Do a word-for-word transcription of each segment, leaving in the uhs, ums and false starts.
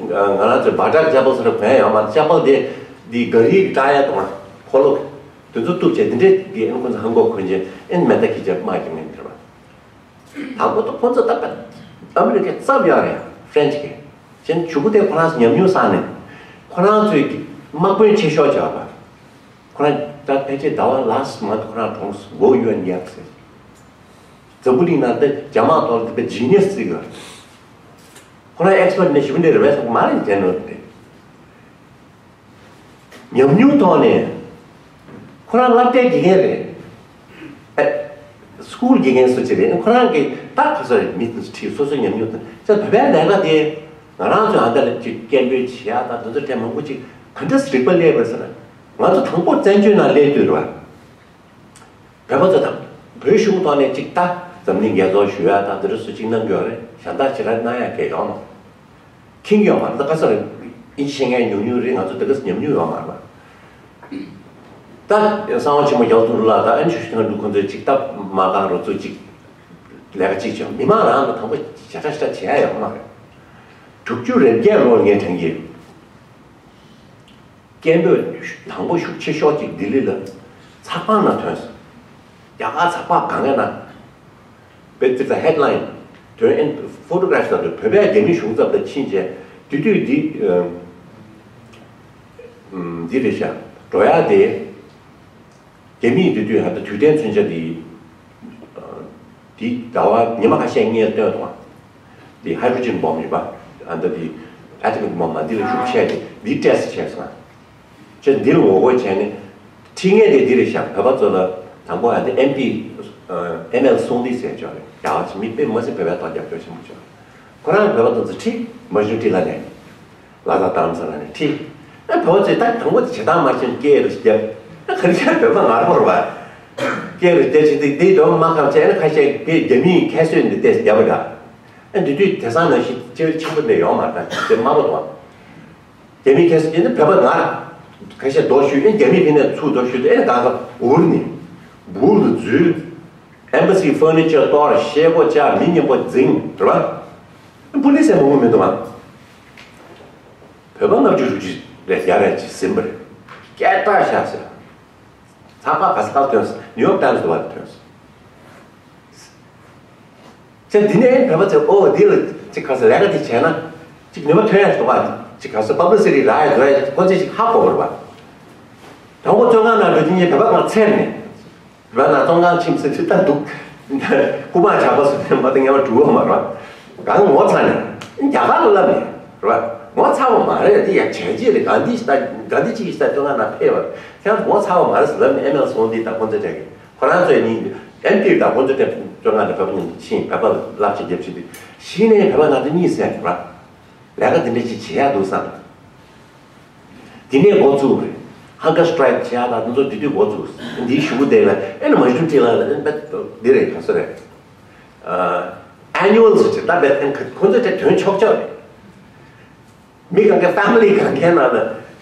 ང་རང་ཚོའི་བ་ཏྲ་ཅ་པལ་ཟེར་བ་གོན་ཡོད་མ་རེད། ཅ་པལ་དེ་འདི་ག་རིའི་ཀྲ་ཡ་དང་ཁོ་ལོ་དེ་ཚོ་གཏུབ་བྱས་དེ་འདྲས་ཀྱི་ཨན་ཁོ་ཚོ་ཧང་གོ་གོན་བྱས་ཨན་མེ་ད་ཁི་ཅ་མ་གི་མེད་འདྲ་བ། དང་པོ་ད་ཁོ་ཚོ་ད་ཨ་མི་རི་ཀའི་རྩབ་ཡག་རེད། ཧྥ་རན་ཆི་གི་ཅན་ཕྲུ་གུ་དེ་ཁོ་རང་ཚོ་ཉམས་མྱོང་བསགས་ནས་ཁོ་རང་ཚོའི་དམག་དཔོན་ཆེ་ཤོས་བྱས་པ། ཁོ་རང་ད་ཕལ་ཆེར་ཟླ་བ་ལ་སི་མ་ཁོ་རང་གྲོངས་སོང་། མགོ་གཡོན་ཡག་ཟེར། འཛམ་བུ་གླིང་ནང་དེ་རྒྱ་དམག་ཐོག་དེ་ཇི་ནི་ཡས་བརྩི་གི། ཁོ་རང་ཨེག་སི་པར་ནས་ཞིབ་འདྲ་རེ་བས་སོགས་མ་རེད་ཅན་ནོ་དེ། ཉམས་མྱོང་ཐོག་ནས་ཁོ་རང་སློབ་གྲྭའི་དགེ་རྒན་རེད། ཨ། སི་ཀུལ་དགེ་རྒན་སུ་ཅིག་རེད། ཁོ་རང་གིས་ད་ག་ཚོད་རེད། མི་དེ་ཚོ་ཁྲིད། སོ་སོའི་ཉམས་མྱོང་དང་ཅ་བོད་པའི་ལས་ཀ་དེ་ང་རང་ཚོའི་ཨ་འདྲ་ལ་ཅིག་སྐད་འབོད་བྱེད་ཡག་དང་དེ་ཚོ་གྲས་མང་པོ་ཅིག་ག་འདྲ་རིག་པ་སླེབས་པ་ཟེར་ན། ང་ཚོ་དང་པོ་བཙན་བྱོལ་ནང་སླེབས་དུས་རེད་བ། བོད་པ་ཚོ་དང་བོད་གཞུང་ཐོག་ནས་ཅིག་ད་འཛམ་གླིང་རྒྱལ་ཚོགས་ཞུ་ཡག་དང་དེ་འདྲ་སུ་ཅིག་གནང་གི་ཡོད་རེད། གཞན་དག་ཅི་ར་གནང་ཡག་གི་ཡོད་མ་རེད། མཁྱེན་གྱི་ཡོད་མ་རེད། ད་ག་ཚོད་རེད། ཨིན་ཇི་ཤེས་མཁན་ཉུང་ཉུང་རེད། ང་ཚོ་དེ་ག་ཚོད་ཉམས་མྱོང་ཡོད་མ་རེད་པ། ད་གསང་བ་ཆེན་མོ་རྒྱལ་དོན་ལགས་དང་ཨན་ཆུ་ཤི་ཐང་འབྲུག་ཁོང་ཚོས་ཅིག་ད་མ་རྐང་རོ་ཚོ་ཅིག་ལས་ཀ་ཅིག་བྱུང་། མི་མང་རང་ལ་དང་པོ་ཞེ་དྲག་ཞེ་དྲག་བྱེད་ཡ་ཡོད་མ་རེད། དྲུག་ཅུ་རེ་བརྒྱད་ལོར་ངས་དྲན་གྱི་ཡོད། སྐད་འབོད་དང་པོ་ཤུགས་ཆེ་ཤོས་ཅིག་ལྡི་ལི་ལ་ཚགས་པར་ནང་ཐོན་སོང་། རྒྱ་གར་ཚགས་པར་གང་ག་ན། བེད་ཙི་ཙ་ཧེཌ་ལའིན་དོན་ཨེན་ཕོ་ཊོ་གྷ་རབ་ཟེར་དུས་བོད་པའི་རྒྱ་མི་གཞུང་ཚབ་ལ་ཕྱིན་རྗེས་དེ་དུས་འདི་འདི་རེད་ཤག་འགྲོ་ཡག་དེ། རྒྱ་མིས་དེ་དུས་ཧ་ད་དུས་དྲན་མཚོན་ཆ་འདི་འདི་ཟླ་བ་ཉི་མ་ཁ་ཤས་སྔོན་བཏོན་འདུག་ག་འདི་ཧའི་ཌྲོ་ཇན་བྷོམ་ཡོད་པ། ཨ་ད་འདི་ཨ་ཊོ་མིག་བྷོམ་མ་འདི་ལ་ཤུགས་ཆེ་དེ་འདི་ཊེ་སི་ཊི་བྱས་སོང་། ཅེས་འདི་ལ་ངོ་རྒོལ་བྱས་ནས་ཁྲིད་མཁན་དེ་འདི་རེད་ཤག་བོད་པ་ཚོ་ལ་དང་པོ་ཨ་འདི་ཨེམ་པི་ཨེམ་ཨེལ་སུང་ལི་ཟེར་ཅོག་རེད། རྒྱ་གར་གྱི་མི་དཔེ་མ་སྲིད་བོད་པའི་ཐོག་རྒྱབ་སྐྱོར་ཆེན་པོ་བྱུང་། ཁོ་རང་བོད་པ་དེ་ཚོ་ཁྲིད། མ་ཞུ་ཁྲིད་ལ་ནས་ལ་དྭགས་རྡ་རམ་ས་ལ་ནས་ཁྲིད། ཨ་བོད་པ་ཚོས་ད་དང་པོ་དེ་བྱེད་སྟངས་མ་ཤེས་སྐད་རེ་ཞིག་རྒྱབ། ཨ་ག་རེ་བྱས་བོད་པ་ངར་པོ་རེད་པ། སྐད་རེ་རྒྱབ་བྱས་ཏེ་དེའི་འདོན་མ་ཁམས་བྱས་ན་ཁ་ཤས་དེ་རྒྱ་མིའི་ཁྱད་གསོད་འདི་ཏོག་ཙམ་རྒྱབ་པ་འདྲ། ཨ་འདི་དུས་དེང་སང་ནང་བཞིན་བཅའ་ཁྲིམས་ཆེན་པོ་འདི་ཡོད་མ་རེད། ད་དེ་དམའ་པོ་འདུག་རྒྱ་མིའི་ཁ་སང་ཡིན་ན་བོད་པ་ངར་ཁ་ཤས་རྡོ་གཞུས། ཨེ་རྒྱ་མིའི་ཕི་ནས་ཚུར་རྡོ་གཞུས་ཏེ་ཨེ་གང་ག་འུར་ནས་འབུར་དུ་འཛུལ། ཨེམ་བྷ་སི་ཕར་ནི་ཅར་གཏོར། ཤེལ་སྒོ་བཅག་མི་མཉམ་པོ་འཛིང་། རེད་པ། པུ་ལི་སི་མང་པོ་མི་འདུག་པ། བོད་པ་ལྔ་བཅུ་དྲུག་ཅུ་རེ་བརྒྱ་རེ་ཅིག་ཟིན་པ་རེད། སྐད་གྲགས་ཤག་ཟེར། ཚགས་པར་ག་ས་ག་ལ་ཐོན་སོང་། ནིའུ་ཡོག་ཊའིམ་སི་དུ་བ་ལ་ཐོན་སོང་། ཅེས་འདི་ནས་བོད་པ་ཚོས་ཨོ་འདི་ལ་ཅིག་ག་ས་ལས་ཀ་འདི་བྱས་ན་ཅིག་ནུས་པ་ཐོན་ཡ་འདུག་པ། ཅིག་ག་ས་པབ་ལི་སི་ཊི་རག་ཡ་འདུག་ཡ་ཁོ་ཚོས་ཅིག་ཧ་གོ་བ་རེད་པ། དང་པོ་བཙོན་ཁང་ནང་འགྲོ་དུས་ངས་བོད་པ་ཁོང་འཚེར་ནས། རེད་པ། ན་བཙོན་ཁང་ཁྲིམས་སྲིད་ཚུལ་ལྟར་འདུག་སྐུ་དམག་ཇག་པ་སུ་ནས་མ་ད་ངས་མ་འགྲོ་བ་མ་རེད་པ། གང་ངོ་ཚ་ནས་རྒྱ་གར་ལ་ལབ་ནས་རེད་པ། ངོ་ཚ་བ་མ་རེད། དེ་ཡ་བྱས་རྗེས་རེད། གང་འདི་ཞིག་ད་གང་འདི་ཅིག་ཞིག་ད་བཙོན་ཁང་ནང་ཕེབས་པ་ཁྱེད་རང་ངོ་ཚ་བ་མ་རེད་ཟེར་ལབ་ནས་ཨེམ་ཨེལ་སུང་ལི་དང་ཁོང་ཚོ་གྲས་ཀྱིས། ཁོ་རང་ཚོའི་ནི་ཨེམ་པི་དང་ཁོང་ཚོ་དེ་བཙོན་ཁང་ནས་བོད་པ་གཉིས་ཕྱིན། བོད་པ་ལ་བསླབ་བྱ་རྒྱབ་བྱེད་དུས་གཞི་ནས་བོད་པ་ང་ཚོ་གཉིས་ཟེར་ར། ལས་ཀ་དེ་འདྲ་ཅིག་བྱེད་ཡག་འདུག་བསམ། དེ་ནས་འགོ་བཙུགས་རེད། ཧང་གར་སི་ཊ་རའིཀ་བྱེད་ཡག་དང་དེ་ཚོ་དེ་དུས་འགོ་བཙུགས། འདིའི་གཞུག་གུ་དེ་ལ་ཨེ་ན་མ་ཞུ་ཁྲིད་ལ་ལ་ཨེ་ན་འདི་རེད། ག་ཚོད་རེད། ཨ་ནུ་ཨལ་སི་ཅིག་ད་བེད་ཁོང་ཚོ་དེ་དོན་ཆོག་ཆོག་རེད། མི་གང་གའི་ཕེ་མི་ལི་གང་གའི་ནང་ལ་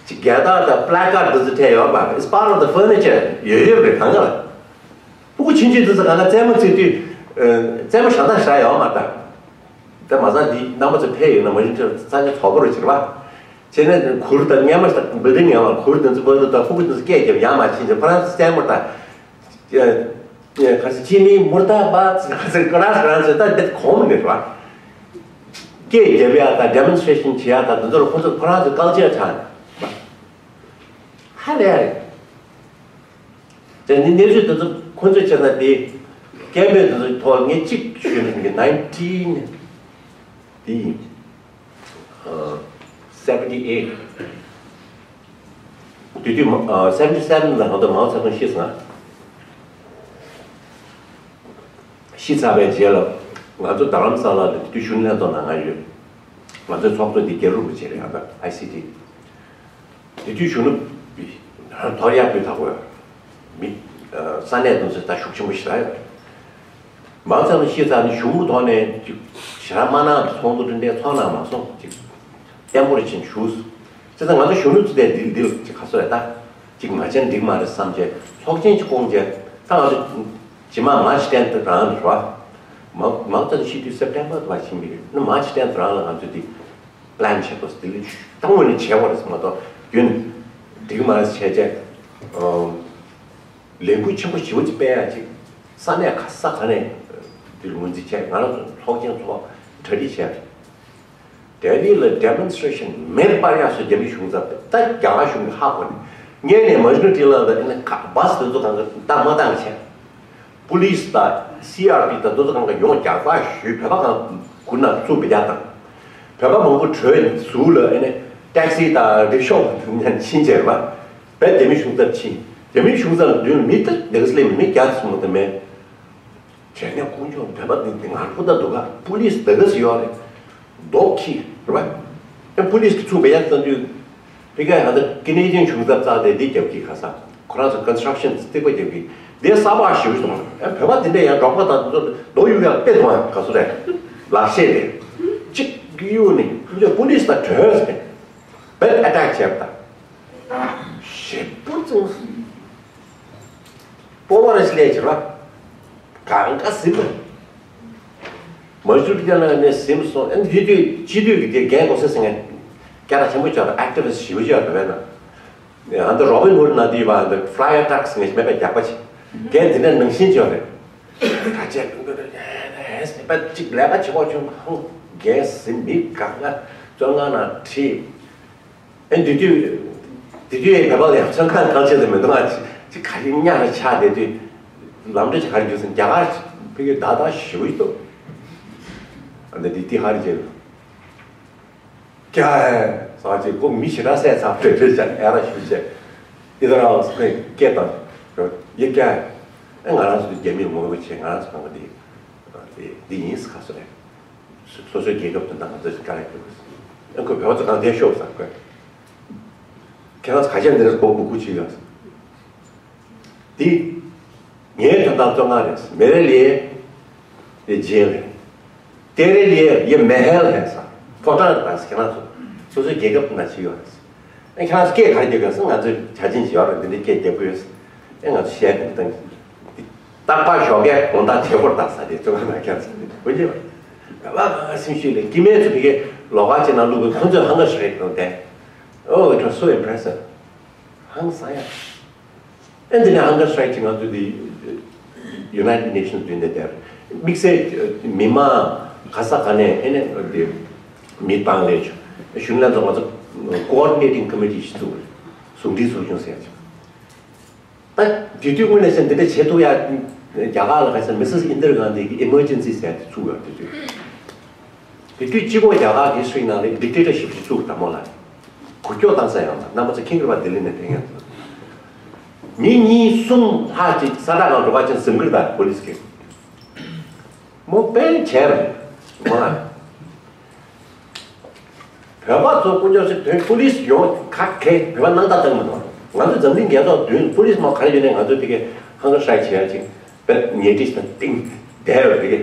ཅིག་རྒྱལ་དར་དང་པི་ལེ་ཀར་དེ་ཚོ་སྤྲད་ཡོད་པ། It's part of the furniture. ཡོད་ཡོད་རེད། གང་ག་ལ་སྤུ་གུ་ཆུང་ཆུང་དེ་ཚོ་གང་ག་རྩེད་མོ་རྩེ་དུས་རྩེད་མོ་ཞེ་དྲག་བཞག་ཡོད་མ་རེད་ད། དེ་མ་ཚད་འདི་རྣམ་པ་ཚོ་ཕེབས་ཡོད་ན་མ་གཞི་ཚ་ཚ་ཚོགས་པ་རུ་ཕྱིར་བ། བྱས་ནས་གུར་དང་སྔས་མ་ཞིག་བིལ་ཌིང་ཡང་བ་གུར་དེ་ཚོ་བར་དུ་དང་ཕྲུ་གུ་དེ་ཚོ་སྐད་རྒྱབ་ཡང་མ་ཕྱིན་ཅིག་ཁོ་རང་ཚོ་རྩེད་མོ་དང་། ཁ་སི་ཅི་ནི་མུར་ད་བ་ཁ་སི་ཀ་ར་སི་རང་ཚོ་ད་འདི་གོང་མི་རེད་བ། སྐད་རྒྱབ་ཡ་དང་ཌེ་མོན་སི་ཊི་རེ་ཤན་བྱེད་ཡ་དང་དེ་ཚོ་ལ་ཁོ་ཚོ་ཁོ་རང་ཚོའི་ཀལ་ཅར་ཆགས་ནས་ཧ་ལས་ཡ་རེད། དེ་ནི་གནས་ཚུལ་དེ་ཚོ་ཁོ་ཚོས་བྱས་ན་དེ་སྐད་འབོད་དེ་ཚོའི་ཐོག་ངས་གཅིག་ཞུས་ན་ནི་ནའིན་ཊིན་དེ་ཡིན། seventy eight དེ་དུས་seventy seven ལ་ང་ཚོ་མའོ་ཙེ་ཏུང་ཤི་སོང་། ཤི་ཚར་བའི་རྗེས་ལ་ང་ཚོ་རྡ་རམ་ས་ལ་ལ་དེ་དུས་གཞོན་ནུ་ལྷན་ཚོགས་ནང་ང་ཡོད། ང་ཚོའི་ཚོགས་གཙོ་དེ་རྒྱ་རུ་རིན་པོ་ཆེ་རེད། ཨ་ད་ཨའི་སི་ཊི། དེ་དུས་གཞོན་ནུ་ཐོར་ཡག་པོའི་ཐག་གོ་མི་ས་གནས་དེ་ཚོ་ད་ཤུགས་ཆེན་པོ་ཞིག་རག་ཡོད། མང་ཚང་མ་ཤི་ཚར་ནས་གཞུང་གི་ཐོག་ནས་ཅིག་ཞེ་དྲག་མ་གནང་། ཚོགས་འདུ་འདི་འདྲའི་ཚོགས་གནང་མ་སོང་། ཅིག་བརྟན་པོ་རེ་ཕྱིན་བཞུགས། བྱས་ཙང་ང་ཚོ་གཞོན་ནུ་ཚོ་དེ་འདི་འདི་ཅིག་ག་ཚོད་རེད་ད། ཅིག་མ་བྱས་ན་འགྲིག་མ་རེད་བསམ་བྱས་ཚོགས་ཆེན་ཅིག་བསྐོང་བྱས། ད་ང་ཚོ་རྗེས་མ་མཱ་ཆི་ཊེན་ཐི་རང་རེད་བ། མ་མ་ཚང་ཤི་དུས་སེབ་ཊེམ་བར་དུ་བ་ཕྱིན་པ་རེད། ན་མཱ་ཆི་ཊེན་ཐི་རང་ལ་ང་ཚོ་འདི། པི་ལན་བྱེད་དགོས། དེ་ལས་ད་དངོས་ནས་བྱས་པ་རེད་མ་གཏོགས་རྒྱུན་འགྲིག་མ་རེད་བྱས་བྱས། ལས་འགུལ་ཆེན་པོ་ཞེ་པོ་ཅིག་སྤེལ་ཡ་ཅིག་ས་གནས་ག་ས་ག་ནས་དེ་ངོས་འཛིན་བྱས། ང་རང་ཚོ་ཚོགས་ཆེན་ཚོགས་གྲ་སྒྲིག་བྱས། ལྡི་ལི་ལ་ཌེ་མོན་སི་ཊེ་ཤན་མེ་སྤར་ཡག་སོགས་རྒྱ་མི་གཞུང་ཚབ་ད་རྒྱ་གར་གཞུང་གིས་ཧ་གོ་ནས་སྔོན་ནས་མ་ཇུ་རི་ཊི་ལ་ད་ཨ་ནི་ཁ་བཱ་སི་དེ་ཚོ་གང་ག་བཏང་མ་བཏང་བྱས། པུ་ལིས་དང་སི་ཨར་པི་དང་དེ་ཚོ་གང་ག་ཡོང་རྒྱག་པ་ཞུས། བོད་པ་གང་གུར་ནང་བཙུགས་བེད་སྤྱོད་བཏང་། བོད་པ་མང་པོ་བྲོས་ཟུར་ལ་ཨ་ནི་ཊེག་སི་དང་རིག་ཤོག་ཕྱིན་བྱས་པ། བོད་རྒྱ་མི་གཞུང་ཚབ་ཕྱིན། རྒྱ་མི་གཞུང་ཚབ་མདུན་མི་ད་ལེགས་སླེབས་མི་བརྒྱ་ཙམ་ད་མེད། བྱས་ནས་དཀོན་མཆོག་བོད་པ་འདི་འདི་ངར་པོ་ད་འདུག་ག་པུ་ལིས་འདི་ག་སི་ཡོད་རེད། མདོག་ཁྱི་རེད་པ། ཨེ་པུ་ལིས་ཀྱི་ཚུགས་བེད་སྤྱོད་བཏང་དུས། ཕི་ཀའི་ཧ་ད་ཀི་ནེ་ཌི་ཡན་གཞུང་ཚབ་རྩ་དེ་འདི་རྒྱབ་ཀྱི་ག་ས། ཁོ་རང་ཚོ་ཀོན་སི་ཊྲག་ཤན་རྩིག་པ་རྒྱབ་ཀྱི་འདི་གསར་པ་ཞིག་སོང་། ཨེ་བོད་པ་འདི་འདྲ་ཡང་འབྲོག་པ་དང་ཚོ་མདོག་གཡུག་ཡག་དཔེ་དང་ག་སུ་རེད། ལག་ཤེས་རེད། གཅིག་གཡུག་ནས་ཁོ་ཚོས་པུ་ལིས་དང་གྲོས་ཟེར། བེད་ཨ་ཊེག་བྱས་པ་དང་། ཞེ་པོ་བཙོང་སོང་། སྤོ་བོ་རེ་ཞིག་ལས་བྱེད་པ། གང་ག་ཟིན་པ། མ་ཞུ་རྒྱ་ནག་ནས་ཟིན་སོང་། ཨ་ནི་དེ་དུས་སྤྱི་འཐུས་ཀྱི་དེ་རྒན་གོང་ས་ཟེར་མཁན་སྐད་གྲགས་ཆེན་པོ་ཅིག་ཡོད་རེད། ཨེག་ཊི་བི་སི་ཊི་ཞེ་པོ་ཅིག་ཡོད་རེད་བོད་ནང་། ཨ་ནི་རོ་བིན་ཧུད་ནང་དེ་བ་འདི་ཕི་ལའི་ཡར་ཊག་སི་ཟེར་མཁན་ཞིག་མེད་པ། རྒྱག་པ་ཅིག་རྒན་དེ་འདྲ་ནང་བཞིན་ཅིག་ཡོད་རེད། ད་ཅེ་ཀུན་ཀུན་ཨེ་ཨེ་པ་ཅིག་ལས་ཀ་བྱེད་དགོས་བྱུང་ཧང་། རྒན་ཟིན་མི་གང་ག་བཙོན་ཁང་ནང་ཁྲིད། ཨེ་འདི་དུས། འདི་དུས་ཨེ་བོད་པ་ལ་ཡང་བཙོན་ཁང་གང་བྱས་ཏེ་མི་འདུག་ཨ་ཅི་ཅི་ག་རེ་གཉའ་རེ་ཆག་བསྡད་དུས། ལམ་འགྲོ་ཅིག་ག་རེ་འགྱུར་སོང་། རྒྱ་གར་ཕ་གི་ད་ལྟ་ཞེ་པོ་ཅིག་འདུག་ཨ་འདི་འདི་ཏི་ཧ་རི་ཅེ་ཀྱ་ཧེ་ས་ཅིག་ཁོ་མི་ཞེ་དྲག་བསད་ཚར་བྲོས་བྲོས་ཅག་ཨེ་ར་ཞུ་བྱས། ཨི་ད་ར་ཁོས་སྐད་བཏང་། ཡེ་ཀྱ་ཧེ། ཨེ་ང་རང་ཚོ་རྒྱ་མིར་ངོ་རྒོལ་བྱས། ང་རང་ཚོ་གང་ག་འདི་འདི་ཡིན་ཟེར་ག་སོ་རེད། སོ་སོའི་རྒྱལ་ཁབ་དོན་དག་ང་ཚོས་དཀའ་ལས་ཁྱོན་དགོས། ཨ་ཁོས་བོད་པ་ཚོ་གང་བསྡད་ཤོག་ཟེར་ཁོས། ཁྱེད་རང་ཚོ་ག་ཅན་འདི་རེད་གོ་གུ་གུ་བྱེད་ཡོད་ཟེར། འདི་ངའི་དོན་དག་བཙོན་ཁང་རེད། མེ་རེ་ལི་ཡེ་ཇེལ་རེད། ཏེ་རེ་ལི་ཡེ་མེ་ཧེལ་རེད་ཟེར། ཕོ་བྲང་རེད་ཟེར། ཁྱེད་རང་ཚོ་སོ་སོའི་རྒྱལ་ཁབ་དོན་དག་བྱེད་ཡོད་རེད་ཟེར། ཨ་ཁྱེད་རང་ཚོ་སྐད་ག་རེ་རྒྱག་གི་ཟེར། ང་ཚོས་བྱ་བྱིན་ཞིག་ཡོད་རེད། འདི་འདྲའི་སྐད་རྒྱག་གི་ཡོད་ཟེར། ཨེ་ང་ཚོ་གཞས་འདི་བཏང་གི། རྟག་པར་ཞོགས་ཀས་དགོང་དག་བྱེད་སྒོར་བཏང་ས་དེ་བཙོན་ཁང་ནང་ཁྱེད་ཚོ་འདི་འོན་ཀྱང་། ད་བ་སེམས་ཤུགས་ལས་སྐྱེ་དམན་ཚོ་ཕ་གི་ལོགས་ཀ་ཅིག་ནང་བླུགས་པའི་ཁོང་ཚོས་ཧང་གར་ཤི་རེག་གནང་སྟེ། Oh, it was so impressive. ཧང་སང་ཡ། ཨེ་འདི་ནས་ཧང་གར་སི་ཊ་རའིག་ཅིག་ང་ཚོ་འདི་United Nations མདུན་དེ་དེར་དམིགས་བསལ་མི་མང་ག་ས་ག་ནས་ཨེ་ནས་འདི་མི་བཏང་ལས་བྱུང་། གཞོན་ལྷན་ཚོགས་ང་ཚོ་Coordinating Committee ཞིག་བཙུགས་རེད། ཟུང་འབྲེལ་ཚོགས་ཆུང་ཟེར་ཡ་ཅིག་ད་དེ་དུས་དངོས་གནས་བྱས་འདི་འདྲ་བྱེད་ཐུབ་ཡ། རྒྱ་གར་ལ་ག་ས་མི་སིས་ཨིན་དིར་གྷན་དྷི་གི་ཨི་མར་ཇེན་སི་ཟེར་དེ་བཙུགས་ཡོད། དེ་དུས་དེ་དུས་སྤྱི་ཁོག་རྒྱ་གར་གི་ཧི་སི་ཊོ་རི་ནང་ལ་ཌིག་ཊེ་ཊར་ཤིབ་ཞིག་བཙུགས་དང་མོ་ལ། འགུལ་སྐྱོད་བཏང་ས་ཡང་ལ་རྣམ་པ་ཚོ་མཁྱེན་གྱི་རེད་པ། ལྡི་ལི་ནས་ཕེབས་མཁན་ཚོ། མི་གཉིས་གསུམ་ལྷག་ཅིག་ས་ཁྲ་ནང་འགྲོ་ག་ཅན་ཟིན་གྱི་རེད། ད་པོ་ལི་སི་གིས་མོ་དཔེ་བྱས་རེད་མོ་ལ། བོད་པ་ཚོ་དཀོན་མཆོག་ཟེར་དོན་པོ་ལི་སི་ཡོང་ཁ་ཁེ་བོད་པ་སྣང་དག་བཏང་མི་འདུག་ང་ཚོ་འཛམ་གླིང་རྒྱལ་ཚོགས་མདུན་པོ་ལི་སི་མ་ག་རེ་ཡོད་ནས་ང་ཚོ་ཕ་གི་ཧང་གར་སི་ཊ་རའིག་བྱེད་ཡ་ཅིག་བེད་ཉེ་འཁྲིས་དང་གཏིང་བསྡད་ཡོད་ཕ་གི།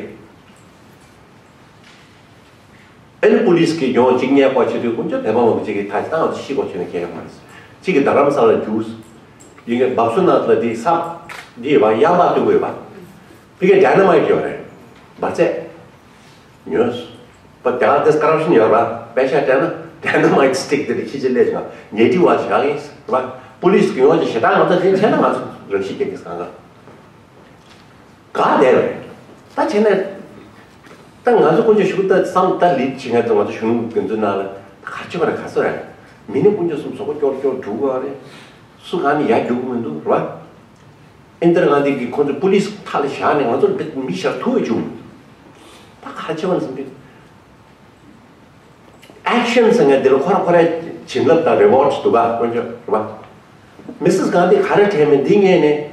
ཨ་ནི་པོ་ལི་སི་གིས་ཡོང་ཅིག་བརྙས་བཀོད་བྱེད་དུས་དཀོན་མཆོག་བོད་པ་མང་པོ་ཅིག་གིས་ད་ཅི་ད་ང་ཚོ་ཤི་དགོས་བྱས་ནས་ཁེ་ཡོད་མ་རེད། གཅིག་གིས་རྡ་རམ་ས་ལ་རྒྱུགས། ཡིན་གྱི་འབབ་སུ་ནང་ལ་འདི་ས་འདི་ཡོད་པ་གཡམ་པ་བཏུག་དགོས་ཡོད་པ། ཕ་གི་ཌའི་ན་མའིཊ་ཡོད་རེད། འབར་རྫས། ཉོས། པ་དེ་ག་དེ་ཀོ་རབ་ཤན་ཡོད་ར། པེ་ཤ་སྤྲད་ན་ཌའི་ན་མའིཊ་སི་ཊིག་དེ་འདྲ་ཁྱི་ཅི་ལས་བྱུང་ཉེ་དྲི་བ་བྱ་གིན་ར། པོ་ལི་སི་གི་ཡོང་ཅིག་ཞེ་དྲག་ང་ཚོ་དེ་བྱས་ན་ང་ཚོ་རང་ཤི་རྒྱག་གི་སྒང་ག་ག་དེ་རེད། ད་བྱས་ན་ད་ང་ཚོ་དཀོན་མཆོག་ཞུ་ད་བསམ་ད་ལིད་བྱེད་མཁན་ཚོ་ང་ཚོ་གཞོན་ནུ་དེ་ཚོའི་ནང་ལ་ད་ག་ཅི་བ་རེད། ག་ཚོད་རེད། མི་ནི་དཀོན་མཆོག་གསུམ་སོག་པོ་སྐྱོར་སྐྱོར་འགྲོ་གི་རེད། སུ་གང་ནས་ཡར་རྒྱུག་གི་མི་འདུག་ར། ཨིན་དར་གྷན་དྷི་གིས་ཁོང་ཚོ་པུ་ལི་སི་མཐའ་ལ་བཞག་ནས་ང་ཚོ་འདི་མི་ཤར་ཐུག་བཅུག་མི་འདུག་ད་ག་རེ་བྱེད་པ་ཟེར་གི། ཨེག་ཤན་ཟེར་མཁན་འདི་ལ་ཁོ་ར་ཁོ་རའི་བྱིན་རླབས་དང་རི་ཝར་ཌི་འདུག་ག་དཀོན་མཆོག་རེད་པ། མི་སིས་གྷན་དྷི་ག་རེ་དྲན་མིན་འདི་ངས་ནས།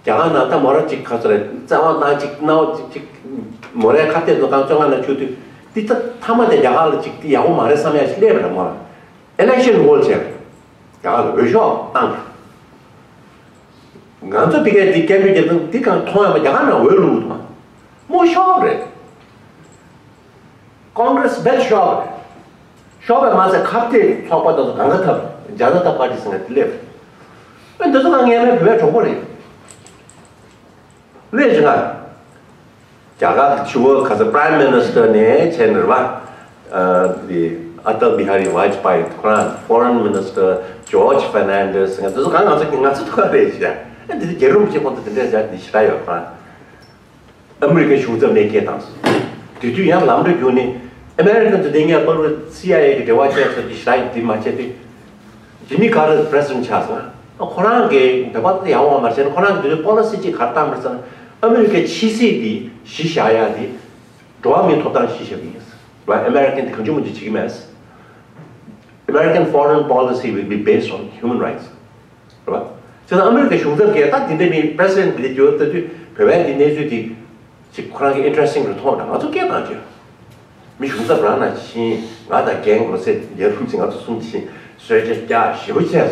རྒྱ་གར་ནང་ད་མོ་ར་ཅིག་ག་ཚོད་རེད། བཙན་དབང་བཏང་ཅིག་གནང་ཅིག་ཅིག་མོ་རའི་ཁ་གཏད་དུ་བཏང་བཙོན་ཁང་ནང་བཅུག་དུས་འདི་ད་མཐའ་མ་དེ་རྒྱ་གར་ལ་ཅིག་འདི་ཡག་པོ་མ་རེད་བསམ་ཡ་ཞིག་སླེབས་པ་རེད་མོ་ར། ཨི་ལེག་ཤན་ཧོལ་བྱས། རྒྱ་གར་ལ་འོས་ཤོག་བཏང་། ང་ཚོ་ཕ་གིར་འདི་སྐད་འབོད་རྒྱག་སྟངས་འདི་གང་མཐོང་ཡ་མ་རྒྱ་གར་ནང་འོས་བླུགས་འདུག་མོ་ཤོག་རེད། ཀོང་གྷི་རེས་རྦད་ཤོག་རེད། ཤོག་པས་མ་ཟད་ཁ་གཏད་ཚོགས་པ་དང་གང་ག་ཐབས་ཇ་ན་ཏ་པར་ཊི་ཟེར་ནས་སླེབས། ཨེ་འདི་ཚོ་གང་ངས་མེད་བོད་པའི་གྲོགས་པོ་རེད། ལས་བྱེད་ང་། རྒྱ་གར་གྱི་ཕྱི་དབང་ག་ཚོད་པ་རའིམ་མི་ནི་སི་ཊར་ནས་བྱས་ནས་རེད་པ། ཨ་དེ་ Atal Bihari Vajpayee ཁོ་རང་Foreign Minister George Fernandez ང་ཚོ་གང་ང་ཚོ་ང་ཚོ་ཐུག་རེད་ཤག་ཨ་འདི་རྒྱལ་རུམ་གྱི་ཁོང་ཚོ་དེ་འདྲ་བྱ་འདི་ཞེ་དྲག་ཡོད་ཁོ་རང་ཨ་མི་རི་ཀའི་གཞུང་ཚབ་ནས་སྐད་བཏང་སོང་། དེ་དུས་ཡང་ལམ་འགྲོ་བརྒྱུགས་ནས་ཨ་མི་རི་ཀན་ཚོ་དེ་ངས་པར་སི་ཨའི་ཨེ་གི་འབྲེལ་བ་བྱས་ཚོ་འདི་ཞེ་དྲག་འདི་མ་བྱས་དུས་ཇི་མི་ཀར་ཊར་པི་རེ་སི་ཌེན་ཊི་ཆགས་སོང་ཨ། ཁོ་རང་གིས་འདོད་པ་ཡག་པོ་མ་བྱས་ན་ཁོ་རང་གིས་དེ་དུས་པོ་ལི་སི་ཅིག་ག་རེ་བཏང་མ་རེད་ཟེར་ན་ཨ་མི་རི་ཀའི་ཕྱི་སྲིད་འདི་གཞི་བཞག་ཡ་འདི་འགྲོ་བ་མིའི་ཐོབ་ཐང་གཞི་བཞག་གི་ཡིན། ར་ཨ་མི་རི་ཀན་དེ་གང་བྱུང་མང་བྱུང་བྱེད་ཀྱི་མེད། American foreign policy will be based on human rights. ར་བྱས་ཙང་ཨ་མི་རི་ཀའི་གཞུང་ཚབ་ཀྱིས་ད་དེ་འདྲའི་མི་པི་རེ་སི་ཌེན་ཊི་འདི་འགྱུར་ལྟ་དུས་བོད་པའི་འདི་གནས་ཚུལ་འདི་ཅིག་ཁོ་རང་གི་ཨིན་ཊི་རེ་སི་ཊིང་རེད་མཐོང་ད་ང་ཚོ་སྐད་བཏང་རྒྱུ། མི་གཞུང་ཚབ་རང་ན་ཕྱིན་ང་དང་རྒན་གོ་སེ་རྒྱལ་རུམ་ཅིག་ང་ཚོ་གསུམ་ཕྱིན་གསོལ་ཇ་རྒྱག་ཞེ་པོ་བྱས་སོང་།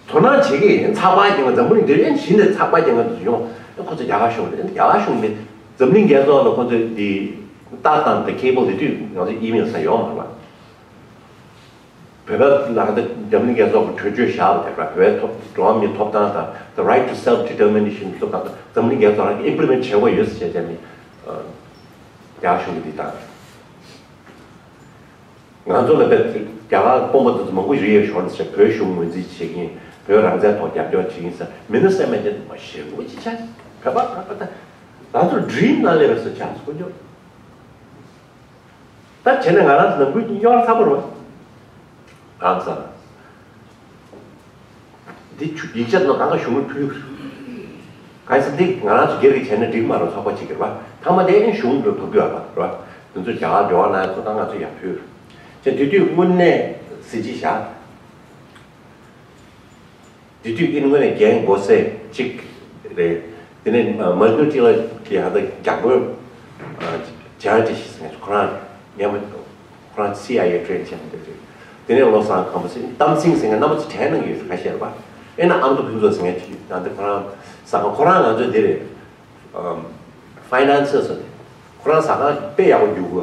དོ་སྣང་བྱེད་ཀྱི་ཡིན་ཚགས་པར་རྒྱག་ང་འཛམ་བུ་གླིང་འདིར་ཨེ་གཞི་ནས་ཚགས་པར་རྒྱག་ང་འདུག་ཡོང་ཨེ་ཁོ་ཚོ་རྒྱ་གར་གཞུང་རེད་རྒྱ་གར་གཞུང་ནས་འཛམ་གླིང་རྒྱལ་ཚོགས་ལ་ཁོ་ཚོས་འདི་རྟགས་དང་འདི་ཁེ་བལ་དེ་དུས་ང་ཚོ་ཨི་མེལ་ས་ཡོང་མ་རེད་བ། བོད་པ་ལ་ད་འཛམ་གླིང་རྒྱལ་ཚོགས་ཀྱི་གྲོས་ཆོད་བཞག་པ་དེ་ར་བོད་པའི་ཐོབ་འགྲོ་བ་མིའི་ཐོབ་ཐང་དང་the right to self determination ཐོབ་ཐང་འཛམ་གླིང་རྒྱལ་ཚོགས་རང་གིས་ཨིམ་པི་ལི་མེན་ཊི་བྱེད་དགོས་ཡོད་ཟེར་བྱས་བྱས་ནས་རྒྱ་གར་གཞུང་གིས་འདི་བཏང་། ང་ཚོ་ལ་དཔེ་རྒྱ་གར་དཔོན་པོ་དེ་ཚོ་མང་པོ་ཞིག་ཡོད་ཞོར་ཟེར་བོད་གཞུང་ངོས་འཛིན་བྱེད་ཀྱིན་བོད་རང་བཙན་ཐོག་རྒྱབ་སྐྱོར་བྱེད་ཀྱིན་ཟེར་མི་ནི་སེམས་མེད་ཅན་མ་ཞེ་པོ་ཅིག་ཆགས་བོད་པ་ག་པ་ད་ང་ཚོ་ཌི་རིམ་ནང་སླེབས་པ་སུ་ཆགས་སུ་འགྱོ། ད་བྱས་ན་ང་རང་ཚོ་ནང་ཁུལ་གྱི་རྙོག་ཚ་པོ་རེད་བ། རང་ས་འདི་ཆུ་ཡིག་ཆ་ནང་གང་ག་གཞུང་ལ་ཕུལ། གང་ཟེར་འདི་ང་རང་ཚོ་སྒེར་གྱི་བྱས་ན་འགྲིག་མ་རེད་ཚོགས་པ་གཅིག་གི་རེད་བ། ཐ་མ་དེ་ཨེ་གཞུང་ལ་ཕབ་རྒྱུ་ཡོད་པ་རེད་བ། དེ་ཚོ་རྒྱ་གར་འབྲེལ་བ་གནང་ཡ་ཚོ་ད་ང་ཚོ་ཡར་ཕུལ། བྱས་དེ་དུས་དངོས་གནས་གཟི་བརྗིད་བཞག་དེ་དུས་ཀྱི་དངོས་གནས་རྒན་མགོ་སེ་གཅིག་རེད། དེ་ནས་མ་ནུ་ཅི་ལ་གི་ཧ་ད་རྒྱག་པོ་ཇཱ་ཏི་ཞིག་ཟེར་ཁོ་རང་ཉན་པ་ཁོ་རང་སི་ཨའི་ཨེ་ཊེན་ཌ་བྱས་ནས་བསྡད་རེད། དེ་ནས་བློ་བཟང་ཁམས་པ་ཟེར་གཏམ་ཚིག་ཟེར་མཁན་རྣམ་པ་ཚོ་དྲན་གནང་གི་ཡོད་ཁ་ཤས་རེད་པ། ཨེ་ན་ཨ་མདོ་ཕུན་ཚོགས་ཟེར་མཁན་ཅིག་ད་འདི་ཁོ་རང་ཟ་ཁང་ཁོ་རང་ང་ཚོའི་འདི་རེད། ཕའི་ནན་སི་ཟེར་ནས་ཁོ་རང་ཟ་ཁང་དཔེ་ཡག་པོ་རྒྱུག་གི་བ།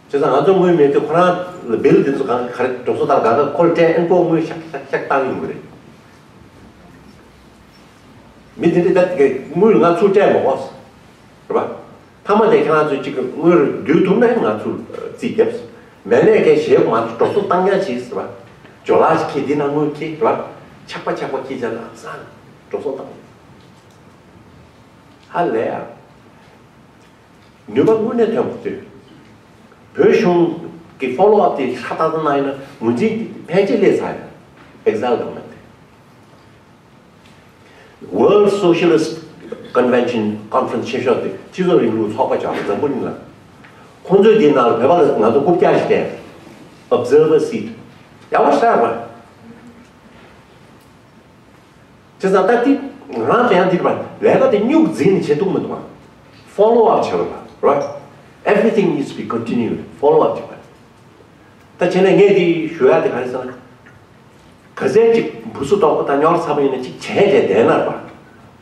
བྱས་ཙང་ང་ཚོ་དངུལ་མེད་དུས་ཁོ་རང་ལ་བིལ་འདི་ཚོ་གང་ག་རེ་འགྲོ་སོང་བཏང་གང་ག་ཁོ་ལ་སྤྲད་ཨེན་ཀོ་དངུལ་ཤག་ཤག་ཤག་བཏང་ཡོང་གི་རེད། མི་དེ་འདྲ་ད་དེ་ག་དངུལ་ང་ཚུར་སྤྲད་མ་དགོས། རེད་པ། ཐ་མ་དེ་ཁྱེད་རང་ཚོས་གཅིག་གི་དངུལ་བསྡུ་ཐུབ་ན་ང་ཚུར་རྩིས་རྒྱབ། མེད་ནས་ཁྱེད་ཞེ་མ་འགྲོ་སོང་བཏང་ཡ་བྱེད་ཟེར་བ། ཇོ་ལགས་ཤིག་ཁྱེད་འདི་ན་དངུལ་ཁྱེད་རེད་པ། ཆག་པ་ཆག་པ་ཁྱེད་ཅག་ལ་ས་འགྲོ་སོང་བཏང་། ཧ་ལས་ཡ། ནུས་པ་དངོས་གནས་ཐོན་པ་དུས། བོད་གཞུང་གི་ཕོ་ལོ་ཨབ་དེ་ཧྲ་ཏག་ཏག་གནང་ཡིན་ན་ངོས་འཛིན་ཕལ་ཆེར་སླེབས་ཚར་ཡོད། Exile government World Socialist Convention Conference ཆེ་ཤོས་དེ་སྤྱི་ཚོགས་རིང་ལུགས་ཚོགས་པ་ཆགས་འཛམ་བུ་གླིང་ལ། ཁོང་ཚོས་དེའི་ནང་ལ་བོད་པ་ལ་ང་ཚོ་རྐུབ་བཀྱག་ཞིག་བསྟན། Observer seat ཡག་པོ་ཞེ་དྲག་རེད། བྱས་ཙང་ད་དེ་ང་རང་ཚོ་ཡང་འདིར་བ་ལས་ཀ་དེ་སྨྱུག་འཛིན་ནས་བྱེད་ཐུབ་མི་འདུག་ཨ། Follow up བྱེད་པ་རེད། Everything needs to be continued. Follow up བྱེད་པ། ད་བྱས་ན་ངས་འདི་ཞུ་ཡ་དེ་ག་རེ་ཟེར་ན། ག་ཚད་ཅིག་བུ་སུ་དོག་པོ་དང་རྙོག་ཚ་པོ་ཡིན་ན་ཅིག་བྱས་བྱས་བསྡད་ན་རེད་པ།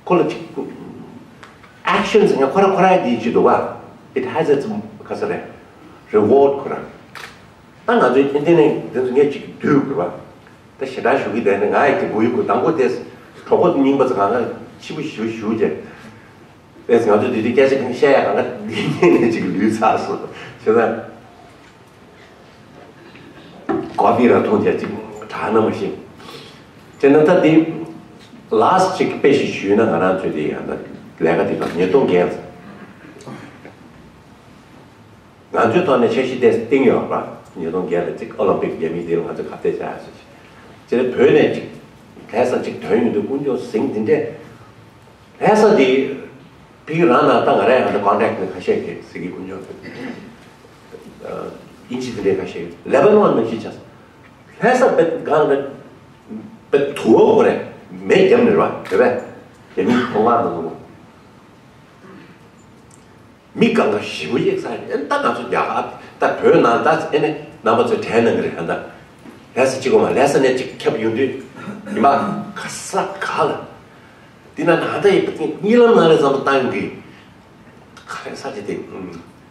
ཁོ་ལ་ཅིག་action ཟེར་ན་ཁོ་ར་ཁོ་ར་འདི་ཅིག་འདུག་པ། It has its ག་ས་རེད། Reward ཁོ་ར། ད་ང་ཚོའི་ཨིན་ཏེ་ནེ་འདི་ཚོ་ངས་ཅིག་བསྡུས་དགོས་པ། ད་ཞེ་དྲག་ཞུ་གི་བསྡད་ན་ང་ཡི་གི་བུ་ཡི་གུ་དང་པོ་དེ་གྲོགས་པོ་རྙིང་པ་ཚོ་གང་ག་ཕྱི་པོ་ཞུ་ཞུ་རྒྱུ། ཨེས་ང་ཚོ་དེ་དུས་སྐད་ཆ་གང་བཤད་ཡ་གང་ག་འདི་ངས་ནས་ཅིག་ལུས་ཚར་སོང་བྱས་ཙང་། ཀོ་ཕི་ར་འཐུང་བྱས་ཅིག་དྲག་ན་མ་ཤེས། བྱས་ན་ད་འདི་ལཱ་སི་ཅིག་དཔེ་ཞིག་ཞུས་ན་ང་རང་ཚོའི་དེ་ཡང་ད་ལས་ཀ་དེ་དང་ཉིས་སྟོང་བརྒྱད། ང་ཚོའི་ཐོག་ནས་འཆར་གཞི་དེ་བཏིང་ཡོད་པ། ཉིས་སྟོང་བརྒྱད་ལ་ཅིག་ཨོ་ལིམ་པིག་རྒྱལ་མི་དེ་ལ་ང་ཚོས་ཁ་གཏད་བྱ་ཡ་ཟེར་ཞིག་ཅེས་བོད་ནས་ཅིག་ལྷ་ས་ཅིག་ཐོན་ཡོང་དུས་དཀོན་མཆོག་ཟིང་འདི་འདྲས་ལྷ་ས་དེ་ཕི་གི་རང་ན་ད་ང་རང་ཡང་ད་ཀོན་ཊེག་ནི་ཁ་ཤས་ཀྱི་ཟིག་གི་དཀོན་མཆོག་ཨིན་ཇི་དེ་འདྲས་ཁ་ཤས་ལེ་བ་ནོན་ནང་ཞིག་ཆགས་ལྷ་ས་བེད་གང་རེད་བེད་དུ་བ་གོ་རེད་མེ་རྒྱབ་ནི་རེད་བ་དེ་བས་རྒྱ་མི་ཐོང་ང་དང་ལུང་། མི་གང་ག་ཞི་བོ་ཡེག་ས་ཡིན་ད་ང་ཚོ་རྒྱ་གར་ད་བོད་ནང་ད་ཨེ་ནས་རྣམ་པ་ཚོས་དྲན་གནང་གི་རེད་ད། ལྷ་ས་གཅིག་གོ་མ་ལྷ་ས་ནས་གཅིག་ཁྱབ་ཡོང་དུས་ཉི་མ་ག་ས་ག་ལ། འདི་ན་ན་ད་ཡི་གཉིད་ལམ་ནང་ལས་ཙམ་བཏང་ཡོང་གི། ག་རེ་ས་ཅི་དེ།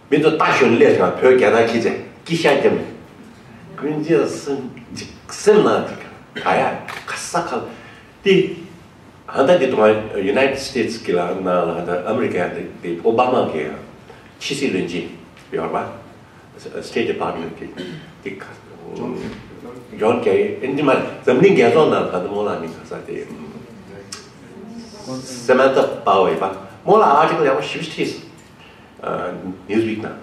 མི་ཚོ་ལྟ་ཞོན་སླེབས་སོང་བོད་རྒྱ་ནག་ཁྱི་ཆེ་སྐྱི་ཤ་རྒྱབ་ནས། ཀུན་རྒྱལ་སེམས་ཅིག་སེམས་ནང་ཅིག་ག་ཡ་ག་ས་ག་ལ། དེ། ཧ་ད་དེ་དུང་United States གི་ལ་ན་ལ་ཧ་ད་ཨ་མི་རི་ཀ་དེ་དེ་ཨོ་བྷ་མ་གི་ཕྱི་སྲིད་བློན་ཆེན་ཡོད་རེད་པ། State Department གི་ ཊིག་ཇོན་ཀེ་རི། ཨེ་འདི་མ་རེད། འཛམ་གླིང་རྒྱལ་ཚོགས་ནང་ད་ལྟ་རྨོ་ལགས་མིང་ག་ས་དེ། སེ་མན་ཐ་པའོ་ཡིན་པ། རྨོ་ལགས་ཨར་ཊི་ཀལ་ཡག་པོ་ཞེ་པོ་ཅིག་བྲིས་སོང་། ནིའུ་སི་ཝིག་ནང་།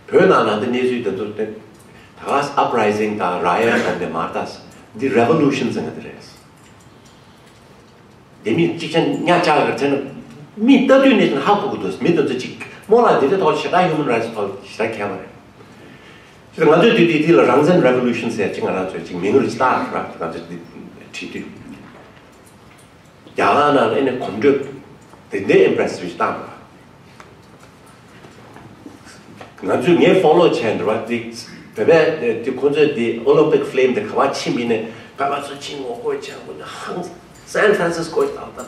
བོད་ནང་ལ་འདི་གནས་ཚུལ་དེ་ཚོ་དེ། ད་ག་ཨབ་རའི་ཟིང་དང་ར་ཡོཊ་དང་དེ་མ་རེད་ད། འདི་རེ་ཝོ་ལུ་ཤན་ཟེར་མཁན་དེ་རེད། དེ་མིན་གཅིག་ཆ་ཉག་ཆག་གི་ཚེ་ན། མི་ལྟ་དུས་ནས་ཧ་གོ་གི་འདུག་མི་དེ་ཚོ་གཅིག་རྨོ་ལགས་འདི་འདྲའི་ཐོག་ཞེ་དྲག་ཧིའུ་མན་རའེ་ཊི་ཐོག་ཞེ་དྲག་མཁས་པ་རེད། ཅི་ང་ཚོའི་དུས་དུས་དེ་ལ་རང་བཙན་རེ་ཝོ་ལུ་ཤན་ཟེར་ཅིག་ང་རང་ཚོས་ཅིག་མིང་རུ་ཅིག་བཏགས་ར། ང་ཚོ་འདི་བྲིས་དུས། རྒྱ་གར་ནང་ལ་ཨེ་ནས་གོམ་བགྲོད་དེ་འདྲའི་ཨིམ་པི་རེ་སི་བི་ཞིག་བཏང་། ང་ཚོས་ངས་ཕོ་ལོ་བྱས་འདུག་བ། དེ་བོད་པའི་དེ་ཁོ་ཚོས་དེ་ཨོ་ལིམ་པིག་ཕི་ལམ་དེ་ག་པར་ཕྱིན་པ་ཡིན་ནའི་བོད་པ་ཚོ་ཕྱིན་ངོ་རྒོལ་བྱས། ཁོ་ཚོ་ཧང་སན་ཧྥ་རན་སིས་ཀོ་ཞིག་དང་ད་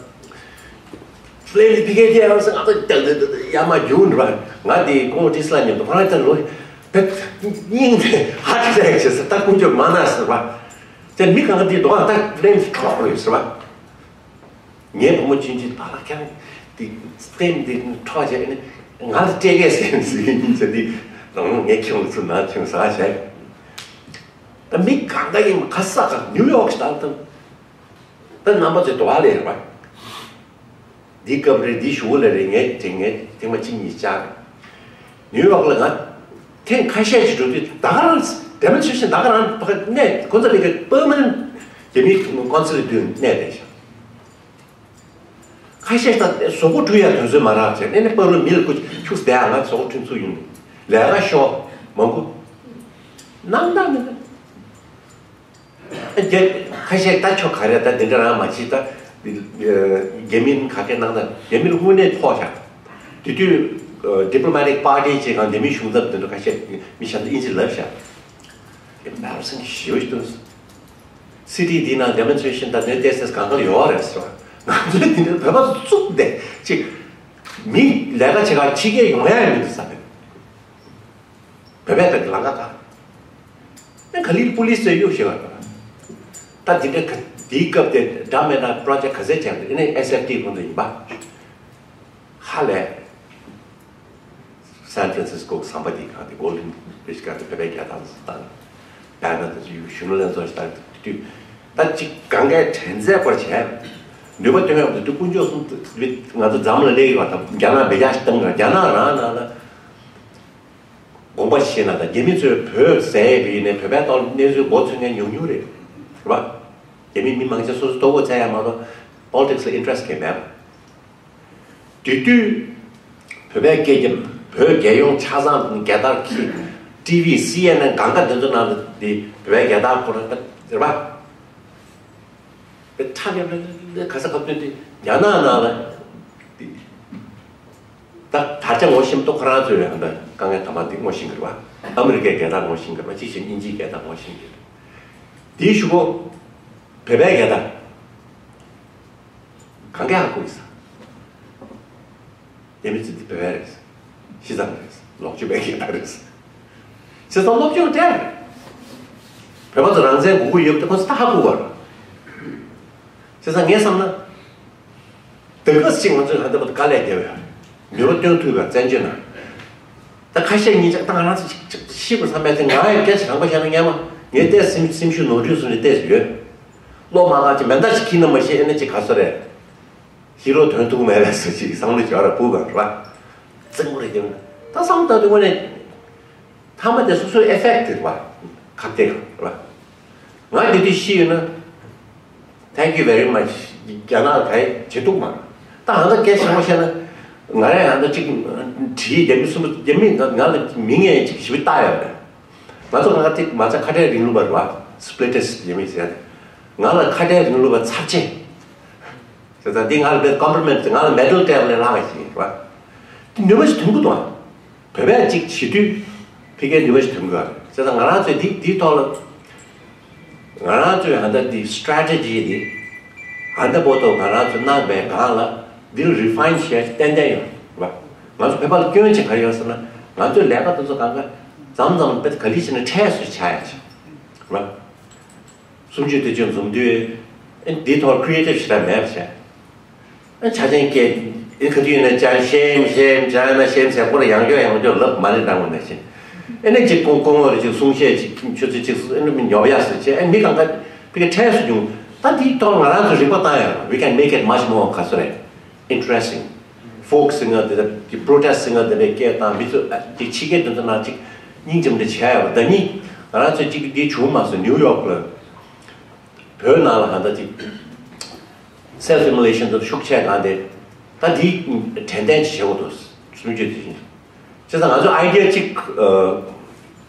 ཕི་ལམ་དེ་ཕི་ཀེ་ཊི་ཨེལ་ཟེར། ང་ཚོ་ཡར་མར་རྒྱུག་འདུག་བ། ང་དེ་ཀོང་ཏི་སི་ལ་མཉམ་དུ་ཁོ་རང་ད་ལོ་བོད་སྙིང་དེ་ཧར་ཊི་ཨེ་ཊེག་བྱས་ཟེར། ད་དཀོན་མཆོག་མ་གནང་ཟེར་བ། དེ་མི་གང་ག་དེ་འདུག་ཨ། ད་ཕི་ལམ་དེ་འཕྲོག་དགོས་ཟེར་བ། ངའི་བུ་མོ་ཆུང་ཆུང་བར་ལ་ཁྱེད་རང་དེ་ཕི་ལམ་དེ་འཕྲོག་བྱས་ནས་ང་ལ་སྤྲད་གས་ཟེར་ཟེར་ཡིན་ཟེར། དེ་རང་ངས་ཁྱེད་རང་ཚོ་ནང་ཁྱེད་རང་ཟ་བྱས། ད་མི་གང་ག་ཡིན་ག་ས་ག་ནིའུ་ཡོག་ཞིག་ད་ད་ད་རྣམ་པ་ཚོས་དུ་བ་ལས་རེད་པ། འདི་སྐབས་རེད། འདི་གཞུག་ལ་རེད། ངས་དེ་ངས་ཐེངས་མ་གཅིག་གཉིས་བཅར་རེད། ནིའུ་ཡོག་ལ་ང་ཐེངས་ཁ་ཤས་ཤིག་འགྲོ་དུས་ད་ག་རང་ཌེ་མོན་སི་ཊི་རེ་ཤན་ད་ག་རང་ཕ་ག་གནས་ཁོ་ཚོ་ལས་ཀ་པར་མ་ནེན་ཊི་རྒྱ་མིའི་ཀོན་སུལ་ལ་བསྡུས་གནས་བསྡད་ཤག་ཁ་ཤས་ད་གཟུགས་པོ་བཀྲུ་ཡ་དུས་ཚོད་མ་རག་བྱས་ཨེ་ནས་པ་རུ་མི་ལ་ཁུ་ཁྱུག་བསྡད་ཨ། ང་གཟུགས་པོ་བཀྲུ་ཚུགས་ཡོང་ནས་ལས་ཀ་ཤོག་མང་པོ་གནང་ད་མི་འདུག་རྒྱ་ཁ་ཤས་ད་ཁྱོ་ག་རེ་ད་འདི་འདྲ་རང་མ་བྱེད་ད། རྒྱ་མིན་ག་གེ་གནང་ད་རྒྱ་མིར་དངོས་གནས་ཕོག་ཤག་དེ་དུས་ཌི་པི་ལོ་མེ་ཊིག་པར་ཊི་ཅིག་གང་རྒྱ་མིའི་གཞུང་ཚབ་འདི་འདྲ་ཁ་ཤས་མི་ཤ་འདི་ཨིན་ཇི་ལབ་ཤག་ཨེམ་བྷ་ར་སིང་ཞེ་པོ་ཞིག་འདུག་སི་ཊི་འདི་ནང་ཌེ་མོན་སི་ཊི་རེ་ཤན་དང་ནོར་ཏེ་སེས་གང་ག་ཡོད་རེད་ཟེར་བ། ང་ཚོས་འདི་འདྲ་བོད་པ་ཚོ་བཙུགས་ཏེ་ཅིག་མི་ལས་ཀ་བྱེད་ག་ཕྱི་རྒྱལ་ཡོང་ཡ་ཡང་མི་འདུག་ས་རེད། བོད་པའི་ཐད་ཀྱི་ལམ་ཁ་ཁག་ཨེ་ག་ལིར་པུ་ལིས་ཚོས་གཡུག་བཞག་པ་རེད། ད་འདི་འདྲ་ག་འདིའི་སྐབས་དེ་འདྲ་མེད་ན་པྲོ་ཇེཀ་ག་ཚད་བྱས་པ་རེད། ཨེ་ནས་ཨེས་ཨེཕ་ཊི་ཁོང་ཚོ་ཡིན་པ། ཧ་ལས། སན་ཕྲན་སིས་ཀོ་ཟམ་པ་འདི་གང་དེ་གོལ་ཌན་བྷི་རི་ཇི་གང་དེ་བོད་པའི་རྒྱལ་དར་བཏང་། བལ་ན་དེ་ཚོ་གཞོན་ནུ་ལྷན་ཚོགས་ཤིག་དང་དེ་དུས་ད་ཅིག་གང་གའི་དྲན་ཚད་པར་བྱས། ནུས་པ་བཏོན་ཡག་དེ་དུས་དཀོན་མཆོག་གསུམ་དེ་ང་ཚོ་འཛམ་ལ་སླེབས་ཡོད་པ་དང་རྒྱ་ནག་མེ་རྒྱག་ཞིག་བཏང་ག་རྒྱ་ནག་རང་ནང་ལ་དགོངས་པ་བཞེས་ན་ད་རྒྱ་མི་ཚོས་བོད་ཟེར་བའི་ནས་བོད་པའི་ཐོག་གནས་ཚུལ་མགོ་ཚོས་མཁན་ཉུང་ཉུང་རེད། རེད་པ། རྒྱ་མི་མི་མང་ཆེ་སོ་སོ་ལྟོ་གོས་འཚོལ་ཡག་མ་གཏོགས་པོ་ལི་ཊིག་སི་ལ་ཨིན་ཊི་རེ་སི་ཊི་གང་ཡང་མེད་པ། དེ་དུས་བོད་པའི་སྐད་ཀྱི་བོད་རྒྱལ་ཡོངས་ཆ་ཚང་རྒྱལ་དར་འཁྱེར། ཊི་ཝི་སི་ཨེན་ཨེན་གང་ག་དེ་ཚོ་ནང་དུ་དེ་བོད་པའི་རྒྱལ་དར་ཁོ་རང་ད་རེད་པ། དེ་ཁྲ་ཉབ་ལ་ལ་ག་ས་ག་བཏོན་ཏེ་རྒྱ་ནག་ནང་ལ་དེ་ད་དར་ཆ་ངོ་ཤེས་མདོག་ཁོ་རང་ཚོས་ཡང་ད་དཀའ་ངལ་དམ་པ་འདི་ངོ་ཤེས་ཀྱི་རེད་པ། ཨ་མི་རི་ཀའི་རྒྱལ་དར་ངོ་ཤེས་ཀྱི་རེད་པ། གཅིག་བྱས་དབྱིན་ཇིའི་རྒྱལ་དར་ངོ་ཤེས་ཀྱི་རེད། དེའི་གཞུག་གུ་བོད་པའི་རྒྱལ་དར། གང་ག་ཧ་གོ་ཡིན་ས། རྒྱ་མི་ཚོ་འདི་བོད་པ་རེད། ཤི་ཙང་རེད། ལོག་སྤྱོད་པའི་རྒྱལ་དར་རེད། བྱས་ཙང་སློབ་སྦྱོང་སྤྲད་རེད། བོད་པ་ཚོ་རང་བཙན་དགོས་ཀྱི་ཡོད་པ་དེ་ཁོ་ཚོ་ད་ཧ་གོ་བ་རེད། བྱས་ཙང་ངས་བསམ་ན། དེ་ག་ཅིག་ང་ཚོས་ཧ་ད་པ་དཀའ་ལས་རྒྱབ་ཡ། ནུས་པ་བཏོན་ཐུབ་པའི་བཙན་བྱོལ་ནང་། ད་ཁ་ཤས་གཉིས་ཅག་ད་ང་རང་ཚོ་ཅིག་ཅིག་ཤི་དགོས་བསམ་པའི་ཚེ་ང་ཡང་སྐད་ཆ་རང་པ་བཤད་ན་སྙམ། ངས་ཏོག་ཙམ་སེམས་ཤུགས་ནོར་འཁྲུལ་སོང་ནས་ཏོག་ཙམ་ཡོད། བློ་མ་ཁག་ཅིག་མེ་མདའ་ཞིག་འཁྱེར་ན་མ་ཤེས་ཨེ་ན་ཅིག་ག་སོ་རེད། ཤི་རོ་དོན་ཐུག་མེད་པས་སུ་ཅིག་བསམ་བློ་བྱོས་ར་ཕུག་གང་ར། བཙན་པོ་རེད་ཀྱང་ད་བསམ་བློ་བཏང་དུས་དངོས་གནས། ཐ་མ་དེ་སོ་སོའི་ཨེ་ཕེག་ཊི་རེད་པ། ཁ་གཏད་རེད་པ། ང་དེ་དུས་ཤི་ཡོད་ན། Thank you very much. རྒྱ་ནག་ག་ཡེ་བྱེད་ཐུབ་མ་རེད། ད་ཧང་ད་སྐད་ཆ་མ་བཤད་ན། ང་རང་ཧང་ད་ཅིག་བྲིས་རྒྱ་མི་གསུམ་པོ་རྒྱ་མི་ང་ང་ལ་མི་ངན་ཅིག་ཞིབ་ལྟ་ཡོད་རེད། ང་ཚོ་ང་ཚིག་མ་ཚད་ཁ་བྲལ་རིང་ལུགས་པ་རེད་པ། སི་པི་ལི་ཊི་སི་ཊི་རྒྱ་མི་ཟེར། ང་ལ་ཁ་བྲལ་རིང་ལུགས་པ་ཚབས་ཆེན། བྱས་ཙང་འདི་ང་ལ་མེད་ཀོམ་པི་ལི་མེན་ཊི་ང་ལ་མེ་ཌལ་སྤྲད་པ་ལས་ལྷག་པ་ཞིག་ཡིན་རེད་པ། འདི་ནུས་པ་ཞིག་ཐོན་གི་འདུག་ཨ། བོད་པས་ཅིག་བྱེད་དུས་ཕ་གིའི་ནུས་པ་ཞིག་ཐོན་གི་ཡོད་རེད། བྱས་ཙང་ང་རང་ཚོས་འདི་འདིའི་ཐོག་ལ་ང་རང་ཚོས་ཧ་ད་འདི་སི་ཊེ་རེ་ཊི་ཇི་འདི་ཧ་ད་བོ་ཏོ་ང་རང་ཚོས་གནང་པའི་སྒང་ལ་འདིར་རི་ཕ་ཡིན་བྱས་ཏན་ཏན་ཡོད་རེད་པ། ང་ཚོ་བོད་པ་ལ་སྐྱོན་ཅིག་ག་རེ་ཡོད་ཟེར་ན་ང་ཚོའི་ལས་ཀ་དེ་ཚོ་གང་ག་མཚམས་མཚམས་དཔེ་ག་ལི་བྱས་ན་འཕྲལ་སུ་ཆགས་ཡ་ཅིག་རེད་པ། གསུམ་བཅུ་དེ་ཚོ་འཛོམས་དུས། ཨེ་འདིའི་ཐོག་ཁི་རི་ཨེ་ཊིབ་ཞེ་དྲག་མེད་པ་བྱས། ཨེ་ཆ་ཅན་སྐད་ཨེ་ག་དུས་ཡིན་ན་ཅང་ཤེམ་ཤེམ་ཅང་ན་ཤེམ་ཟེར་ཁོ་ར་ཡང་བསྐྱར་ཡང་བསྐྱར་ལབ་མ་ནི་འདྲ་བོ་ནང་བཞིན། ཨེ་ནས་ཅིག་སྐུ་སྐུ་ངོ་རེ་ཅིག་གསུང་བཤད་ཅིག་ཆུ་ཚོད་ཅིག་ཨེ་ནས་མི་ཉོབ་ཡག་སུ་བྱས། ཨེ་མི་གང་ག་ཕི་ག་ཁྲལ་སུ་བྱུང་། ད་འདིའི་ཐོག་ང་རང་ཚོ་རིག་པ་བཏང་ཡ། We can make it much more ག་སུ་རེད། Interesting. Folk singer དེ་འདྲ་གི་protest singer དེ་འདྲའི་སྐད་བཏང་། མི་ཚོ་ཅིག་ཕྱི་རྒྱལ་དེ་ཚོ་ནང་ཅིག་སྙིང་རྗེ་མོ་འདྲ་བྱས་ཡོད་པ། ད་ནི་ང་རང་ཚོ་ཅིག་འདི་བྱུང་མ་སོང་། ནིའུ་ཡོག་ལ་བོད་ནང་ལ་གང་ལྟར་ཅིག་self immolation དེ་ཤུགས་ཆེ་གང་དེ། ད་འདི་དྲན་རྟེན་ཅིག་བྱེད་དགོས་འདུག་གསུང་ཆོས་དེ་བཞིན། བྱས་ཙང་ང་ཚོ་idea གཅིག་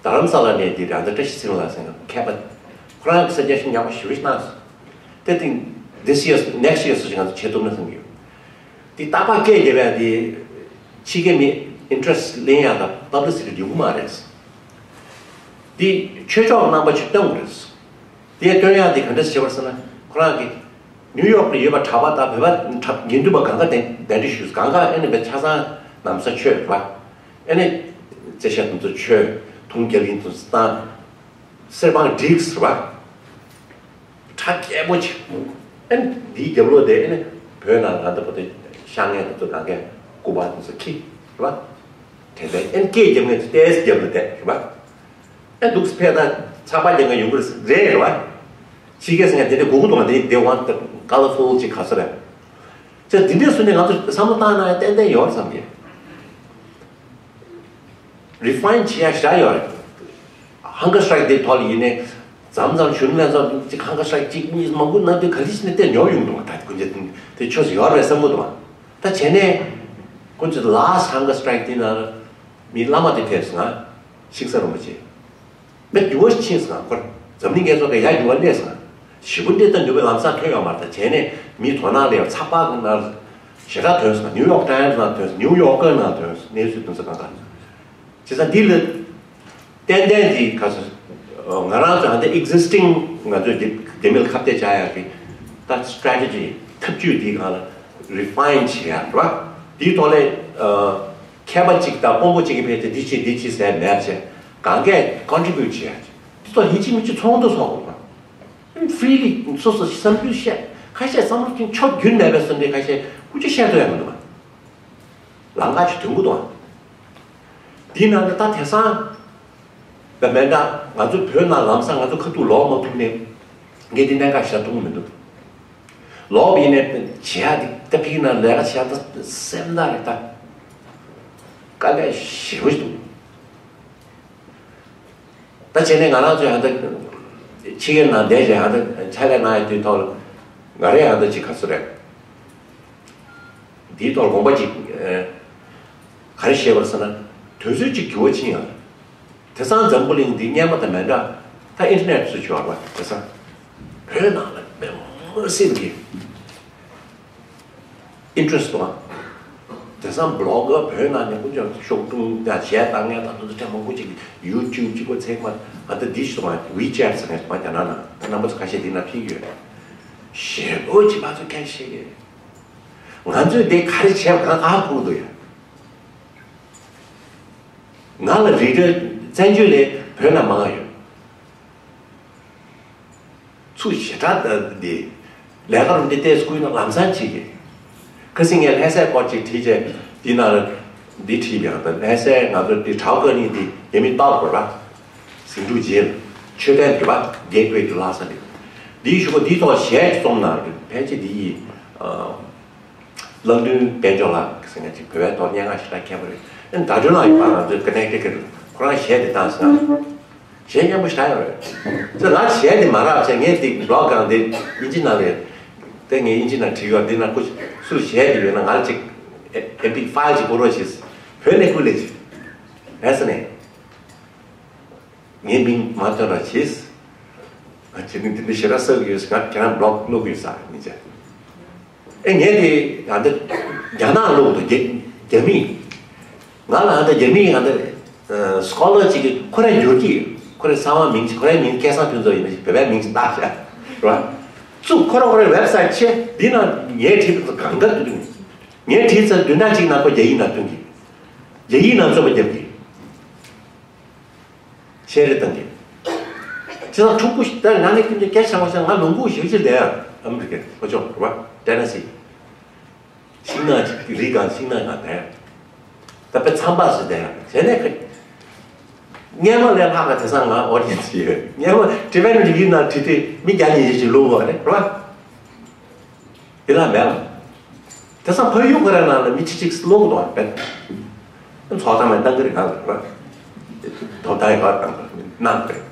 རྡ་རམ་ས་ལ་ནས་འདི་ར་འདི་བཀྲ་ཤིས་ཚེ་རིང་ལགས་ཟེར་མཁན་ཁྱད་པར་ཁོ་རང་གི་suggestion ཡག་པོ་ཞེ་པོ་ཞིག་གནང་སོང་། དེ་thing this year next year སུ་ཞིག་ང་ཚོ་བྱེད་ཐུབ་ན་བསམ་གྱི་ཡོད། འདི་རྟག་པར་སྐད་རྒྱབ་ཡ་འདི་ཕྱི་རྒྱལ་མི་interest ལེན་ཡ་དང་publicity ཡོང་གི་མ་རེད། འདི་ཆོས་ཕྱོགས་རྣམ་པ་ཅིག་སྟོན་དགོས་རེད། དེ་སྟོན་ཡ་དེ་ག་འདྲ་བྱེད་པར་ཟེར་ན། ཁོ་རང་གིས་ནིའུ་ཡོག་ལ་ཡོད་པ་གྲྭ་པ་དང་བོད་པ་གྲྭ་དགེ་འདུན་པ་གང་ག་གདན་གདན་འདྲེན་ཞུས། གང་ག་ཨེ་ནི་བས་ཆ་ཚང་ན་བཟའ་ཆོས་རེད་པ། ཨེ་ནི་རྩེ་ཤ་དེ་ཚོ་མཆོད། དུང་རྒྱ་གླིང་དེ་ཚོ་བཏང་། གསེར་སྦང་བསྒྲིགས་ཟེར་བ། གྲ་རྒྱས་པོ་ཅིག་ཨེ་ནི་འདིའི་རྒྱབ་ལོགས་དེ་ཨེ་ནི་བོད་ནང་ང་ད་བོ་དེ་ཤ་ངན་དེ་ཚོ་གང་གས་སྐུ་པར་དེ་ཚོ་འཁྱེར་རེད་པ། དེ་འདྲ་ཨེ་ནི་སྐད་རྒྱབ་མཁན་ཚོ་ཏོག་ཙམ་རྒྱབ་ལ་བསྡད་རེད་པ། ཨེ་འདུག་སེ་ཕེབས་ན་ཚགས་པར་རྒྱག་མཁན་ཡོང་གི་རེད་རེད་པ། ཕྱི་རྒྱལ་ཟེར་མཁན་དེ་འདྲ་དགོས་ཀྱི་འདུག་ག་དེ་they want the colorful ཅིག་ག་ཚོད་རེད། ཅེས་འདི་འདྲས་སུ་ནས་ང་ཚོ་བསམ་བློ་བཏང་ན་ཏན་ཏན་ཡོད་རེད་བསམ་གི། Refine བྱེད་ཡ་ཞེ་དྲག་ཡོད་རེད། Hunger strike དེ་ཐོག་ལ་ཡིན་ནའི་མཚམས་མཚམས་གཞོན་ནུ་ལྷན་ཚོགས་ཅིག་hunger strike གཅིག་གཉིས་མང་པོ་གནང་དུས་ག་ལེ་ཞིག་ནས་དེ་ཉོབ་ཡོང་འདུག་ད་དགུན་ཆ་དེ་ཆོས་སུ་ཡོད་རེད་བསམ་གྱི་འདུག་ད་བྱས་ནས་ཁོ་ཚོ་last hunger strike དེ་ནང་མི་བླ་མ་དེ་ཕེབས་སོང་ང་། ཤིང་བཟའ་རིན་པོ་ཆེ། མི་འགྱུར་བ་ཕྱིན་སོང་ང་། ཁོ་འཛམ་གླིང་རྒྱལ་ཚོགས་ཀྱི་ཡ་འགྱུར་བ་སླེབས་སོང་ང་། ཞེ་པོ་འདྲ་ད་འགྱུར་བའི་ལམ་སང་ཐོན་ཡོད་མ་རེད། ད་བྱས་ནས་མི་དོ་སྣང་སླེབས་ཚགས་པར་གྱི་ནང་ཞེ་དྲག་ཐོན་སོང་ང་། ནིའུ་ཡོག་ཊའིམ་སི་ནང་ཐོན་སོང་། ནིའུ་ཡོག་ཀར་ནང་ཐོན་སོང་། གནས་ཚུལ་དེ་ཚོ་གང་ག་བྱས་ཙང་འདི་ལ་ཏན་ཏན་འདི་ག་ཚོད་ང་རང་ཚོ་ཧ་འདི་existing ང་ཚོའི་འདི་འདི་མི་ལ་ཁ་གཏད་བྱ་ཡག་གི་ད་strategy ཐབས་ཇུས་འདི་གང་ལ་refine བྱེད་ཡག་རེད་པ། འདིའི་ཐོག་ལས་མཁས་པ་གཅིག་དང་དཔོན་པོ་གཅིག་གིས་ཕེབས་ཏེ་འདི་བྱེད་འདི་བྱེད་ཟེར་མེད་བྱས། གང་གས་contribute བྱེད་ཡག་འདི་ཚོ་ཡིན་གཅིག་མིན་གཅིག་ཚོགས་འདུ་ཚོགས་དགོས་པ། freely སོ་སོ་བསམ་ཚུལ་བཤད། ཁ་ཤས་བསམ་བློ་གཏིང་ཕྱོགས་རྒྱུན་མེད་པའི་བསམ་འདི་ཁ་ཤས་སྐུ་ཅི་བཤད་ཐུབ་ཡག་མི་འདུག་པ། ལམ་ཁ་ཅིག་དོན་གྱི་འདུག་པ། འདིའི་ནང་དུ་ད་དེང་སང་བ་མེད་འདྲ་ང་ཚོ་བོད་ནང་ལམ་སང་ང་ཚོ་ཁ་ཐུག་ལོག་མ་ཐུབ་ནས་ངས་འདི་གནད་འགག་ཞེ་དྲག་མཐོང་གི་མི་འདུག་ལོག་པ་ཡིན་ནའི་བྱེད་ཡག་འདི་ད་ཕིག་ན་ལས་ཀ་བྱེད་ཡག་ད་སེམས་ཐག་རེད་ད། དཀའ་ལས་ཞེ་པོ་ཞིག་འདུག་ད་བྱས་ནས་ང་རང་ཚོ་ཡང་ད་ཕྱི་རྒྱལ་ནང་བསྡད་བྱས་ཡང་ད་ཕྱག་ལས་གནང་ཡག་དེའི་ཐོག་ལ་ང་རང་ཡང་ད་ཅིག་ག་ཚོད་རེད། འདིའི་ཐོག་དགོངས་པ་ཅིག་ཨ། ག་རེ་བཞེས་པར་ཟེར་ན། དུས་ཚོད་ཅིག་འགྱུར་བ་ཕྱིན་ཡང་། དེང་སང་འཛམ་བུ་གླིང་འདི་སྔོན་མ་དང་མི་འདྲ། ད་ཨིན་ཊར་ནེཊ་ཚུར་བྱུང་བ་དེང་སང་། བོད་ནང་ལ་མི་མང་སེམས་ཀྱི་ཨིན་ཊརེ་སི་ཊི་འདུག་ཨ། དེང་སང་བི་ལོག་གར་བོད་ནང་ནས་ཀུན་ཀྱང་ཤོག་དྲུང་དང་གཞས་བཏང་མཁན་དང་དེ་ཚོ་ཕྲན་མང་པོ་ཅིག་ཡུ་ཊུབ་གཅིག་པོ་ཚེག་མ་ཨ་ད་འདི་ཞིག་འདུག་ཨ། ཝི་ཅེཊ་ཟེར་མཁན་འདུག་ཨ། རྒྱ་ནག་ནང་ད་རྣམ་པ་ཚོ་ཁ་ཤས་འདི་ན་ཕིག་ཡོད་རེད། ཞེ་པོ་ཅིག་ཕར་ཚུར་སྐད་བཤད་ཀྱི། ང་ཚོས་འདི་ག་རེ་བྱས་པ་གང་ཨ་ཁུག་འདུག་ཡ། ང་ལ་རིགས་འདྲ་བཙན་བྱོལ་ལས་བོད་ན་མང་ང་ཡོད། ཚུར་ཞེ་དྲག་འདི་ལས་ཀ་རུ་འདི་ཏེས་སྐུལ་ན་ལམ་སང་བྱེད་ཀྱི། ཁ་སང་ངས་ལྷ་སའི་སྐོར་ཅིག་བྲིས་རྗེས་འདི་ན་འདི་བྲིས་པའི་ཡང་ད་ལྷ་སའི་ང་ཚོ་འདི་བྲག་བརྐོས་ནི་འདི་རྒྱ་མི་ཏག་དགོས་པ། ཟིང་འཁྲུག་རྗེས་ལ་མཆོད་རྟེན་དུ་བ་རྒྱལ་བཀོད་ཀྱི་བརླག་ས་འདི། འདིའི་གཞུག་གུ་འདིའི་ཐོག་གཞས་ཅིག་རྩོམ་གནང་རེད། ཕལ་ཆེར་འདི་ཡིས་གླང་མདུན་དཔལ་འབྱོར་ལགས་ཟེར་མཁན་ཅིག་བོད་པའི་ཐོག་སྙན་ངག་ཞེ་དྲག་མཁས་པ་རེད། ཨ་ནི་ཟླ་སྒྲོན་ལགས་ཡིན་པ་ང་ཚོའི་ཀ་ནེག་ཊི་ཀེཊ་རེད། ཁོ་རང་གཞས་འདི་བཏང་ཟེར། གཞས་སྙན་པོ་ཞེ་དྲག་ཡོད་རེད། ཙི་ལགས་གཞས་འདི་མ་རག་བྱས་ངས་འདི་བི་ལོག་སྒང་འདི་དབྱིན་ཇི་ནང་ལ་ཡོད། དེ་ངས་དབྱིན་ཇི་ནང་བྲིས་ཡོད། འདི་ནང་སྐུ་སུ་གཞས་འདི་ཡོད་ན་ང་ལ་ཅིག་ཨེམ་པི་ཕའིལ་ཅིག་བསྐུར་རོགས་བྱེད། བོད་ནས་བསྐུར་ལེ་ཅིག་རེད་ཟེར་ནས། ངའི་མིང་མ་བཏོན་ར་བྱེད། ང་བྱེད་ནི་འདི་འདྲ་ཞེ་དྲག་ཟ་གི་ཡོད་ཟེར། ང་ཁྱེད་རང་བི་ལོག་བླུག་གི་ཡོད་ཟེར་ནི་ཅེ། ཨེ་ངས་དེ་ཨ་འདི་རྒྱ་ནག་བླུག་འདུག་རྒྱ་རྒྱ་མི། ང་ལ་ཨ་འདི་རྒྱ་མི་ཨ་འདི་སྐོ་ལར་ཅིག་གིས་ཁོ་རང་བསྒྱུར་གྱི་ཡོད། ཁོ་རང་གསང་བ་མིང་ཅིག་ཁོ་རང་མིང་སྐལ་བཟང་ཕུན་ཚོགས་ཡིན་ན་ཅིག་བོད་པའི་མིང་ཅིག་བཏགས་བཞག་རེད་བ། ཚུགས་ཁོ་རང་ཁོ་རའི་ཝེབ་སའིཊ་ཆེ་འདི་ན་ངས་བྲིས་པ་ཚོ་གང་ག་དུ་དུ་ངས་བྲིས་ཚར་བདུན་ཕྲག་གཅིག་ནང་ཁོ་རྒྱ་ཡིག་ནང་ཐོན་གྱི། རྒྱ་ཡིག་ནང་རྩོད་པ་རྒྱབ་ཀྱི། ཤེས་རེ་བཏང་གི། ཁྱེད་རང་ཕྲུ་གུ་ཞིག་ད་ང་ནི་ཁྱིམ་ཚང་སྐད་ཆ་བཤད་ང་ལུང་ཁུག་ཞིག་ཅིག་བསྡད་ཡ་ཨ་མི་རི་ཀའི་ལྷོ་ཕྱོགས་རེད་བ་ཏེ་ན་སི། ཤིང་ནགས་ཅིག་རི་སྒང་ཤིང་ནགས་སྒང་བསྡད་ཡ། ད་དཔེ་མཚམས་པ་ཞིག་བསྡད་ཡ་བྱས་ནས་ཁ། སྔོན་མ་ལས་ལྷག་ག་དེང་སང་ང་ཨོ་ཌི་ཡན་སི་ཡོད། སྔོན་མ་Tibetan Review ནང་བྲིས་དུས་མི་བརྒྱ་ཉིས་བརྒྱ་ཅིག་བླུགས་པ་རེད་རེད་བ། དེ་ལ་མེད་ལ། དེང་སང་ཕ་ཡུལ་ཁོ་རའི་ནང་ལ་མི་ཁྲི་གཅིག་བླུགས་འདུག་བ། ཚོགས་གཏམ་ལ་བཏང་གི་རེད། གང་ལ་རེད་བ། དོ་བདག་ཡོད་བཏང་གི་རེད། གནང་གི་རེད།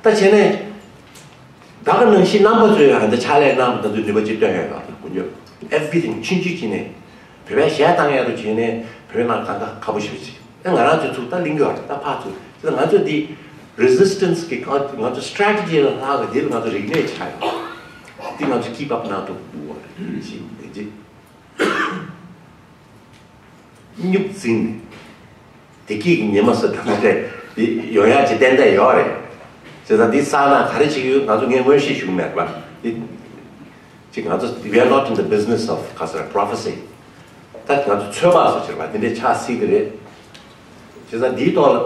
ད་བྱས་ནས། ད་ག་ནང་བཞིན་རྣམ་པ་ཚོས་ཧ་ད་ཕྱག་ལས་གནང་བ་དེ་ཚོའི་ནུས་པ་ཅིག་བཏོན་ཡོད་ལ་དགུན་ཆོས་everything ཆུང་ཆུང་བྱས་ནས་བོད་པའི་གཞས་བཏང་ཡག་རུ་བྱས་ནས་བོད་ནང་གང་ག་ཁ་པོ་ཞེ་པོ་ཅིག་ཨ་ང་རང་ཚོའི་ཚུགས་ད་གླེང་གི་ཡོད་རེད། ད་ཕར་ཚུར་དེ་ལ་ང་ཚོས་འདི་resistance གི་ང་ཚོ་strategy ལ་ལྷག་གི་འདི་ལ་ང་ཚོ་རིག་གནས་ཆགས་ཡོད། འདི་ང་ཚོ་keep up གནང་ཐུབ་དགོས་པ་རེད། ཞིག་འདི་ཅིག་སྨྱུག་འཛིན་ནས། བདེ་སྐྱིད་ཀྱི་ཉི་མ་སུ་དང་འདྲ་དེ་ཡོང་ཡག་ཅིག་ཏན་ཏན་ཡོད་རེད། བྱས་ཙང་འདི་ས་ན་ག་རེ་བྱེད་ཀྱི་ཡོད་ང་ཚོ་ངས་མངོན་ཤེས་ཞུ་གི་མེད་པ། འདི་ཅིག་ང་ཚོ we are not in the business of ག་ཟེར་prophecy། ད་ང་ཚོ་ཚོད་དཔག་སུ་བྱེད་པ་འདི་འདྲའི་ཆགས་སྲིད་ཀྱི་རེད། བྱས་ཙང་འདིའི་ཐོག་ལ།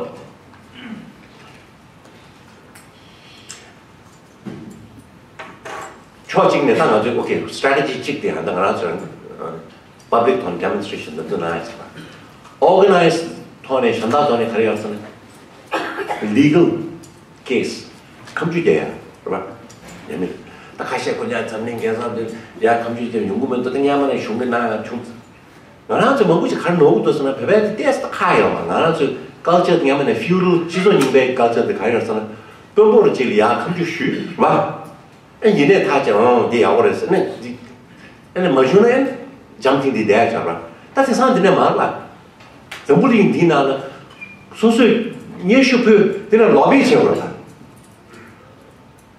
ཕྱོགས་གཅིག་ནས་ད་ང་ཚོས་okay strategy གཅིག་དེ་ད་ང་རང་ཚོ་public ཐོག་demonstration འདི་ཚོ་གནང་ཡ་ཟེར་བ། organized ཐོག་ནས་གཞན་དག་ཐོག་ནས་ག་རེ་ཡོད་ཟེར་ན་legal case ཁ་མཆུ་རྒྱག་ཡ་རེད་བ། ཡ་མི་ད་ཁ་ཤས་ཁོ་ཉག་འཛམ་གླིང་རྒྱལ་ས་འདི་ཡ་ཁ་མཆུ་རྒྱག་ཡོང་གི་མི་འདུག་ད་སྔོན་མ་ནས་གཞུང་གི་གནང་ཡ་བྱུང་། ང་རང་ཚོ་མང་པོ་ཞིག་ག་རེ་ནོར་གི་འདུག་ཟེར་ན་བོད་པའི་དེ་ཏོག་ཙམ་ཁག་ཡོད་མ། ང་རང་ཚོའི་culture དེ་སྔོན་མ་ནས་feudal སྤྱི་ཚོགས་རྙིང་པའི་culture དེ་ག་རེ་ཡོད་ཟེར་ན་དཔོན་པོ་རུ་གཅིག་ལ་ཡར་ཁ་མཆུ་ཞུས་བ། ཨེ་ཡིན་ནའི་ཐག་བཅད་འོང་འདི་ཡག་པོ་རེད་ཟེར་ནས་འདི་ཨེ་ནས་མ་ཞུ་ན་ཨེ་འཇམ་ཐིང་འདི་བསྡད་བྱ་བ། ད་དེང་སང་འདི་ནས་མར་ལ་འཛམ་བུ་གླིང་འདི་ནང་ལ་སོ་སོས་སྙན་ཞུ་ཕུལ་འདི་ལ་lobby བྱེད་དགོས་ལ།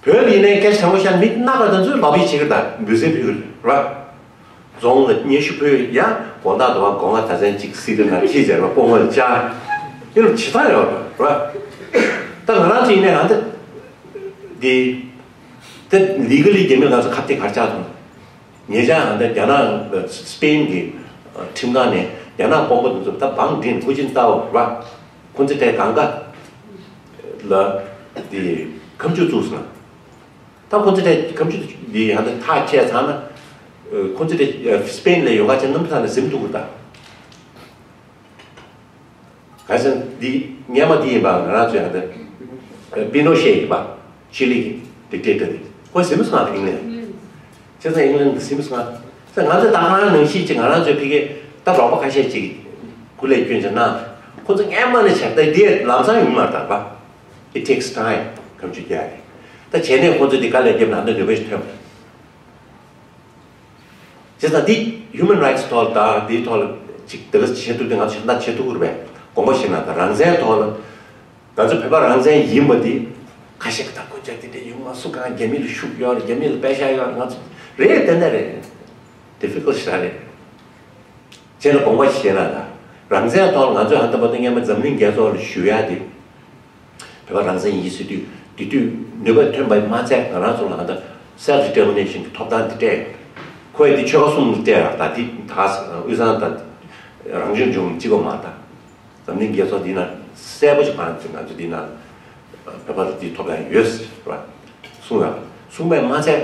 བོད་ལ་ཡིན་ནའི་སྐད་ཆ་དྲང་པོ་བཤད་ན་མི་སྣ་ཁ་དེ་ཚོས་ལོ་བི་བྱེད་ཀྱི་དང་འབུལ་སེམས་ཕུལ་གྱི་རེད། རྫོང་ལ་སྙན་ཞུ་ཕུལ་ཡ། དགོང་དག་དུ་བ་སྒོ་ང་ད་ཚན་གཅིག་སྲིད་དེ་ན་ཁྱི་མཇལ་བ་སྤོ་ངོ་ལ་བཅར་ཡིན་ལ་ཇི་ལྟར་ཡོད་རེད། ད་ང་རང་ཚོ་ཡིན་ནའི་ཨ་འདི་འདི་ད་ལི་ག་ལི་རྒྱ་མི་ང་ཚོ་ཁ་གཏད་གར་བཅག་ཐུབ། ཉེ་ཆར་ཨ་འདི་རྒྱ་ནག་སི་པེན་གྱི་ཁྲིམས་ཁང་ནས་རྒྱ་ནག་དཔོན་པོ་དེ་ཚོ་ད་བང་སྒྲིག་ཧུ་ཅིན་ཏའོ་རེད་བ། ཁོ་ཚོ་གྲས་གང་ག་ལ་དེ་ཁ་མཆུ་བཙུགས་སོང་། ད་ཁོ་ཚོ་གྲས་ཁ་མཆུ་དེ་ཧ་ད་ཐག་ཆད་ཚར་ན་ཁོ་ཚོ་གྲས་སི་པེན་ལ་ཡོང་ག་ཅན་རྣམ་ཐར་ལ་ཟིན་ཐུབ་ཀྱི་རེད་ད། ག་ཚོད་འདི་སྔོན་མ་འདི་ཡིན་པ་ང་རང་ཚོའི་ཧ་ད་པི་ནོ་ཤེ་ཡིན་པ་ཆི་ལི་གི་དིག་ཏེ་ཏར་དེ་ཁོ་ཟིན་མ་སོང་ཨིང་ལན། བྱས་ཙང་ཨིང་ལན་དུ་སིམ་སོང་ང་། ང་ཚོ་ད་ག་རང་ནང་བཞིན་གྱི་ང་རང་ཚོའི་ཕ་གི་ད་རོགས་པ་ཁ་ཤས་ཅིག་སྐུ་ལས་སྐྱོན་ཅིག་གནང་། ཁོ་ཚོ་སྔན་མ་ནས་བྱས་ད་འདི་ལམ་སང་ཡོང་མ་ཐག་པ། It takes time ཁ་མཆུ་རྒྱག་ཡ་རེད། ད་བྱས་ནས་ཁོ་ཚོ་འདི་དཀའ་ལས་བརྒྱབ་ན་ད་ནུས་པ་ཞིག་ཐོན། བྱས་ཙང་འདི་human rights ཐོག་ལ་ད་འདིའི་ཐོག་ལ་ཅིག་དེ་ག་བྱེད་ཐུབ་དེ་ང་ཚོ་ཞབས་འདེགས་བྱེད་ཐུབ་ཀྱི་རེད་པས། དགོངས་པ་བཞེས་ན་ད་རང་བཙན་ཐོག་ལ། ང་ཚོ་བོད་པ་རང་བཙན་ཡིན་པ་འདི་ཁ་ཤས་ཀྱིས་ད་དཀོན་མཆོག་དེ་འདྲ་ཡོང་མ་སུ་གང་རྒྱ་མི་ལ་ཤུགས་ཡོད་རེད། རྒྱ་མི་ལ་པད་ཤག་ཡོད་རེད། ང་ཚོ་རེད་ཏན་ཏན་རེད། difficult ཞེ་དྲག་རེད། བྱས་ན་དགོངས་པ་བཞེས་ན་ད་རང་བཙན་ཐོག་ང་ཚོས་ཧ་ད་བར་དུ་སྔོན་མ་འཛམ་གླིང་རྒྱལ་ཚོགས་ལ་ཞུ་ཡ་དེ་བོད་པ་རང་བཙན་ཡིན་ཟེར་དུས་དེ་དུས་ནུས་པ་ཐོན་པ་མ་ཚད་ང་རང་ཚོ་ལ་ཧ་ད་self determination གི་ཐོབ་ཐང་དེ་སྤྲད་ཡོད། ཁོས་དེ་ཆོལ་ཁ་གསུམ་ལ་སྤྲད་ཡོད་ད། དེ་ད་དབུས་གཙང་དང་རང་སྐྱོང་ལྗོངས་གཅིག་པ་མ་ད། འཛམ་གླིང་རྒྱལ་ཚོགས་འདི་ན་གསལ་པོ་ཞིག་ཕར་ཚུར་ང་ཚོ་འདི་ན་བོད་པ་ལ་འདི་ཐོབ་ཐང་ཡོད་ཟེར་བ་གསུངས་ཡོད། གསུངས་པས་མ་ཚད་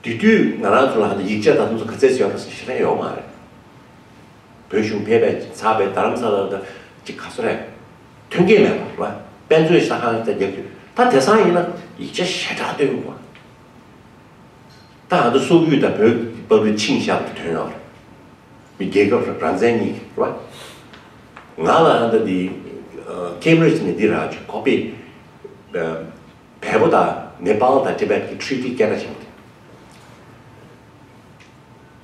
དེ་དུས་ང་རང་ཚོ་ལ་ཡིག་ཆ་དང་དེ་ཚོ་ག་ཚད་ཡོད་པ་ཞེ་དྲག་ཡོད་མ་རེད། བོད་གཞུང་ཕེབས་པའི་ཚར་བའི་རྡ་རམ་ས་ལ་ལ་ཅིག་ག་ཚོད་རེད། མཐུན་རྐྱེན་མེད་པ་རེད་བ། དཔེ་མཛོད་ཤ་ཁང་ལྟ་རྒྱབ་ཀྱི་ད་དེང་སང་ཡིན་ན་ཡིག་ཆ་ཞེ་དྲག་བཏོན་ཡོང་བ། ད་ང་ཚོ་སོག་ཡུལ་དང་བོད་ཀྱི་བར་དུ་ཆིངས་བཞག་པའི་དོན་ཡོད་རེད། མི་རྒྱལ་ཁབ་རང་བཙན་གཉིས་ཀྱི་རེད་བ། ང་ལ་ཨ་ད་འདི་ཀེམ་རིཇ་ནས་འདི་རག་བྱུང་ཁོ་པས་བལ་པོ་དང་ནེ་པཱལ་དང་ཏི་བེད་ཀྱི་ཁྲི་ཊི་བསྐྱར་བཅོས་བྱུང་སྟེ།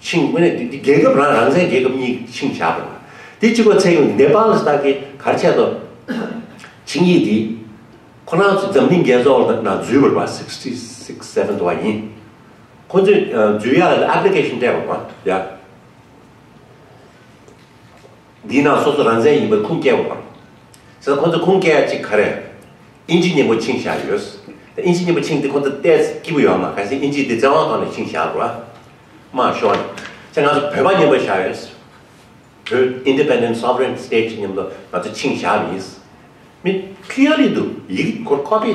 ཆིངས་དངོས་གནས་འདི་འདི་རྒྱལ་ཁབ་རང་རང་བཙན་རྒྱལ་ཁབ་གཉིས་ཆིངས་བཞག་པ་རེད། འདི་གཅིག་པ་ཚད་ཀྱི་ནེ་པཱལ་ལ་ད་གི་གར་ཆད་དོ། ཆིངས་ཡིག་འདི་ཁོ་རང་ཚོ་འཛམ་གླིང་རྒྱལ་ཚོགས་ལ་ནང་འཛུལ་བ་རེད་བ། sixty six seven དུ་བ་ཡིན། ཁོ་ཚོས་འཛུལ་ཡག་ལ་ཨེབ་ལི་ཀེ་ཤན་སྤྲད་པ་རེད་བ་ཡ། འདིའི་ནང་སོ་སོ་རང་བཙན་ཡིན་པར་ཁུངས་སྐྱེལ་བ་དང་། ཟེར་ན་ཁོང་ཚོ་ཁུངས་སྐྱེལ་ཡ་གཅིག་ག་རེ། ཨིན་ཇི་མཉམ་པོ་ཆིངས་བཞག་ཡོད། ཨིན་ཇི་མཉམ་པོ་ཆིངས་དེ་ཁོང་ཚོ་ཏོག་ཙམ་སྐྱིད་པོ་ཡོད་མ་ག་ཚད་ཨིན་ཇི་དེ་བཙན་དབང་ཐོག་ནས་ཆིངས་བཞག་རོགས། མ་ཤོར་ནས་ཚེ་ང་ཚོ་བོད་པ་མཉམ་པོ་བཞག་ཡོད། བོད་Independent Sovereign State མཉམ་དུ་ང་ཚོ་ཆིངས་བཞག་མིན། མི་clearly འདུག་ཡིག་སྐོར་ཁོ་པས་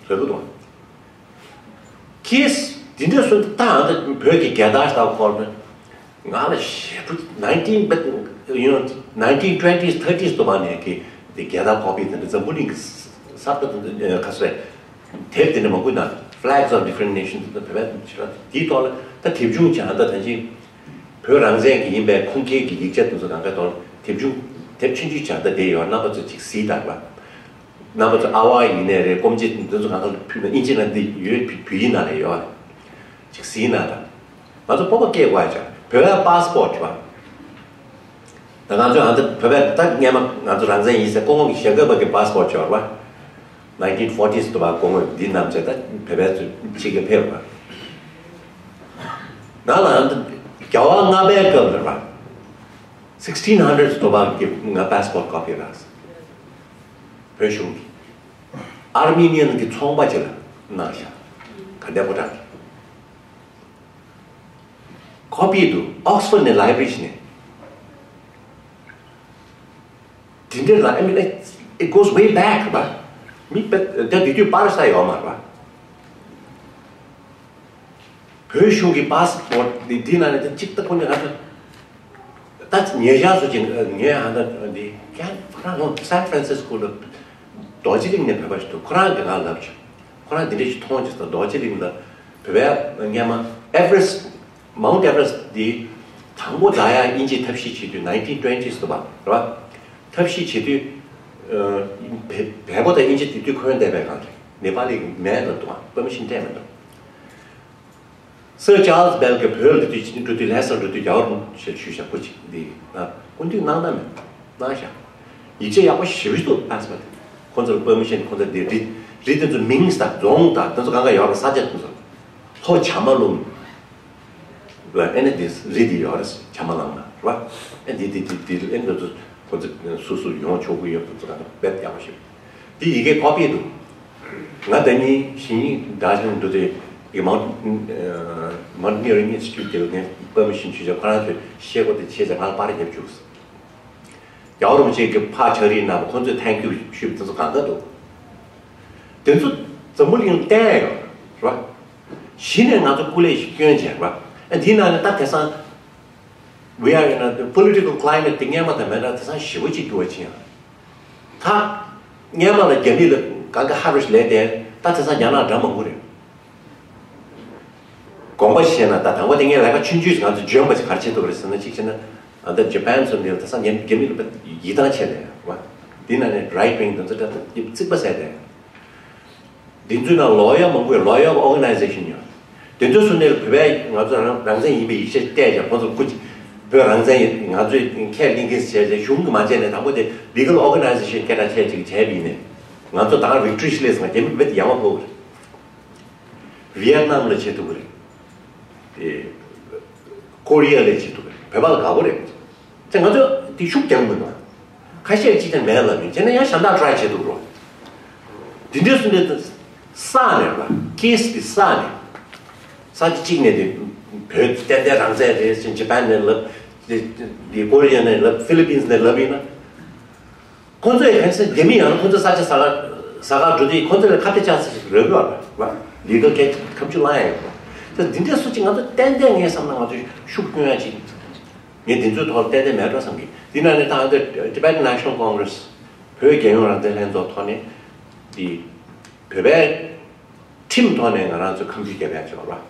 རེད་འདུག་ཁྱེད་འདི་འདྲ་སོང་ད་ཨ་ད་བོད་ཀྱི་རྒྱལ་དར་ལྟ་བུ་འཁོར་ནས་ང་ལ་ཞེ་པོ་nineteen but you know nineteen twenties thirties དུ་བ་ནས་ཀྱི་ དེ་རྒྱལ་དར་ཁོ་པི་དེ་འདྲ་འཛམ་བུ་གླིང་གི་གསར་དར་དེ་འདྲ་ག་ཚོད་རེད། དེབ་དེ་འདྲ་མང་པོ་ན་Flags of Different Nations དེ་བོད་པའི་ཕྱི་ར་དེའི་ཐོག་ལ་ད་དེབ་ཆུང་ཆ་ད་ད་ཅི་བོད་རང་བཙན་གྱི་ཡིན་པའི་ཁུངས་སྐྱེལ་གྱི་ཡིག་ཆ་དེ་ཚོ་གང་ག་ཐོག་དེབ་ཆུང་དེབ་ཆུང་ཆུང་ཆ་ད་དེ་ཡོད། རྣམ་པ་ཚོ་ཅིག་གཟིགས་དང་བ། རྣམ་པ་ཚོ་ཨ་ཝ་ཡིན་ནའི་རེད། སྐོམ་ཆེ་དེ་ཚོ་གང་ག་ལ་ཕུལ་ན་ཨིན་ཇི་ནང་འདི་ཡོད། བོད་ཡིག་ནང་ལ་ཡོད། ཅིག་གཟིགས་ན་ད། ང་ཚོ་སྤོབས་པ་སྐྱེ་དགོས་ཀྱང་བོད་པའི་པ་སི་པོར་ཊི་བ། ད་ང་ཚོས་ཨ་ད་བོད་པའི་ད་སྔས་མ་ང་ཚོ་རང་བཙན་ཡིན་ཟེར་སྐུ་ངོ་གི་ཞལ་འགོད་པ་གི་པ་སི་པོར་ཊི་ཡོད་རེད་བ། ནའིན་ཊིན་ཕོར་ཊི་ཟེར་བ་སྐུ་ངོ་འདི་རྣམས་ཚོས་ད་བོད་པའི་ཚོ་ཕྱི་རྒྱལ་ཕེབས་རེད་བ། ང་ལ་ཨ་ད་རྒྱལ་བ་ལྔ་པའི་སྐབས་རེད་བ། sixteen hundred ཟེར་བ་གི་ང་པ་སི་པོར་ཊི་ཀོ་པི་རག་བོད་གཞུང་གི་ཨར་མི་ནི་ཡན་གི་ཚོང་པ་ཅིག་ལ་གནང་ཤག་ག་འདྲ་པོ་དྲག་གི། ཁོ་པི་འདུག་ཨོག་སི་ཕོར་ཌི་ནས་ལའི་བྷ་རི་ཞིག་ནས། དེ་འདྲ་ལ་I mean it, it goes way back ར། མི་པ་ད་དེ་དུས་པར་ས་ཡོད་མ་ར། བོད་གཞུང་གི་པ་སི་པོར་ཊི་འདི་འདི་ནང་ནས་ད་གཅིག་ད་ཁོ་ནས་ང་ཚོ་ད་ཉེ་ཞག་སུ་ཅིག་ངས་ཧ་ད་འདི་ཁྱེད་ཁོ་རང་ལོ་སན་ཧྥ་རན་སིས་ཀོ་ལ་རྡོ་རྗེ་གླིང་ནས་བོད་པ་ཞིག་འདུག་ཁོ་རང་གིས་ང་ལབ་བྱུང་། ཁོ་རང་འདི་འདྲ་ཞིག་མཐོང་ཅིག་ད་རྡོ་རྗེ་གླིང་ལ་བོད་པའི་སྔས་མ་ཨེ་ཝ་རེ་སི་ཊི་མའུན་ཊི་ཨེ་ཝ་རེ་སི་ཊི་འདི་དང་པོ་རྒྱག་ཡ་དབྱིན་ཇིས་ཐབས་ཤེས་བྱེད་དུས་ནའིན་ཊིན་ཊུ་ཝེན་ཊི་ཟེར་བ་རེད་བ། ཐབས་ཤེས་བྱེད་དུས་ཨ་བལ་བལ་པོ་དང་དབྱིན་ཇི་དེ་དུས་འཁོན་བསྡད་པའི་སྒང་རེད། ནེ་པ་ལི་མེད་ལ་འདུག་ཨ། པར་མི་ཤན་སྤྲད་མི་འདུག་སར་ཅཱལ་སི་བྷེལ་གྱིས་བོད་ལ་དུས་ཕྱིན་འགྲོ་དུས་ལྷ་སར་འགྲོ་དུས་རྒྱལ་བ་རིན་པོ་ཆེར་ཞུས་ཤག་སྐུ་མཁྱེན་འདི་ང་སྐུ་མདུན་གནང་ན་མེད་གནང་ཤག་ཡིག་ཆ་ཡག་པོ་ཞེ་པོ་ཅིག་འདུག་ཨ་ས་པ་དེ་ཁོ་ཚོར་པར་མི་ཤན་ཁོ་ཚོ་འདི་རི་རི་དེ་ཚོ་མིང་ས་རྫོང་དང་དེ་ཚོ་གང་ག་ཡོད་རེད། ས་ཆ་དེ་ཚོ་ལྷོ་བྱམས་མ་ལུང་ལ་ཨེ་ནི་དེ་རི་དེ་ཡོད་རེད། བྱམས་མ་ལུང་ན་རེད་བ། ཨེ་འདི་འདི་འདི་འདི་ཨེ་འདི་ཚོ་ཁོ་ཚོ་སུ་སུ་ཡོང་ཆོག་གི་ཡོད། ཁོ་ཚོ་གང་ག་དཔེ་ཡག་པོ་ཞིག་འདི་ཡི་གེ་ཀོ་པི་འདུག་ང་ད་ནི་ཞིང་ཡིག་འདྲ་ཞིག་འདུག་དེ་ཡི་མའུན་མའུན་ཊི་ནི་ཡོ་རིང་ཨིན་སི་ཊི་ཊུཊ་དེ་ལ་ངས་པར་མི་ཤན་ཞུས་བྱས་ཁོ་རང་ཚོས་ཤེས་དགོས་དེ་བྱས་བྱས་ང་ལ་པར་རྒྱབ་བཅུག་རྒྱལ་བ་རིན་པོ་ཆེ་གི་ཕ་ཆགས་རིགས་རྣམས་ཁོ་ཚོས་ཐེང་ཀིའུ་ཞུས་པ་དེ་ཚོ་གང་ག་འདུག་དེ་ཚོ་འཛམ་བུ་གླིང་བསྟན་ཡོད་རེད་བ། གཞི་ནས་ང་ཚོ་སྐུ་ལས་ཤིག་སྐྱོན་བྱས་རེད་བ། ཨ་འདི་ནང་ནས་ད་དེང་སང་we are in a political climate དེ་སྔས་མ་དང་མི་འདྲ། དེང་སང་ཞེ་པོ་ཅིག་འགྱུར་བ་ཕྱིན་ཡང་ད་སྔས་མ་ལ་རྒྱ་མི་ལ་གང་ག་ཧ་རུ་ཞིག་ལས་དེ་ད་དེང་སང་རྒྱ་ནག་འདྲ་མང་པོ་རེད། དགོངས་པ་བཞེས་ན་ད་དང་པོ་དེ་ངས་ལས་ཀ་ཆུང་ཆུང་ཞིག་ང་ཚོ་འཇོན་པ་ཞིག་ག་རེ་བྱེད་ཐུབ་རེད་ཟེར་ན། གཅིག་བྱས་ན་ཨ་ད་ཇ་པན་ཚོ་འདིར་དེང་སང་རྒྱ་རྒྱ་མི་ལ་ཡིད་ཐང་ཆད་ནས་བ། འདི་ན་ནས་རའིཊ་ཝིང་དེ་ཚོ་ད་རྩིག་པ་ཟད་དེ། འདི་ཚོའི་ནང་ལོ་ཡ་མང་པོས་ལོ་ཡ་ཨོ་ག་ནའི་ཟེ་ཤན་ཡོད། དེ་ཚོའི་སུ་ནས་བོད་པའི་ང་ཚོ་རང་རང་བཙན་ཡིན་པའི་ཡིག་ཆ་བལྟས་ཀྱང་ཁོང་ཚོ་སྐུ་བོད་རང་བཙན་ཡིན་ང་ཚོས་ཁས་ལེན་གྱི་བྱས་ཏེ་གཞུང་གིས་མ་བྱས་ནས་དང་པོ་དེ་ལི་གལ་ཨོ་ག་ནའི་ཟེ་ཤན་སྐད་གྲགས་ཆེ་ཅིག་བྱས་པ་ཡིན་ནས་ང་ཚོ་ད་རིག་འཕྲུལ་ཞིག་ལས་སོང་རྒྱ་མི་བེད་ཡང་བ་ཕོག་རེད། ཝི་ཡེད་ནམ་ལ་བྱེད་ཐུབ་ཀྱི་རེད། ཨེ། ཀོ་རི་ཡ་ལ་བྱེད་ཐུབ་ཀྱི་རེད། བོད་པ་ལ་དགའ་པོ་རེད། དེ་ང་ཚོ་དེ་ཤུགས་རྒྱག་མི་འདུག་ཁ་ཤས་ཅིག་ཀྱང་མེད་ལབ་མིན་བྱས་ན་ཡང་གཞན་དག་ཊ་རའི་བྱེད་ཐུབ་རོགས། དེ་འདྲའི་སུ་འདྲའི་ས་ནས་ར་ཀེ་སི་དེ་ས་ནས་ས་ཆ་གཅིག་ནས་དེ་བོད་ཏན་ཏན་རང་བཙན་རེད་ཟེར་ཇ་པན་ནས་ལབ། དེ་དེ་ཀོ་རི་ཡ་ནས་ལབ། ཕི་ལི་པིན་སི་ནས་ལབ་ཡིན་ན། ཁོང་ཚོས་གལ་སྲིད་རྒྱ་མི་ཡང་ཁོང་ཚོའི་ས་ཆ་ཟ་ག་ཟ་ག་འགྲོ་དུས་ཁོང་ཚོ་ལ་ཁ་གཏད་བཅག་ས་ཞིག་རོལ་གི་བ། ལི་གལ་ཁེ་ཁབ་ཆུ་ལང་ཡ་ཡོད་པ། ད་འདི་འདྲའི་སུ་ཅིག་ང་ཚོ་ཏན་ཏན་ངས་བསམ་ན་ང་ཚོས་ཤུགས་སྐྱོན་ཡ་ཅིག་ངས་འདི་ཚོའི་ཐོག་ཏན་ཏན་མེད་འགྲོ་བསམ་གི། འདི་ན་ནས་ད་ཨ་འདི་Tibetan National Congress བོད་རྒྱལ་ཡོངས་རང་བཙན་ལྷན་ཚོགས་ཐོག་ནས་འདི་བོད་པའི་ཁྲིམས་ཐོག་ནས་ང་རང་ཚོས་ཁ་མཆུ་རྒྱབ་ཡ་ཅིག་ཡོད་ར།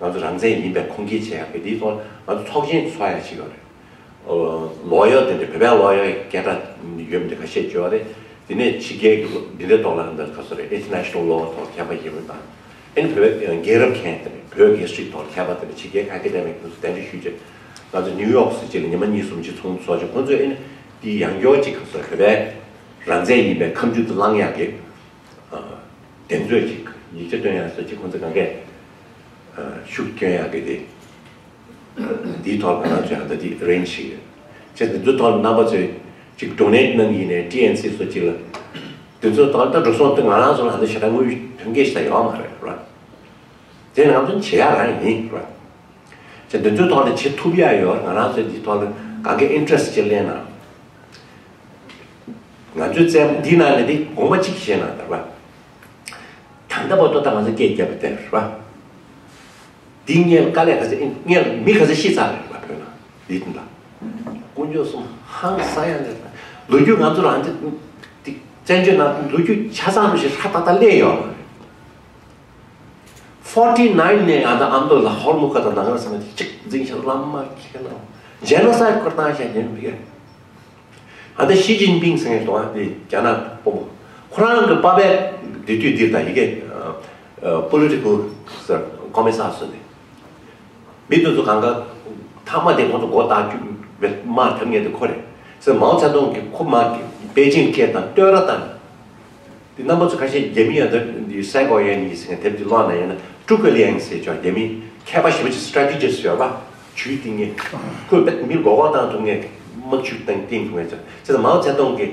ང་ཚོ་རང་བཙན་ཡིན་པའི་ཁུངས་སྐྱེལ་བྱེད་ཡག་གི་འདིའི་ཐོག་ང་ཚོ་ཚོགས་ཆེན་ཚོགས་ཡག་ཅིག་ཡོད་རེད། ཨོ། ལོ་ཡར་དེ་འདྲ་བོད་པའི་ལོ་ཡར་སྐད་གྲགས་ཡོད་མི་འདི་ཁ་ཤས་བརྗོད་རེད། དེ་ནས་ཕྱི་རྒྱལ་གྱི་འདི་འདྲའི་ཐོག་ལ་འདི་ག་ཚོད་རེད། International Law ཐོག་མཁས་པ་ཡིན་པ་དང་། ཨ་ནི་བོད་པའི་རྒྱལ་རབས་མཁན་དེ་ནས་བོད་རྒྱལ་སྲིད་ཐོག་མཁས་པ་དེ་ནས་ཕྱི་རྒྱལ་ཁ་སྐད་བསྟན་པའི་ཁོང་ཚོ་གདན་འདྲེན་ཞུས་རྗེས་ང་ཚོ་ནིའུ་ཡོག་སི་ཅིག་ལ་ཉི་མ་གཉིས་གསུམ་ཅིག་ཚོགས་འདུ་ཚོགས་བྱས། ཁོང་ཚོས་ཨ་ནི་འདི་ཡང་བསྐྱར་ཅིག་ག་ཚོད་བོད་པའི་རང་བཙན་ཡིན་པའི་ཁ་མཆུ་དེ་བསླང་ཡག་གི་གདེང་ཚོད་ཅིག་ཡིག་ཆ་སྟོན་ཡག་སོགས་ཅིག་ཁོང་ཚོ་གང་གས་ཤུགས་སྐྱོན་ཡག་གི་དེ། འདིའི་ཐོག་ང་རང་ཚོས་ད་འདི་རེན་ཞིག་ཡོད། ཅེས་འདི་ཚོའི་ཐོག་རྣམ་པ་ཚོས་ཅིག་ཌོ་ནེཊ་གནང་གི་ཡིན་ནའི་ཊི་ཨེན་སི་སོགས་ཅིག་ལ། འདི་ཚོའི་ཐོག་ད་འགྲོ་སོང་དེ་ང་རང་ཚོ་ལ་ད་ཞེ་དྲག་དངུལ་ཐོན་སྐྱེད་ཞིག་ད་ཡོད་མ་རེད་ར། དེ་ང་ཚོ་བྱེད་ཡག་རང་ཡིན་ར། ཅེས་འདི་ཚོའི་ཐོག་ནས་བྱེད་ཐུབ་ཡག་ཡོད། ང་རང་ཚོས་འདིའི་ཐོག་ལ་གང་གི་ཨིན་ཊི་རེ་སི་ཊི་ཅིག་ལེན་ན། ང་ཚོའི་རྩེད་མོ་འདི་ནང་ནས་འདི་དགོངས་པ་གཅིག་བཞེས་ན་ད་ར། ད་ལྟ་བར་དུ་ད་ང་ཚོ་སྐད་རྒྱབ་པ་དེ་ར། འདི་ངས་དཀའ་ལས་ག་ཚོད་ངས་མི་ག་ཚོད་ཤི་ཚར་རེད་བ། བོད་ནང་འདི་དང་། དཀོན་མཆོག་གསུམ་ཧང་སང་ཡ་ལས་ལོ་རྒྱུས་ང་ཚོ་རང་ཚོ་ བསྟན་བཅོས་ནང་ལོ་རྒྱུས་ཆ་ཚང་རུ་ཞིག་ཧྲ་ཏག་ཏག་སླེབས་ཡོད་མ་རེད། ཕོར་ཊི་ནའིན་ནས་ང་ད་ཨ་མདོ་ལ་ཧོར་མུ་ཁ་དང་ནང་ར་ཚང་མ་གཅིག་འཛིང་ཞིང་བླ་མ་ཁྱེད་ལ་ཇེ་ནོ་སའིཌ་སྐོར་བཏང་བཞག་ཉན་པ་ཡོད། ཨ་ད་ཞི་ཅིན་ཕིང་ཟེར་མཁན་དང་དེ་རྒྱ་ནག་དཔོན་པོ་ཁོ་རང་གི་པ་ཕའི་དེ་དུས་འདིར་དང་ཡི་གེ་པོ་ལི་ཊི་ཀལ་ཟེར་ཀོ་མི་སར་སོ་ནས་མི་དེ་ཚོ་གང་ག་ཐ་མ་དེ་ཁོང་ཚོ་མགོ་བཏགས་རྒྱུ་མར་འཐེབ་མཁན་དེ་ཁོ་རེད་ཟེར། མའོ་ཙེ་ཏུང་གིས་ཁོ་མར་པེ་ཅིང་སྐད་དང་བསྟོད་ར་དང་། འདི་རྣམ་པ་ཚོ་ཁ་ཤས་རྒྱ་མི་ཡང་འདི་སའི་གོ་ཡན་ཉི་ཟེར་མཁན་དེབ་འདི་ཀློག་ན་ཡང་ན་ཀྲུ་ཀ་ལི་ཡང་ཟེར་ཆོག་རྒྱ་མི་མཁས་པ་ཞེ་པོ་ཅིག་སི་ཊེ་རེ་ཊི་ཇི་སི་ཊི་ཡོད་པ་ཇུས་ཏིང་ངེ་ཁོས་བེད་མི་མགོ་སྐོར་བཏང་ཐུབ་མཁན་མ་ཇུས་བཏང་བཏིང་ཐུབ་མཁན་ཆོག་ཅེས་མའོ་ཙེ་ཏུང་གིས་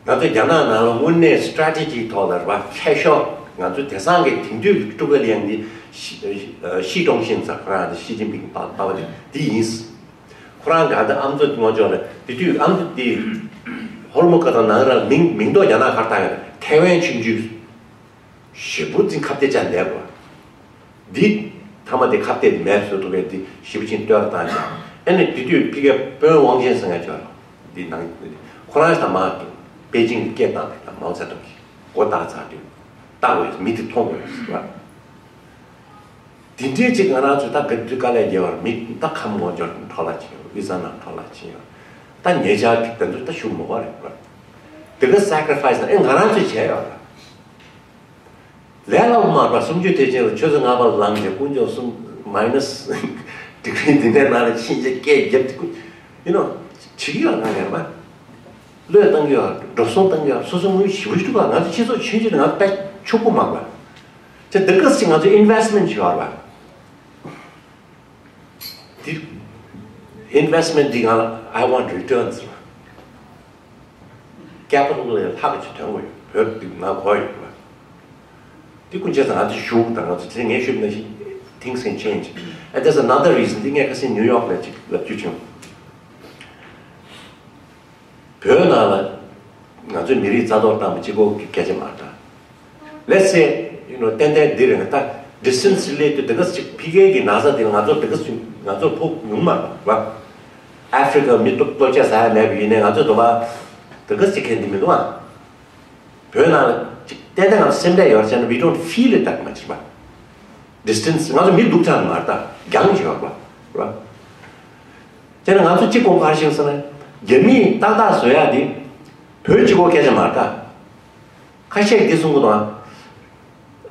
ང་ཚོ་རྒྱ་ནག་ནང་ལ་དངོས་གནས་སི་ཊེ་རེ་ཊི་ཇི་ཐོག་ལ་རེད་པ་མཁས་ཤོས་ང་ཚོ་དེང་སང་གི་དེང་དུས་ཀྲུ་ཀ་ལི་ཡང་འདི་ཤི་ཤི་ཀྲུང་ཤིན་ཟེར་ཁོ་རང་འདི་ཞི་ཅིན་ཕིང་པ་པ་བ་འདི་འདི་ཡིན། ཁོ་རང་གི་ཨ་ད་ཨ་མདོ་ངོ་ཅོག་ལ་དེ་དུས་ཨ་མདོ་དེ་ཧོར་མོ་ཁ་དང་ནང་ར་མིང་མིང་ཐོག་རྒྱ་ནག་གར་བཏགས་ཡོད་ཐའེ་ཝན་ཆུང་ཆུང་ཞེ་པོ་ཅིག་ཁ་གཏད་བཅག་འདས་པ། འདི་ཐ་མ་དེ་ཁ་གཏད་མེད་བཟོ་ཐུབ་པའི་འདི་ཞེ་པོ་ཅིག་བསྟོད་ར་བཏང་ཀྱང་ཨ་ནི་དེ་དུས་ཕི་ཀའི་དཔོན་དབང་ཆེན་ཟེར་མཁན་ཅོག་ལ་འདི་ནང་ཁོ་རང་ཞིག་དང་མ་པེ་ཅིང་གི་སྐད་བཏང་དེ་དང་མའོ་ཙེ་ཏུང་གིས་མགོ་བཏགས་ཚར་དུས་བཏགས་དགོས་མི་དེ་མཐོང་དགོས་ཟེར་བ། དེ་འདྲའི་ཅིག་ང་རང་ཚོས་ད་ག་དུས་དཀའ་ལས་རྒྱལ་བར་མི་ད་ཁམས་ངོ་འབྱོར་འཕྲོ་བརླག་ཕྱིན་ཡོད། དབུས་གཙང་ནང་འཕྲོ་བརླག་ཕྱིན་ཡོད། ད་ཉེ་ཆར་གྱི་དེ་ཚོ་ད་ཞུ་མི་དགོས་རེད་བ། དེ་ག་སེ་ཀ་རི་ཕ་ཡི་སི་ཨེ་ང་རང་ཚོས་བྱས་ཡོད་རེད། ལས་སླ་པོ་མ་རེད་པ། སུམ་ཅུ་ཐེག་ཆེན་ལ་ཆུ་ཚོད་ལྔ་པ་ལངས་ཏེ་དཀོན་མཆོག་གསུམ་མའི་ནས་ཌི་གི་རི་འདི་འདྲའི་ནང་ལ་ཕྱིན་ཆེ་སྐད་བརྒྱབ་དེ་ཀུ་ཡིན་ནོ་བྱེད་ཀྱི་ཡོད་རེད་ང་ཡོད་པ། བློས་བཏང་གི་ཡོད་རེད། འགྲོ་སོང་བཏང་གི་ཡོད་རེད། སོ་སོ་དངུལ་ཞེ་པོ་ཞིག་སྤྲུག་པ་ང་ཚོ་སྤྱི་ཚོགས་ཆུང་ཆུང་དེ་ང་ཚོ་དཔེ་ཕྱུག་པོ་མ་རེད་པ། ཅེས་འདི་ག་ཚོད་ང་ཚོ་ཨིན་ཝེ་སི་ཊི་མེན་ཊི་བྱེད་པ་རེད་པ། འདི་ཨིན་ཝེ་སི་ཊི་མེན་ཊི་འདི་ང་ལ་I want returns རེད་པ། ཀེ་པི་ཊལ་ལ་ལྷག་གི་ཅིག་དོན་དགོས་ཡོད། བོད་འདི་ང་གོ་ཡོད་པ། འདི་ཀུན་བྱས་ཙང་ང་ཚོ་ཞུགས་དང་ང་ཚོ་དེ་ངས་ཞུས་ན་ཞིག things can change and there's another reason འདི་ངས་ཁ་སང་ནིའུ་ཡོག་ལ་ཅིག་ལབ་རྒྱུ་བྱུང་། བོད་ནང་ལ་ང་ཚོའི་མི་རིགས་རྩ་གཏོར་བཏང་བ་གཅིག་པོ་གི་སྐད་ཆ་མ་རེད་ད། Let's say you know ཏན་ཏན་འདི་རེད་ང་ད་distance related དེ་ག་ཅིག་ཕི་ཀའི་གི་ན་ཚ་དེ་ལ་ང་ཚོ་དེ་ག་ཅིག་ང་ཚོ་ཕོག་ཉུང་མ་རེད་བ། ཨ་ཧྥི་རི་ཀ་མི་སྟོབས་སྟོབས་ཆ་ཟ་ཡ་མེད་པ་ཡིན་ནའི་ང་ཚོ་དུ་བ་དེ་ག་ཅིག་མཁན་དེ་མི་འདུག་ཨ། བོད་ནང་ལ་ཅིག་ཏན་ཏན་ང་ཚོ་སེམས་ཁྲལ་ཡོད་ཟེར་ན་we don't feel it that much རེད་བ། distance ང་ཚོ་མི་སྡུག་ཅག་མ་རེད་ད་རྒྱང་ཞིག་ཡོད་རེད་བ། དེ་ནས་ང་ཚོ་གཅིག་གོང་ཁར་ཤིང་ཟེར་ན་རྒྱ་མིས་ཏག་ཏག་བཟོ་ཡ་དེ་བོད་གཅིག་པོ་སྐད་ཆ་མ་རེད་ད། ཁ་ཤས་ཀྱིས་གསུང་གི་འདུག་ཨ།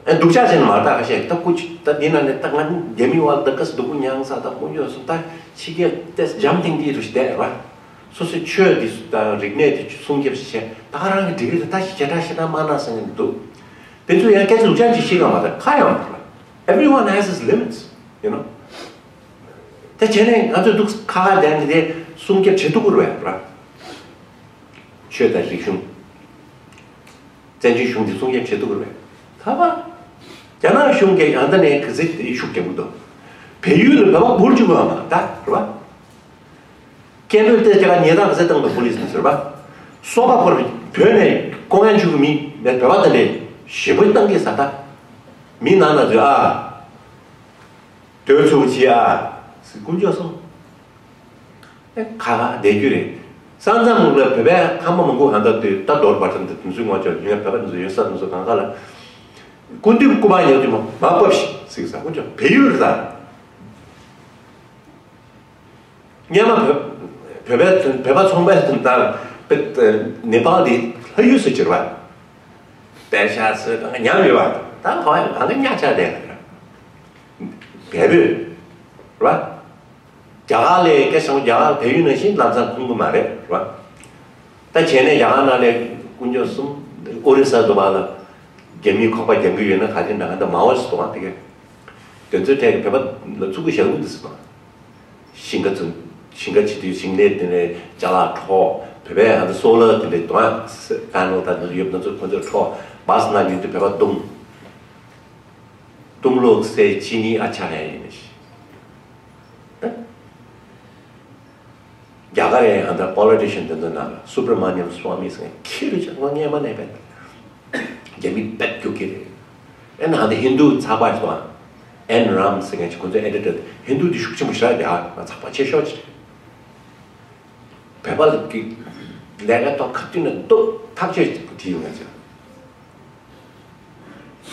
ཨ་སྡུག་ཅག་བྱས་ན་མ་རེད་ད་ཁ་ཤས་ད་སྐུ་ཅི་ད་འདི་ན་ནས་ད་ང་རྒྱ་མི་བ་ད་ག་སྡུག་པོ་མྱངས་ས་ད་དཀོན་མཆོག་གསུམ་ད་ཕྱི་རྒྱལ་ཏེ་འཇམ་ཐིང་ཐིང་རུ་ཞིག་བསྡད་ར། སོ་སོའི་ཆོས་འདི་ད་རིག་གནས་འདི་སྲུང་སྐྱོབ་ཞིག་བྱས་ད་ག་རང་གི་འགྲིག་གི་རེད་ད་ཞིག་བྱས་ད་ཞིག་ད་མ་ན་ཟེར་གི་འདུག་དེ་ཚོ་ཡང་སྐད་ཆ་སྡུག་ཅག་ཅིག་བཤད་ག་མ་ད་ཁ་ཡང་མ་ད། Everyone has his limits you know. དེ་བྱས་ནས་ང་ཚོས་འདུག་ཁ་ཁ་བསྡད་ནས་དེ་སྲུང་སྐྱོབ་བྱེད་ཐུབ་ཀྱི་རེད་བ། ཆོས་དང་རིག་གཞུང་། བཙན་བྱོལ་གཞུང་འདི་སྲུང་སྐྱོབ་བྱེད་ཐུབ་ཀྱི་རེད། ད་བ། རྒྱ་ནག་གཞུང་གིས་ཡང་ད་ནས་ག་ཚོད་ཤུགས་རྒྱག་གི་འདུག་བལ་ཡུལ་ལ་བོད་པ་འབུར་བཅུག་གི་ཡོད་མ་རེད་ད་རེད་བ། སྐད་འབོད་དེ་རྒྱ་གར་ཉེས་རྡུང་ག་ཚོད་བཏང་འདུག་པུ་ལིས་ནས་ཟེར་བ། སོ་པ་ཕོར་བོད་ནས་ལྐོག་རྔན་བཅུག་གི་མི་བོད་པ་དེ་འདྲས་ཞེ་པོ་བཏང་གི་ས་ད། མི་ནང་ན་ཚོས་ཨ། སྡོད་ཚུགས་བྱེད་ཨ། ཟེར་དཀོན་མཆོག་གསུམ། ཁ་ཁ་བསྡད་རྒྱུ་རེད། ས་མཚམས་ལ་བོད་པའི་ཁང་པ་མང་པོ་གང་ལྟར་དུས་ད་རྡོར་བར་ཐམ་དུ་དུས་ཚོད་ངོ་ཅོག་ཡོད་བོད་པ་དུས་ཚོད་ཡོད་ས་དུས་ཚོད་གང་ག་ལ། སྐུ་མདུན་སྐུ་པར་ཉོ་དུས་མ་མ་བབས་ཤིག་ཟིག་ས་དཀོན་མཆོག་བལ་ཡུལ་རེད་ད། སྔན་མ་བོད་བོད་པའི་བོད་པ་ཚོང་པའི་དུས་ད་ནེ་པཱལ་དེ་ལྷ་ཡུལ་སུ་གྱུར་བ། པད་ཤག་སུ་གང་ག་ཉམས་ཡོད་བ། ད་གང་གང་ག་ཉག་ཆ་དེ་བལ་པོས་རེད་བ། རྒྱ་གར་ལས་སྐད་ཆ་རྒྱ་གར་བལ་ཡུལ་ནང་བཞིན་ལམ་སང་ཁུངས་གི་མ་རེད་རེད་བ། ད་བྱས་ནས་རྒྱ་གར་ནང་ལས་དཀོན་མཆོག་གསུམ་ཨོ་རི་ས་དུ་བ་ལ་རྒྱ་མིའི་ཁོག་པ་རྒྱག་གི་ཡོད་ན་ག་དེ་འདྲ་ག་འདྲ་མ་འོ་སི་དུ་བ་དེ་གས་དེ་ཚོའི་གྲས་ཀྱི་བོད་པ་ལ་བཙུགས་གི་བཞག་གི་འདུག་ཟེར་བ། ཞིང་ཁ་ཚུན་ཞིང་ཁ་བྱེད་དུས་ཞིང་ལས་དེ་ནས་ཅ་ལག་འཕྲོག་བོད་པའི་ཧ་ད་སོ་ལར་དེ་འདྲའི་དུ་བ་ཕེ་ནལ་ད་དུ་ཡོད་ན་ཚོ་ཁོ་ཚོས་འཕྲོག་བ་སི་ནང་ཉུལ་དུས་བོད་པ་རྡུང་། དུང་ལོག་སའི་ཅི་ནི་ཨ་ཆ་ཧེ་ཡིན་ནི་ཤི། རྒྱ་གར་ཡང་ཡང་ད་པོ་ལི་ཊི་ཤན་དེ་ཚོ་ནང་ལ་སུ་བྷ་ར་མ་ནི་ཡམ་སུ་ཝ་མི་ཟེར་མཁན་ཁྱི་རེད་ཅག་ང་སྔན་མ་ནས་བས། རྒྱ་མི་བེད་རྒྱུག་གི་རེད། ཨེ་ན་ཧ་ད་ཧིན་དུ་ཚགས་པར་ཞིག་འདུག་ཨ། ཨེན་རམ་ཟེར་མཁན་ཅིག་ཁོ་ཚོའི་ཨེ་ཌི་ཊར་ཧིན་དུ་དེ་ཤུགས་ཆེན་པོ་ཞིག་རེད་དེ་ཧ་ང་ཚགས་པར་ཆེ་ཤོས་ཅིག་བོད་པ་ལ་གི་ ལས་ཀ་ཐོག་ཁ་མཐུན་ནས་འདུག་ཐག་གཅོད་བྲིས་ཡོང་ཡ་ཅིག་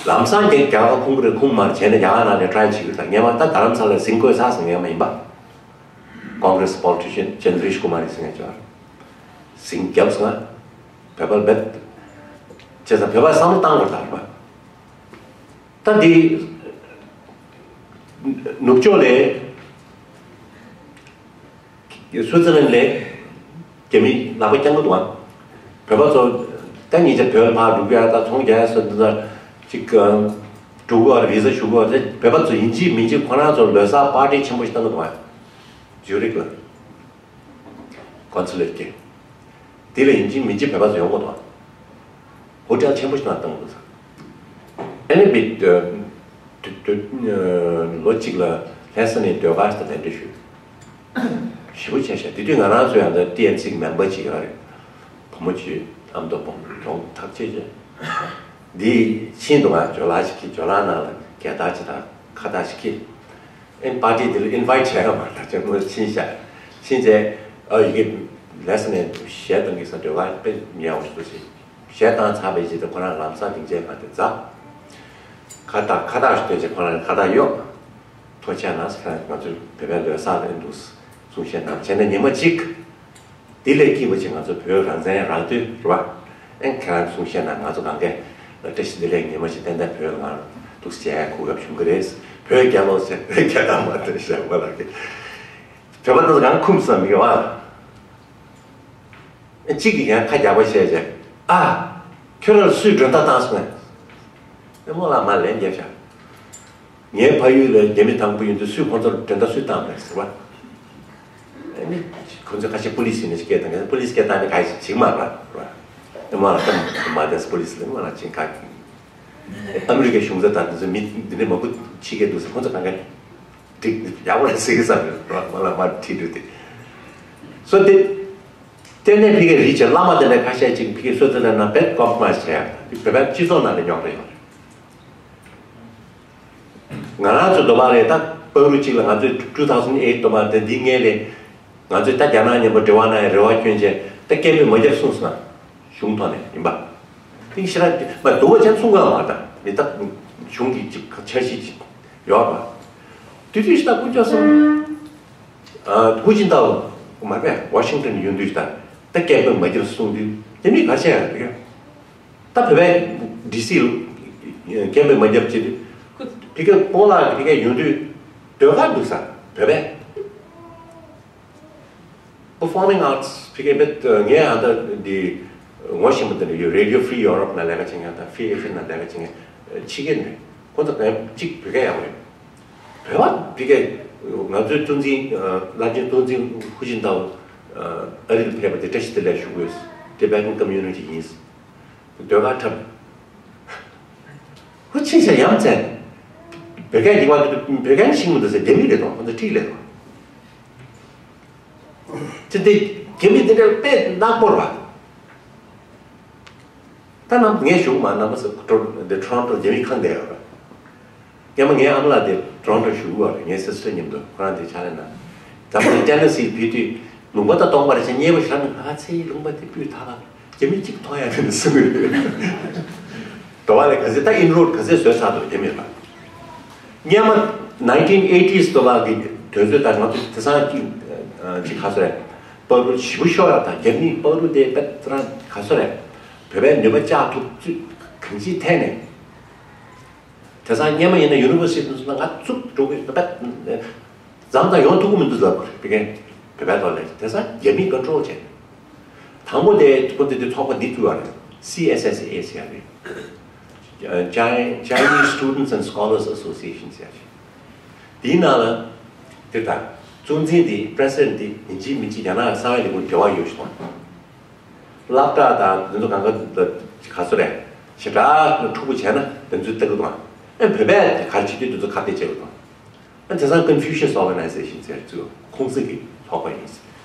ལམ་སང་ཀྱང་རྒྱ་གར་ཁུངས་རེ་ཁུངས་མར་བྱས་ནས་རྒྱ་གར་ནང་ནས་ཊ་རའི་བྱེད་ཀྱི་ད་ངས་མ་ད་རྡ་རམ་ས་ལ་ཟིང་དགོས་ས་ཟིང་ངས་མ་ཡིན་པ། ཀོང་གྷི་རེ་སི་པོ་ལི་ཊི་ཤན་ཅན་དྲི་ཤ་ཀུ་མ་རི་ཟིང་ངས་ཅོར་ཟིང་རྒྱབ་སོང་ང་། བོད་པ་རྦད་བྱས་ཙང་བོད་པ་བསམ་བློ་བཏང་དགོས་ད་རེད་པ། ད་འདི་ནུབ་ཕྱོགས་ལས་སུའི་ཙི་ལན་ལས་རྒྱ་མི་ལག་པ་བརྐྱང་གི་འདུག་ཨ། བོད་པ་ཚོ་ད་ཉིན་ཆ་བོད་ལ་ཕར་འགྲོ་གི་ཡ་ད་ཚོང་རྒྱག་ཡ་ཟེར་འདི་ད་ཅིག་འགྲོ་གི་ཡ་རེད། བི་ཟ་ཞུ་གི་ཡ་རེད། བོད་པ་ཚོ་ཡིན་གཅིག་མིན་གཅིག་ཁོ་རང་ཚོ་ལོ་གསར་པར་ཊི་ཆེན་པོ་ཞིག་བཏང་གི་འདུག་ཨ། ཛུ་རིག་ལ། ཀོན་སུ་ལེཊ་ཀྱི། དེ་ལ་ཡིན་གཅིག་མིན་གཅིག་བོད་པ་ཚོ་ཡོང་གི་འདུག་ཧོ་ཊེལ་ཆེན་པོ་ཞིག་ནང་བཏང་གི་འདུག་ཨ་ནི་བི་ལོ་གཅིག་ལ་ལྷ་ས་ནས་ཟློས་གར་ཞིག་ལ་གདན་འདྲེན་ཞུས། ཞེ་པོ་བྱས་ཤག་དེ་དུས་ང་རང་ཚོ་ཡང་ད་ཊི་ཨེན་སི་གི་མེམ་བར་ཅིག་ཡོད་རེད། བུ་མོ་གཅིག་ཨ་མདོ་བུ་མོ་གྱོང་ཐག་ཆོད་བྱས། འདི་ཕྱིན་འདུག་ང་ཇོ་ལགས་ཤིག་གིས་ཇོ་ལགས་ནང་ལ་རྒྱལ་དར་ཅིག་དང་ཁ་བཏགས་ཤིག་ཁྱེར། ཨེ་པར་ཊི་དེ་ལ་ཨིན་ཝའི་ཊི་བྱས་ཡོད་མ་རེད། ད་ཅང་མོ་ཕྱིན་ཤག་ཕྱིན་རྗེས་ཨ་ཡི་གེ་ལས་ནས་གཞས་བཏང་གི་ས་འདྲ་བ་དཔེ་ཉེ་བ་ཞིག་འདུག་ཟེར། གཞས་བཏང་ཚར་བའི་རྗེས་དུ་ཁོ་རང་ལམ་སང་སྡིངས་ཆའི་སྒང་དེ་འཛེགས། ཁ་བཏགས་ཁ་བཏགས་ཞིག་སྟོན་བྱས་ཁོ་རང་ཁ་བཏགས་གཡོགས། ཐུགས་རྗེ་ཆེ་གནང་ཟེར། ང་ཚོའི་བོད་པའི་ལོ་གསར་རེད་འདུག་གསུང་བཤད་གནང་བྱས་ནས་ཉི་མ་གཅིག་དེ་ལས་སྐྱིད་པ་ཅིག་ང་ཚོ་བོད་རང་བཙན་རང་དོན་རེད་བ། ཨེ་ཁྱེད་རང་གསུང་བཤད་ན་ང་ཚོ་གང་གས་བཀྲ་ཤིས་བདེ་ལེགས་ཉི་མ་ཞིག་ཏན་ཏན་བོད་ལ་ང་འདུག་སེ་གོ་སྐབས་བྱུང་གི་རེད། བོད་རྒྱལ་ལོ་ཟེར་བོད་རྒྱལ་དར་མར་སྟོན་བཞག་པ་ལགས་ཀྱིས། བོད་པ་འདི་ཚོ་གང་ཁུམས་སམ་མི་ག་བ། ཨེ་གཅིག་གིས་ཡང་ཁ་རྒྱག་པ་བཤད་བྱས། ཨ། ཁྱོད་རང་ལ་སུས་མགྲོན་བརྡ་བཏང་སོང་ངས། ཨེ་རྨོ་ལགས་མར་ལན་བརྒྱབ་བཞག་ངའི་ཕ་ཡུལ་ལ་རྒྱ་མི་དང་པོ་ཡིན་དུས་སུས་ཁོང་ཚོར་མགྲོན་བརྡ་སུས་བཏང་བ་རེད་ཟེར་བ། ཨ་ནི། ཁོང་ཚོས་ཁ་ཤས་པུ་ལིས་ཡིན་ནས་སྐད་བཏང་གི། པུ་ལིས་སྐད་བཏང་ནས་ག་ཞིག་མ་རེད་པ། ཨེ་མ་ལ་ཏམ་མ་དེས་པུ་ལིས་ལ་མ་ལ་ཅིང་ཁ། ཨ་མི་རི་ཀའི་གཞུང་ཚབ་དང་དེ་ཚོ་མི་འདི་འདྲ་མང་པོ་ཕྱི་རྒྱལ་འདུག་ཟེར། ཁོང་ཚོ་གང་ག་འགྲིག་ཡག་པོ་རེད་ཟེར་གི་ས་རེད་པ། མ་ལ་མ་ཁྲིད་འདུག་དེ། སོ་དེ། ལྟེ་གནས་ཕ་གིའི་རིགས་ཀྱི་བླ་མ་དེ་འདྲ་ཁ་ཤས་ཅིག་ཕ་གིའི་སོ་ཚོད་ལ་ན་བེད་ཀོམ་པ་རོ་མའི་སི་བྱས་ཡ། བོད་པའི་སྤྱི་ཚོགས་ནང་ལ་རྙོག་དྲ་ཡོང་རེད། ང་རང་ཚོ་འདོད་པ་རེད། ད་བར་དུ་གཅིག་ལ་ང་ཚོས་two thousand eight འདོད་པ་དེ་འདི་སྔས་ལས་ང་ཚོས་ད་རྒྱ་ནག་མཉམ་པོ་འབྲེལ་བ་གནང་ཡ་རེ་བ་བསྐྱོན་བྱས་ད་སྐད་འབོད་མ་བརྒྱབ་གསུངས་སོང་ན་གཞུང་ཐོག་ནས་ཡིན་པ། དེ་ཞེ་དྲག་མ་འདུག་པ་ཅན་གསུང་གི་མ་རེད། ད་མི་ད་གཞུང་གི་ཅིག་འཆར་གཞི་ཅིག་ཡོད་པ། དེ་དུས་ཞེ་དྲག་དཀོན་མཆོག་གསུམ། ཨ། ཧུ་ཅིན་ཏའོ་མ་རེད་པས། ཝ་ཤིང་ཏོན་ཡོང་དུས་ད་ད་སྐད་འབོད་མ་བརྒྱབ་གསུང་དུས་དེ་མི་ག་བྱས་ཡ་རེད། ད་བོད་པའི་ཌི་སི་སྐད་འབོད་མ་བརྒྱབ་བྱེད་དུས་ཕ་གི་སྤོ་ལགས་ཀྱི་ཕ་གི་ཡོང་དུས་ཟློས་གར་འདུག་ས་བོད་པའི་Performing Arts ཕ་གི་བེད་ངས་ཨ་ད་འདི་ངོ་ཤེས་པ་དེ་འདྲ་ཡོད། Radio Free Europe ནང་ལས་ཀ་བྱེད་མཁན་དང་Free Asia ནང་ལས་ཀ་བྱེད་མཁན་ཕྱི་རྒྱལ་ནས་ཁོ་ཚོ་གང་གཅིག་བོད་སྐད་ཡག་པོ་རེད། བོད་པ་ཕ་གི་ང་ཚོའི་གཙོ་འཛིན་བླ་ཆེན་གཙོ་འཛིན་ཧུ་ཅིན་ཏའོ་ཨ་རི་ལ་ཕེབས་པ་དེ་བཀྲ་ཤིས་བདེ་ལེགས་ཞུ་དགོས། Tibetan Community ཡིན། ཟློས་གར་འཁྲབ། ཧུ་ཆི་ཤ་ཡ་མཚན། བོད་སྐད་འདི་བ་བོད་སྐད་ཤིང་མི་འདུག་ཟེར། ལྡེ་མིག་རེད་དོ། ཁོ་ཚོ་ཁྲིད་ལེ་དོ། ཅི་སྟེ་རྒྱ་མི་འདི་འདྲ་དཔེ་ནག་པོ་རེད་པ། ད་ནམ་ངས་ཞུ་མ་ནམ་སུ་འདི་ཊོ་རོན་ཊོ་རྒྱ་མི་ཁང་བསྡད་ཡོད་རེད། སྔོན་མ་ངའི་ཨ་མ་ལགས་དེ་ཊོ་རོན་ཊོ་བཞུགས་པ་རེད། ངའི་སི་སི་ཊར་མཉམ་དུ་ཁོ་རང་དེ་ཕྱག་ལས་གནང་། ད་ལྟ་ཊེ་ནེ་སི་ཕེབས་དུས་ལུང་པ་ད་སྟོང་པ་རེད་ཤག་སྙན་པོ་ཞེ་དྲག་མི་འདུག་ཨ་ཙི་ལུང་པ་དེ་སྤུས་དག་རྒྱ་མི་གཅིག་མཐོང་ཡ་མེད་ནས་གསུང་གི་རེད། དོ་བ་ལས་ག་ཚོད་ད་ཨིན་རོཌ་ག་ཚོད་བཟོས་ཚར་འདུག་རྒྱ་མི་ལ། སྔོན་མ་nineteen eighties དོ་བ་གི་དུས་ཚོད་ད་ང་ཚོ་དེང་སང་གི་ཅིག་ག་ཚོད་རེད། བར་དུ་ཞེ་པོ་ཤོར་ཡ་དང་རྒྱ་མིའི་བར་དུ་དེ་དཔེ་ཙི་རང་ག་ཚོད་རེད། བོད་པའི་ནུས་པ་བཅག་ཐུབ་ཚུལ་གང་ཅིའི་ཐད་ནས། དེང་སང་སྔོན་མ་ཡིན་ན་ཡུ་ནི་ཝར་སི་ཊི་ཚོ་ལ་ང་བཙུགས་འགྲོ་གི་ཡོད་པས། མཚམས་མཚམས་ཡོང་ཐུབ་ཀྱི་མི་འདུག་ལབ་དགོས་རེད། བོད་སྐད་བོད་པའི་ཐོག་ལ། དེང་སང་རྒྱ་མིས་ཀོན་ཊོལ་བྱས། དང་པོ་དེ་ཁོ་ཚོས་དེ་ཚོགས་པ་འདི་བཙུགས་པ་རེད། སི་ཨེས་ཨེས་ཨེ་ཟེར་ཡ་རེད། Chi- Chinese Students and Scholars Association ཟེར་ཡ་རེད། དེའི་ནང་ལ་དེ་དང་གཙོ་འཛིན་དེ་པི་རེ་སི་ཌེན་ཊི་དེ་ཡིན་གཅིག་མིན་གཅིག་རྒྱ་ནག་གསང་བའི་ལས་ཁུངས་འབྲེལ་བ་ཡོད་ཞིག་དང་། སློབ་གྲྭ་དང་དེ་ཚོ་གང་ག་ག་ཚོད་རེད། ཞེ་དྲག་འཁྲུག་པོ་བྱས་ན་དེ་ཚོས་ལྟ་གི་འདུག་ཨ་བོད་པས་ག་རེ་བྱེད་དུས་དེ་ཚོ་ཁ་གཏད་བྱེད་གི་འདུག་ཨ་དེང་སང་Confucius Organization ཟེར་ཚུལ་ཁོང་ཚོ་གི་ཚོགས་པ་ཡིན།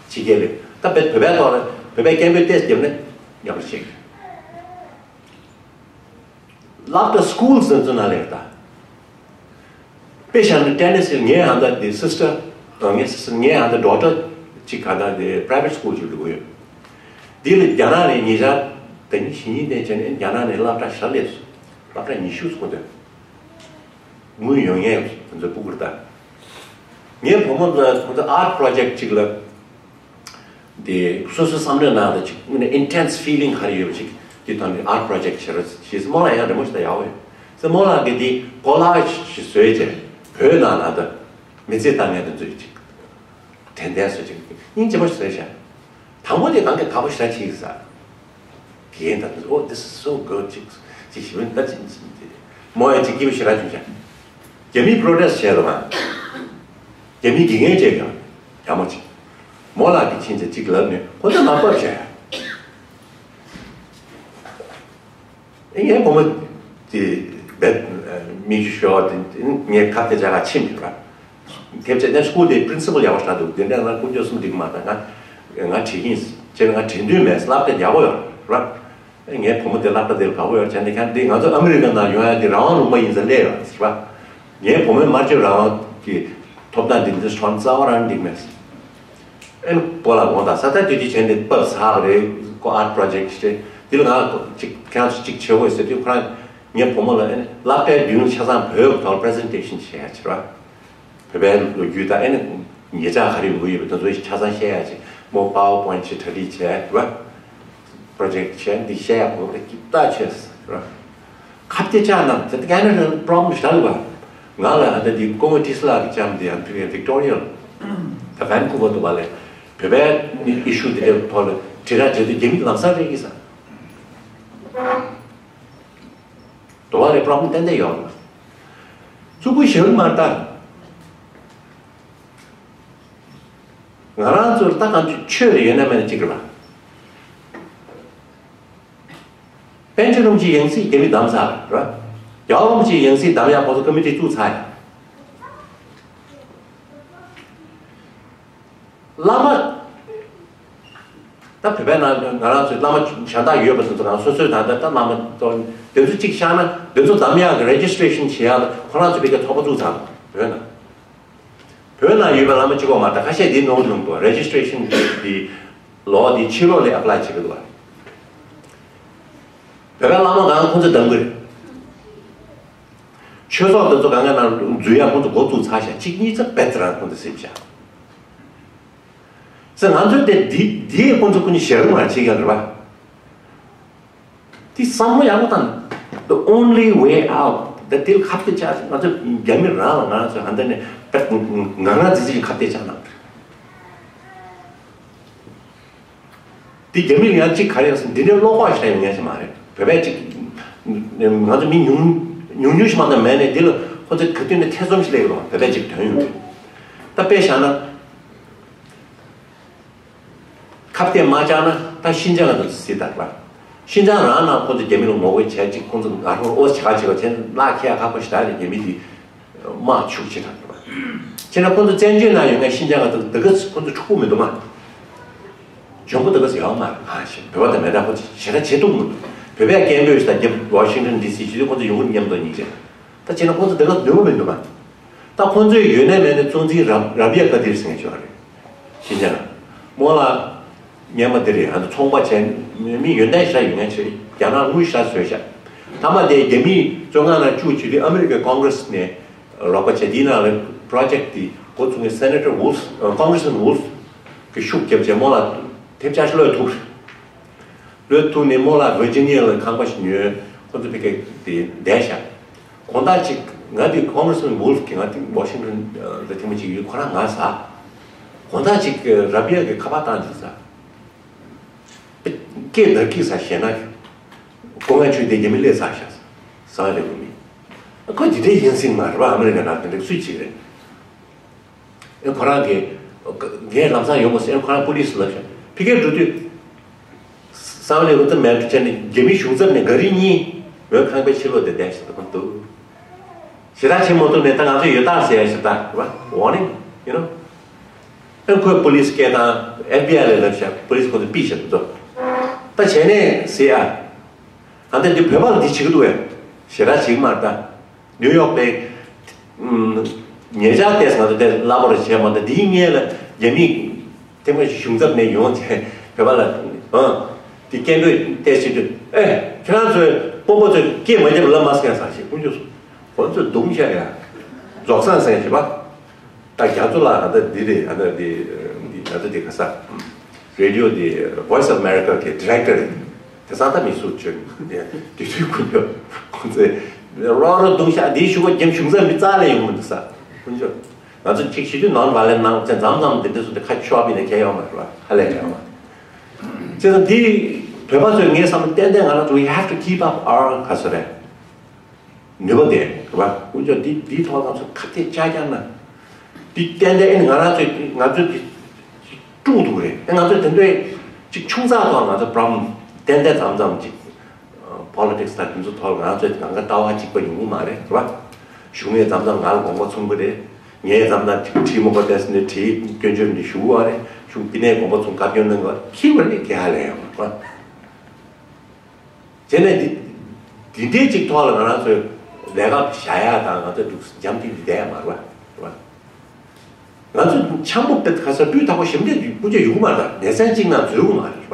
ཕྱི་རྒྱལ་ལས་ད་བོད་བོད་པའི་ཐོག་ལ་བོད་པའི་སྐད་འབོད་ཏོག་ཙམ་བརྒྱབ་ན་ཡག་པོ་ཤེས། སློབ་གྲྭ་སི་ཀུལ་དེ་ཚོ་ནང་ལ་ཡོད་ད། དཔེ་བཞག་ན་ཊེ་ནེ་སི་ངའི་ཨ་མདའ་དེ་སི་སི་ཊར་ངའི་སི་སི་ཊར་ངའི་ཨ་མདའ་ཌོ་ཊར་གཅིག་ག་ད་དེ་པ་རའི་ཝེ་ཊི་སི་ཀུལ་ཅིག་འགྲོ་གི་ཡོད། འདི་ལ་རྒྱ་ནག་ནས་ཉེ་ཆར་ད་ཉིན་ཞི་ཉིན་ཐེན་བྱས་ནས་རྒྱ་ནག་ནས་སློབ་གྲྭ་ཞེ་དྲག་སླེབས་སོང་། སློབ་གྲྭ་ཉི་ཤུ་ཙམ་འདུག་དངུལ་ཡོད་མཁན་ང་ཚོའི་སྤུ་གུར་ལྟ། ངའི་བུ་མོ་ལ་ཁོ་ཚོ་art project ཅིག་ལ། དེ་སོ་སོའི་བསམ་བློའི་ནང་དུ་ཅིག་ཨ་ནི་intense feeling ག་རེ་ཡོད་པ་ཅིག་དེ་ཐོག་ནས་art project བྱེད་རོགས་ཞེས་རྨོ་ལགས་ཡང་རི་མོ་ཞིག་ད་ཡག་པོ་ཡོད། ཟེར་རྨོ་ལགས་ཀྱིས་དེ་collage ཞིག་བཟོས་བྱས་བོད་ནང་ལ་ད་མི་ཚེ་བཏང་མཁན་དེ་ཚོའི་ཅིག་དྲན་རྟེན་བཟོས་ཅིག་སྙིང་རྗེ་པོ་ཞིག་བཟོས་བཞག་དང་པོ་དེ་གང་གི་དགའ་པོ་ཞེ་དྲག་བྱས་ས། དེ་ཡིན་ད། Oh, this is so good. ཅིག་ཅིག་ཞིག་ད་ཅིག་རྨོ་ཡང་ཅིག་སྐྱིད་པོ་ཞེ་དྲག་བྱུང་ཤག་རྒྱ་མིས་protest བྱས་རོགས་རྒྱ་མིས་དགེ་རྒན་བྱས་ཀྱང་ཡག་མོ་ཅིག་རྨོ་ལགས་ཀྱིས་ཕྱིན་ཆད་ཅིག་ལབ་ནས་ཁོ་ཚོ་ལམ་བབས་བྱས། ཨེ་ངའི་བུ་མོ་དེ་བེད་མིག་ཆུ་ཤོར་དེ་ངས་ཁ་གཏད་བཅག་ག་ཕྱིན་མེད་ར། དེ་བྱས་ནས་school དེ་principal ཡག་པོ་ཞེ་དྲག་འདུག་དེ་འདྲ་ང་ཀུན་སྤྱོད་གསུམ་འགྲིག་མ་ད་ང་ང་བྲིས་ཀྱིན་ཟེར་ནས་ང་བྲིས་འདོད་མེད། སློབ་གྲྭ་ཡག་པོ་ཡོད་ར། ངའི་བུ་མོ་དེ་སློབ་གྲྭ་དེར་དགའ་པོ་ཡོད་བྱས་ནས་ཁྱེད་འདི་ང་ཚོ་ཨ་མི་རི་ཀ་ནང་ཡོང་ཡ་དེ་རང་དབང་ལུང་པ་ཡིན་ཟེར་སླེབས་ཡོད་ཟེར་བ། ངའི་བུ་མོའི་སྨྲ་བརྗོད་རང་དབང་གི་ཐོབ་ཐང་འདི་འདི་སོང་རྩ་བ་རང་འགྲིག་མེད་ཟེར། ཨེ་ནི་པོ་ལ་དགོངས་དག་ས་ད་དུས་དུས་བྱས་ནས་བབས་ཚར་བ་རེད། ཁོ་art project ཞིག་རེད། འདི་ལ་ང་ཅིག་ཁྱེད་རང་ཚོ་ཅིག་བྱེད་དགོས་ཟེར་དུས་ཁོ་རང་ངའི་བུ་མོ་ལ་ཨེ་ནི་སློབ་གྲྭའི་མདུན་ཆ་ཚང་བོད་ཀྱི་ཐོག་presentation བྱེད་ཡ་ཕྱིར་བ། བོད་པའི་ལོ་རྒྱུས་དང་ཨེ་ནི་ཉེ་ཆར་ག་རེ་ཡོང་གི་ཡོད་པ་དེ་ཚོ་ཆ་ཚང་བཤད་ཡ་ཅིག་མོ་PowerPoint ཞིག་གྲ་སྒྲིག་བྱས་རེད་བ། project བྱས་འདི་བཤད་ཡ་གོ་བ་ཀི་ཏ་བྱས་རེད་བ། ཁ་གཏད་བཅག་ན་དེ་ཀ་ན་ཌ་problem ཞེ་དྲག་ལ་བ། ང་ལ་ཨ་ད་འདི་ཀོང་བོ་ཏི་སི་ལགས་ཀྱི་ལྕམ་དེ་ཡང་ཕི་གའི་Victoria ལ་ད་Vancouver དུ་བ་ལས་བོད་པའི་issue དེ་འདྲའི་ཐོག་ལ་དྲིལ་བསྒྲགས་བྱེད་དུས་རྒྱ་མི་ལམ་སང་རེད་ཀྱི་ས། དུ་བ་ལས་problem ཏན་ཏན་ཡོད་ལ། ཙུ་གུ་ཞེ་པོ་མ་ལྟ། ང་རང་ཚོར་ལྟ་གང་ཆོས་ཆོས་རེ་ཡོད་ན་མེད་ན་གཅིག་རེད་པ། པཎ་ཆེན་རིན་པོ་ཆེའི་ཡང་སྲིད་རྒྱ་མི་བདམས་ཚར་རེད་པ། རྒྱལ་བ་རིན་པོ་ཆེའི་ཡང་སྲིད་བདམས་ཡག་ཁོ་ཚོ་ཀ་མི་ཊི་བཙུགས་ཚར་ཡ། བླ་མ། ད་བོད་པའི་ནང་ང་རང་ཚོའི་བླ་མ་གཞན་དག་ཡོད་པ་དེ་ཚོ་གང་སོ་སོའི་ད་ལྟ་ད་བླ་མ་ཚོ་དེ་ཚོ་གཅིག་བཞག་ན་དེ་ཚོ་འདམ་ཡག་གི་registration བྱེད་ཡག་ལ་ཁོ་རང་ཚོ་བོད་སྐད་ཚོགས་པ་བཙུགས་ཚར་བོད་ནང་བོད་ནང་ཡོད་པའི་བླ་མ་གཅིག་པོ་མ་གཏོགས་ཁ་ཤས་དེ་ནོར་ནོར་འདུག registration དེ་ལོ་དེ་ཕྱི་ལོགས་ལ་apply བྱེད་ཀྱི་འདུག་བ། བོད་པའི་བླ་མ་གང་ཁོང་ཚོས་འདམ་གི་རེད། ཆོས་ཚོགས་དེ་ཚོ་གང་ག་ནང་འཛུལ་ཡག་ཁོང་ཚོ་འགོ་བཙུགས་ཚར་ཤག་གཅིག་གཉིས་ཙམ་བེད་རང་ཁོང་ཚོ་སེམས་ཤག་ཟེར་ང་ཚོས་དེ་འདི་འདིའི་ཁོང་ཚོ་ཀུན་ནས་ཞེ་རུ་མ་བྱེད་ཀྱང་རེད་པ། འདི་བསམ་བློ་ཡག་པོ་བཏང་། The only way out. ད་དེ་ལ་ཁ་གཏད་བཅག་ང་ཚོ་རྒྱ་མི་རང་ལ་ང་ཚོ་ཧ་འདི་ནས་ང་རང་ཙི་ཙི་ཁ་གཏད་བཅག་ན། འདི་རྒྱ་མི་ཡང་གཅིག་ག་རེ་ཡང་ཟེར་འདི་འདྲའི་བློ་ཁོག་ཞིག་ཡོད་མཁན་ཞིག་མ་རེད། བོད་པས་གཅིག་ང་ཚོ་མི་ཉུང་ཉུང་ཉུང་ཞིག་མ་གཏོགས་མེད་ནས་འདི་ལ་ཁོ་ཚོས་ག་དུས་ནས་ཐེ་ཚོམ་ཞིག་སླེབས་ཡོད་རེད། བོད་པས་གཅིག་དོན་ཡོད་རེད། ད་དཔེ་བཞག་ན། ཁ་གཏད་མ་བཅག་ན་ད་ཤིན་ཅང་ལ་ཟེར་ད་ར། ཤིན་ཅང་རང་ནང་ཁོ་ཚོ་རྒྱ་མི་ལ་ངོ་རྒོལ་བྱས་ཅིག་ཁོ་ཚོ་ང་རང་ཨོ་ཆ་ཆེ་བ་བྱས་ན་ལག་ཁྱེར་ཁག་པོ་ཞིག་ད་རེད། རྒྱ་མི་འདི་དམག་ཤུགས་ཆེ་དྲགས་རེད་པ། བྱས་ན་ཁོ་ཚོ་བཙན་བྱོལ་ནང་ཡོད་མཁན་ཤིན་ཅང་ལ་ད་ག་ཁོ་ཚོ་འཁྲུག་པོ་མི་འདུག་མ། འཇོན་པོ་ད་ག་ཡོད་མ་རེད། ང་ཞེ་བོད་པ་དང་མེད་དྲགས་ཁོ་ཚོ་ཞེ་དྲག་བྱེད་ཐུབ་མི་འདུག་བོད་པས་སྐད་འབོད་ཞིག་ད་རྒྱབ་ཝ་ཤིང་ཊོན་ཌི་སི་བྱེད་དུས་ཁོ་ཚོ་ཡོང་གི་མཉམ་དུ་ཉིན་བྱས། ད་བྱས་ན་ཁོང་ཚོ་དེ་ག་འདོད་པ་མི་འདུག་མ། ད་ཁོང་ཚོའི་ཡོད་ནའི་མེད་ནའི་གཙོ་འཛིན་རབ་རབ་ཡ་ཀ་དིར་ཟེར་མཁན་ཅིག་ཡོད་རེད། ཤིན་ཅང་ལ། རྨོ་ལགས་སྔོན་མ་དེ་རེད། ཨ་ནི་ཚོང་པ་བྱས་མི་ཡོན་ཏན་ཞེ་དྲག་ཡོད་མཁན་ཅིག་རེད། རྒྱ་ནག་དངུལ་ཞེ་དྲག་བཟོས་ཤག་མཐའ་མ་དེ་རྒྱ་མིས་བཙོན་ཁང་ནང་བཅུག་བྱས་དུས་ཨ་མི་རི་ཀའི་ཀོང་གྷི་རེ་སི་ནས་རོགས་པ་བྱས། དེའི་ནང་ལ་པྲོ་ཇེག་དེ་འགོ་བཙུགས་མཁན་སེ་ནེ་ཊར་ཝུལ་ཕི། ཀོང་གྷི་རེ་སི་མེན་ཝུལ་ཕི་གིས་ཤུགས་བརྒྱབ་བྱས་རྨོ་ལགས་ཐེབས་ཆག་ཞིག་གློད་ཐུབ་རེད། གློད་ཐུབ་ནས་རྨོ་ལགས་ཝར་ཇི་ནི་ཡ་ལ་ཁང་པ་ཞིག་ཉོས། ཁོ་ཚོ་ཕ་གིར་དེ་བསྡད་ཤག་དགོང་དག་ཅིག་ང་དེ་ཀོང་གྷི་རེ་སི་མེན་ཝུལ་ཕི་གིས་ང་དེ་ཝ་ཤིང་ཊོན་ལ་ཐེངས་མ་གཅིག་ཡོད། ཁོ་རང་ང་ཟ། དགོང་དག་ཅིག་རབ་ཡ་གིས་ཁ་པར་བཏང་ཅིག་ཟ། སྐད་བརྡ་སྐད་ཟ་ཞེ་ན། སྒོ་ང་ཆུ་དེ་རྒྱ་མི་སླེབས་ཚར་ཤག་ཟ། ཟ་རེད་བུ་མི། ཁོ་འདི་འདྲའི་ཡིན་སྲིད་མ་རེད་པ། ཨ་མི་རི་ཀ་ནང་དེ་འདྲ་སུས་བྱེད་རེད། ཨེ་ཁོ་རང་གིས་ངས་ལམ་སང་ཡོང་མ་སོང་། ཨེ་ཁོ་རང་པུ་ལིས་ལབ་ཤག་ཕ་གིར་འགྲོ་དུས་སང་ལེ་ཨུ་ཏུ་མེ་ཏུ་བྱས་ནས་རྒྱ་མི་གཞུང་ཚབ་ནས་ག་རི་གཉིས་མོའི་ཁང་པའི་ཕྱི་ལོགས་དེ་བསྡད་ཤག་ད་ཁོ་འདུག་ཞེ་དྲག་བྱེད་མ་ཐུབ་ནས་ད་ང་ཚོ་ཡོད་ཐག་ཟེར་ཡ་ཞིག་ད་རེད་པ། ཝར་ནིང་ཡུ་ནོ། ཨེ་ཁོས་པུ་ལིས་སྐད་བཏང་། ཨེཕ་བི་ཨའི་ལ་ལབ་ཤག་པུ་ལིས་ཁོ་ཚོ་ཕུད་ཤག་འདུག་ད་བྱས་ནས་ཟེར་ཡ། ཨ་ད་འདི་བོད་པ་ལ་འདི་བྱེད་ཀྱི་འདུག་གས། ཞེ་དྲག་བྱེད་ཀྱི་མ་རེད་ད། ནིའུ་ཡོག་པའི་ཉེ་ཆར་ཏེས་ང་ཚོ་དེ་གླ་པོར་བྱས་མ་ད་འདིའི་སྔོན་ལ་རྒྱ་མི་ཐེངས་མ་གཞུང་ཚབ་ནས་ཡོང་བྱས་བོད་པ་ལ་ཨ་ སྐད་འབོད་བལྟས་བྱེད་དུས། ཨེ། ཁྱེད་རང་ཚོས་དཔོན་པོ་ཚོས་སྐད་མ་བརྒྱབ་ལབ་མ་ཟེར་ཡང་ཟེར་ཞེས་དཀོན་མཆོག་གསུངས། ཁོ་ཚོས་རྡུང་བཤད་ཡ། རྫོགས་སངས་ཟེར་ཞེས་པ། ད་རྒྱ་མཚོ་ལགས་ད་འདི་རེད། ཨ་ད་འདི་འདི་ད་ད་འདི་ག་ས། Radio འདི་Voice of America གི་director རེད། དེ་ཚང་ད་མི་སུ་བྱོན་འདི་དུས་དུས་ཁོ་ཚོས་ཁོ་ཚོས་རོགས་རོགས་རྡུང་བཤད། འདིའི་ཤུགས་པ་རྒྱ་གཞུང་ཚབ་མི་རྩ་ལས་ཡོང་མི་འདུག་ས། དཀོན་མཆོག་ང་ཚོ་གཅིག་བྱེད་དུས་ནོན་བ་ལེན་གནང་ཚེ་མཚམས་མཚམས་འདི་འདྲ་སུ་འདི་ཁ་ཆོ་བ་ནས་ཁྱེད་ཡོང་མ་རེད་བ། ཧ་ལས་ཡོང་མ་རེད། བྱས་ཙང་འདི་བོད་པ་ཚོས་ངའི་བསམ་བློ་ཏན་ཏན་ང་རང་ཚོ་we have to keep up our ག་ཚོད་རེད། ནུས་པ་དེ་རེད་བ། དཀོན་མཆོག་འདི་འདིའི་ཐོག་ང་ཚོ་ཁ་གཏད་བཅག་རྒྱག་ན། འདི་ཏན་ཏན་ཨེ་ནི་ང་རང་ཚོས་ང་ཚོས་འདི་དཀྲུག་འདུག་རེད། ཨེ་ང་ཚོས་དེ་འདྲའི་ཅིག་ཆུང་ཙག་ཐོག་ང་ཚོ་problem ཏན་ཏན་མཚམས་མཚམས་ཅིག་politics དང་དེ་ཚོ་ཐོག་ང་ཚོས་གང་ག་ལྟ་བ་གཅིག་པ་ཡོང་གི་མ་རེད། རེད་བ། གཞུང་ནས་མཚམས་མཚམས་ང་ལ་དགོངས་པ་མཚུངས་པ་རེད། ངས་མཚམས་མཚམས་ཅིག་བྲིས་མ་དགོས་བལྟས་ནས་བྲིས་སྐྱོན་བརྗོད་ནས་ཞུ་བ་རེད། གཞུང་དེ་ནས་དགོངས་པ་མཚུངས་བཀའ་བཀྱོན་གནང་བ་ཁྱི་བ་ནས་ག་ལས་ཡོང་བ། བྱས་ནས་འདི་འདི་འདྲའི་ཅིག་ཐོག་ལ་ང་རང་ཚོས་ལས་ཀ་བྱ་ཡ་དང་ང་ཚོ་འདུག་འཇམ་ཐིང་ཐིང་བསྡད་ཡ་མ་རེད་བ། རེད་བ། ང་ཚོ་འཆམ་པོ་དཔེ་ཁ་སར་སྤུས་དག་པོ་ཞིམ་འདྲ་སྤུ་ཅག་ཡོད་མ་རེད། ད་ནས་ཚན་གཅིག་ནང་འཛུལ་གི་མ་རེད་བ།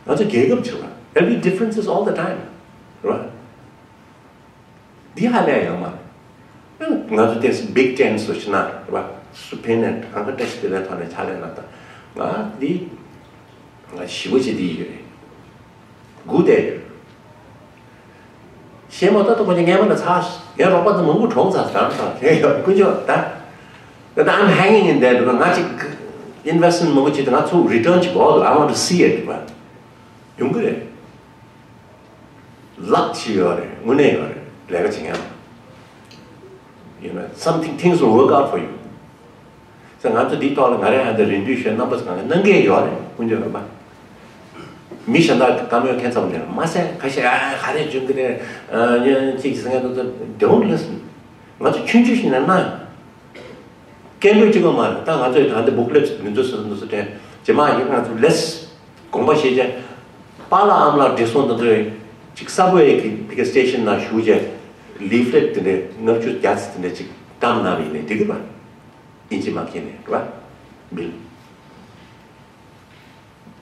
ང་ཚོ་རྒྱལ་ཁབ་ཆེ་བ། There'll be differences all the time. རེད་བ། འདི་ཧ་ལས་ཡོད་མ་རེད། ང་ཚོ་དེ་Big Ten སུ་ཕྱིན་ན་རེད་བ། སུ་ཕན་ནས་གང་ག་བཀྲ་ཤིས་བདེ་ལེགས་ཐོག་ནས་ཕྱག་ལས་གནང་དང་། ང་འདི་ང་ཞི་བ་ཅིག་འདི་ཡོད་རེད། སྒུག་བསྡད་ཡོད། ཤེས་མ་ཐག་ཏུ་ཁོ་ཚོ་ངས་མ་ན་ཚར། ངའི་རོགས་པ་ཚོ་མང་པོ་གྲོངས་ཚར་ཚར་ཚར་དེ་ཡོད་དཀོན་མཆོག་ད། But I'm hanging in there. ང་ཅིག་investment མང་པོ་བྱེད་དུས་ང་ཚོ་return ཅིག་དགོས་འདུག I want to see it. ཡོང་གི་རེད། ལག་ཅིག་ཡོད་རེད། དངོས་གནས་ཡོད་རེད། ལས་ཀ་བྱེད་མཁན། You know, something, things will work out for you. ཟེར་ང་ཚོ་འདིའི་ཐོག་ལ་ང་རང་ཡང་འདི་རེ་འདུན་ཞུས། རྣམ་པ་ཚོ་གང་ག་གནང་གི་ཡོད་རེད། དཀོན་མཆོག་རེད་པ། མི་གཞན་དག་བཀའ་མོལ་མཁན་ཚོ་ནས་མ་ཟད་ཁ་ཤས་ཨ་ག་རེ་བྱུང་གི་རེད། ཨ་ཡང་གཅིག་ཟེར་མཁན་ཚོ། Don't listen. ང་ཚོ་ཆུང་ཆུང་ཞིག་ནས་གནང་། སྐད་འབོད་གཅིག་པོ་མ་རེད། ད་ང་ཚོས་ད་འདི་booklet འདི་ཚོ་ཟེར་འདི་ཚོ་དྲན་རྗེས་མ་ཡིན། ང་ཚོ་less དགོངས་པ་བཞེས་བྱས། པཱ་ལགས་ཨ་མ་ལགས་བགྲེས་སོང་དེ་ཚོས་ཅིག་subway གི་དེ་ག་station ནང་བཞུགས་བྱས་leaflet དེ་འདྲ་ལྔ་བཅུ་བརྒྱ་ཙམ་དེ་འདྲ་ཅིག་བཀྲམ་གནང་བ་ཡིན་ནའི་འགྲིག་གི་རེད་པ། ཨིན་ཇི་མ་མཁྱེན་ནའི་རེད་པ། མིལ།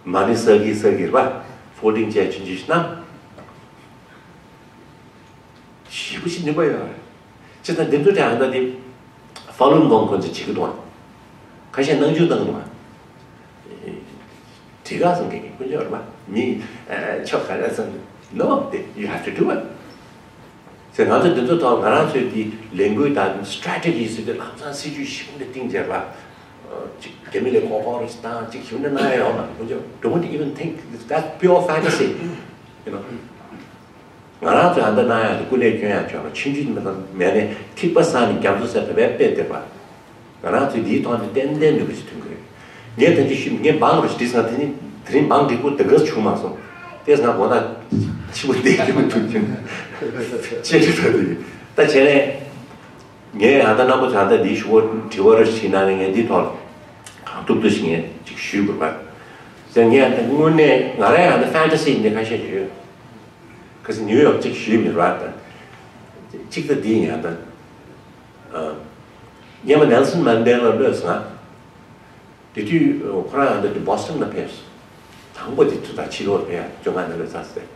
མ་ཎི་བསགས་ཀྱི་བསགས་ཀྱི་རེད་པ། Folding chair ཆུང་ཆུང་ཞིག་གནང་། ཞེ་པོ་ཞིག་ནུས་པ་ཡོད་རེད། བྱས་ཙང་འདི་ཚོ་དྲན་ཨ་ད་དེ་ཧྥ་ལུན་གོང་ཁོང་ཚོས་བྱེད་ཀྱི་འདུག་ཨ། ཁ་ཤས་སྣང་ཆུང་བཏང་གི་འདུག་ཨ། དྲི་ག་སོང་གི་དཀོན་མཆོག་རེད་པ། མི་ཨ་ཆོག་ག་རེ་སོང་། No, you have to do it. ཟེར་ང་ཚོ་འདི་ཚོ་ཐོག་ང་རང་ཚོའི་དེ་ལས་འགུལ་དང་strategy ཟེར་དུས་ལམ་སང་སྲིད་ཇུས་ཞིབ་འདི་བཏིང་བྱས་པ། ཅིག་རྒྱ་མི་ལ་མགོ་སྐོར་རེ་བཏང་། ཅིག་ཞིབ་འདི་གནང་ཡ་ཡོང་ན་དཀོན་མཆོག Don't even think. That's pure fantasy. You know. ང་རང་ཚོས་ཨ་འདི་གནང་ཡག་དེ་སྐུ་ལས་སྐྱོན་ཡག་བྱུང་ན་ཆུང་ཆུང་མེད་ན་མེད་ནས་ཐིགས་པ་བསགས་ནས་རྒྱ་མཚོ་ཟེར་བ་བས་དཔེ་བསྡད་པ། ང་རང་ཚོས་འདིའི་ཐོག་ནས་ཏན་ཏན་ནུས་པ་ཞིག་ཐོན་གྱི་རེད། ངས་ད་ཅི་ཞུས། ངས་འབངས་རུ་ཞིག་བྲིས་སོང་། དེ་ནི་དེ་རིང་འབངས་འབྲིང་པོ་དེ་ག་བྱུང་མ་སོང་། དེས་ང་དགོང་དག་ཕྱི་པོ་བསྡད་རྒྱུ་མི་ཐུབ་ཀྱི་ཅེས་བྲིས་ཐུབ་དེ་ད་བྱས་ནས་ངས་ཨ་ད་རྣམ་པ་ཚོ་ཨ་ད་འདིའི་ཞུ་བ་དྲི་བ་རུ་ཞིག་གནང་ནས་ངས་འདིའི་ཐོག་གང་ཐུབ་ཐུབ་ཞིག་ངས་ཅིག་ཞུས་དགོས་པ། ཟེར་ངས་ཨ་ད་དངོས་གནས་ང་རང་ཨ་ད་fantasy འདི་ཁ་ཤས་ཡོད། ཁ་སང་ནིའུ་ཡོག་ཅིག་ཞུས་མི་ར་ད། གཅིག་ད་འདི་ཡིན་ཨ་ད། སྔོན་མ་ནེལ་སོན་མན་དེ་ལ་ལོས་སོང་ང་། དེ་དུས་ཁོ་རང་ཡང་འདི་Boston ལ་ཕེབས། དང་པོ་དེ་ཚོ་དང་ཕྱི་ལོགས་ཕེབས་ཡ་བཅོ་ལྔ་ནང་ལ་ཚར་ཟེར།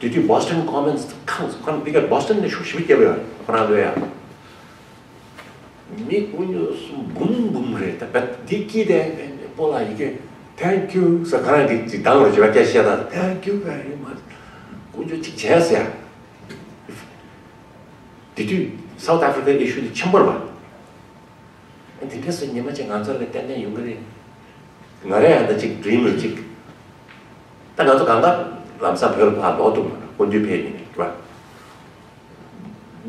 དེ་དུས་Boston Commons ཁང་ཁོ་རང་འདི་ག་Boston ནས་ཤུགས་ཞེ་པོ་བརྒྱབ་ཡོད། ཁོ་རང་ལོས་ཡ། མི་དཀོན་མཆོག་གསུམ་འབུམ་འབུམ་རེད། ད་བད་འདི་སྐྱིད་དེ་པོ་ལ་ཡི་གེ Thank you ཟེར། ཁོ་རང་གི་ཅིག་དང་རོ་བྱེད་པ་སྐད་བཤད་དང་Thank you very much དཀོན་མཆོག་ཅིག་བྱས་ཟེར་ཡ། དེ་དུས་South Africa issue དེ་ཆེན་པོ་རེད་པ། དེ་འདྲ་སོང་ཉི་མ་གཅིག་ང་ཚོ་ལ་ཏན་ཏན་ཡོང་གི་རེད། ང་རང་ཡང་ད་ཅིག་dream རེ་ཅིག་ད་ང་ཚོ་གང་ག་ལམ་སང་བོད་ལ་ཕར་ལོག་འདུག་མ་གཏོགས་སྐུ་མདུན་ཕེབས་ཡིན་རེད་པ།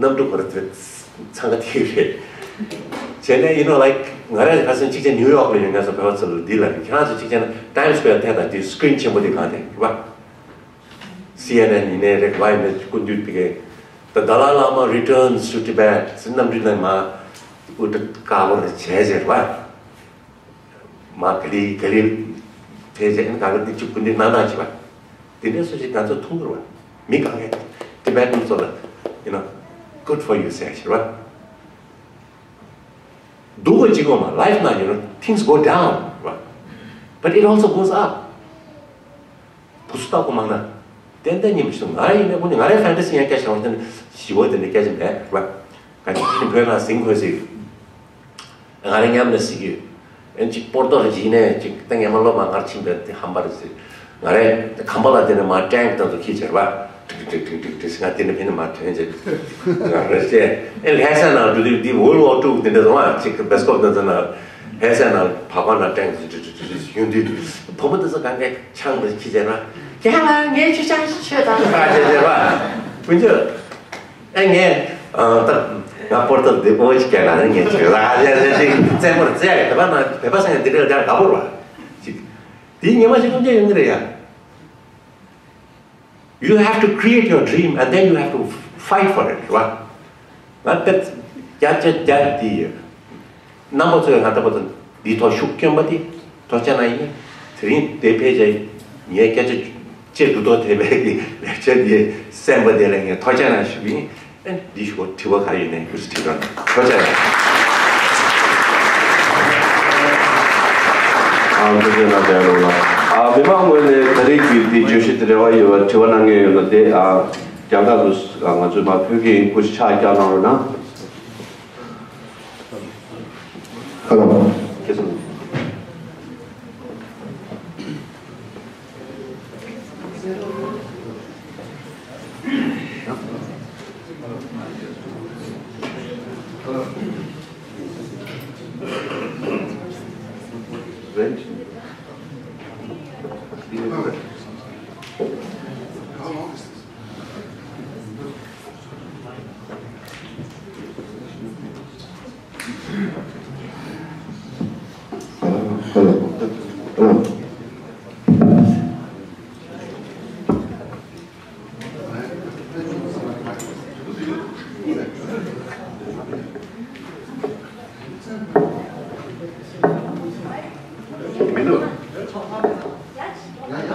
གནམ་གྲུ་བར་དུ་འཚང་ཁ་ཐིག་རེད། བྱས་ནས་you know like ང་རང་ཁ་སང་གཅིག་བྱས་ནིའུ་ཡོག་ལ་ཡོད་མཁན་ཚོ་བོད་པ་ཚོ་ལ་འདི་ལབ་ཡིན། ཁྱེད་རང་ཚོ་གཅིག་བྱས་ན་Times Square ཐད་དང་དེ་screen ཆེན་པོ་དེ་གང་དེ་རེད་པ། སི་ཨེན་ཨེན་ཡིན་ནའི་རེད། ག་པར་ཡིན་ནའི་སྐུ་མདུན་དེ་གའི་The Dalai Lama returns to Tibet ཟེར་གནམ་གྲུའི་ནང་མར་དབུ་སྐྲ་དཀར་པོ་རེ་བྱས་བྱས་རེད་པ། མར་ག་ལེ་ག་ལེ་བྱས་བྱས་ཨ་ནི་ག་ག་འདི་ཅིག་སྐུ་མདུན་གནང་སྟངས་བྱས་པ། དེ་འདྲའི་སུ་ཞིག་ང་ཚོ་མཐོང་གི་རེད་པ། མི་གང་གས་Tibetan ཚོ་ལ you know good for you ཟེར་བྱས་རེད་པ། སྡུག་པོ་གཅིག་པོ་མ། Life ནང་you know things go down རེད་པ། But it also goes up. བུ་སུ་ལྟ་བུ་མང་ན། ཏན་ཏན་ཉིན་མི་ཤོང་ང་ར་ཡིན་ན་ཁོ་ནི་ང་རའི་ཧྥན་ཏ་སི་ཡང་སྐད་ཆ་བ་དེ་ནི་ཞི་བོ་དེ་ནི་སྐད་ཆ་མེད་ར། ག་ཅི་ནི་བོད་ནང་ཟིང་ཁོས་ཟིག་ང་རའི་ཉམས་ལ་སྲིད་ཀྱི། ཨན་ཅིག་སྤོར་ཏོ་རེ་བྱིན་ནས་ཅིག་ཏང་ངེ་མ་ལོ་མ་ངར་ཕྱིན་པའི་དེ་ཧམ་པ་རེད་ཟེར། ང་རའི་ཁམས་པ་ལ་དེ་ནི་མ་ཀྲེང་ཏང་དུ་ཁྱི་བྱེར་བ། ཏིག་ཏིག་ཏིག་ཏིག་ཏིག་ང་དེ་ནི་ཕན་ནི་མ་ཐོན་ཅེས། ང་རེ་ཅེ། ཨེ་ལྷ་ས་ནང་འགྲོ་དུས་འདི་ཝོལ་ཝོར་ཊུ་དེ་འདྲ་སོང་ཨ་ཅིག་བེ་སི་ཀོབ་དེ་ཚོ་ནང་། ལྷ་ས་ནང་བག་བག་ན་ཀྲེང་ཏིག་ཏིག་ཏིག་ཏིག་ཡོང་དུས། བུ་མོ་དེ་ཚོ་གང་གས་ཆང་དེ་ཁྱི་བྱེར་བ། ཁྱེད་ལ་ངས་ཆུ་ཆང་ཞིག་མཆོད་དང་། ཨ་ཅེ་ཅེ་བ། ཀུན་སྤྱོད། ཨེ་ངས། ཨ་ད། ང་སྤོར་ཏོ་འདི་ཨོ་ཅི་ཀྱང་ང་ངས་ཅི་ལ་ཡ་ཡ་ཅིག་བཙན་པོར་བཙལ་ཡ་བོད་པ་ན་བོད་པ་སང་ཡ་འདི་འདྲ་ཡ་དགའ་པོ་ར། ཅིག་དེའི་ཉི་མ་ཞིག་སྟོང་ཆ་ཡོང་གི་རེད་ཡ། You have to create your dream and then you have to fight for it, right? ང་དཔེ་རྒྱ་ཆེ་རྒྱ་དེ་ཡོད། རྣམ་པ་ཚོས་ང་ལྟ་བུ་དང་འདིའི་ཐོག་ཤུགས་སྐྱོན་པ་དེ་ཐོག་ཆ་ན་ཡིན། དེ་རིང་དེ་ཕལ་ཆེར་ངའི་སྐད་ཆ་བཅད་འགྲོ་ཐོག་དེ་བས་ཀྱི་ལེགས་ཆ་དེ་གསན་པ་དེ་ལ་ངས་ཐོག་ཆ་ན་ཞུ་གི་ཡིན། ཨེ་འདི་ཞུ་གོ་དྲི་བ་ག་ཡོད་ནས་ཁྱོད་ཚོ་དྲི་རོགས་གནང་། ཐོག་ཆ་ན། ཨ་ཐུགས་རྗེ་གནང་། ཨ་མི་མང་ངོས་ནས་ད་རེས་ཀྱི་འདི་བརྗོད་གཞི་དེ་རེ་བ་ཡོད་པ་དྲི་བ་གནང་མཁན་ཡོད་ན་དེ་ཨ་རྒྱང་ཐག་ཏུ་ང་ཚོས་མ་ཕུལ་གྱི་སྐུ་ཕྱག་རྒྱ་གནང་རོགས་གནང་། Hello.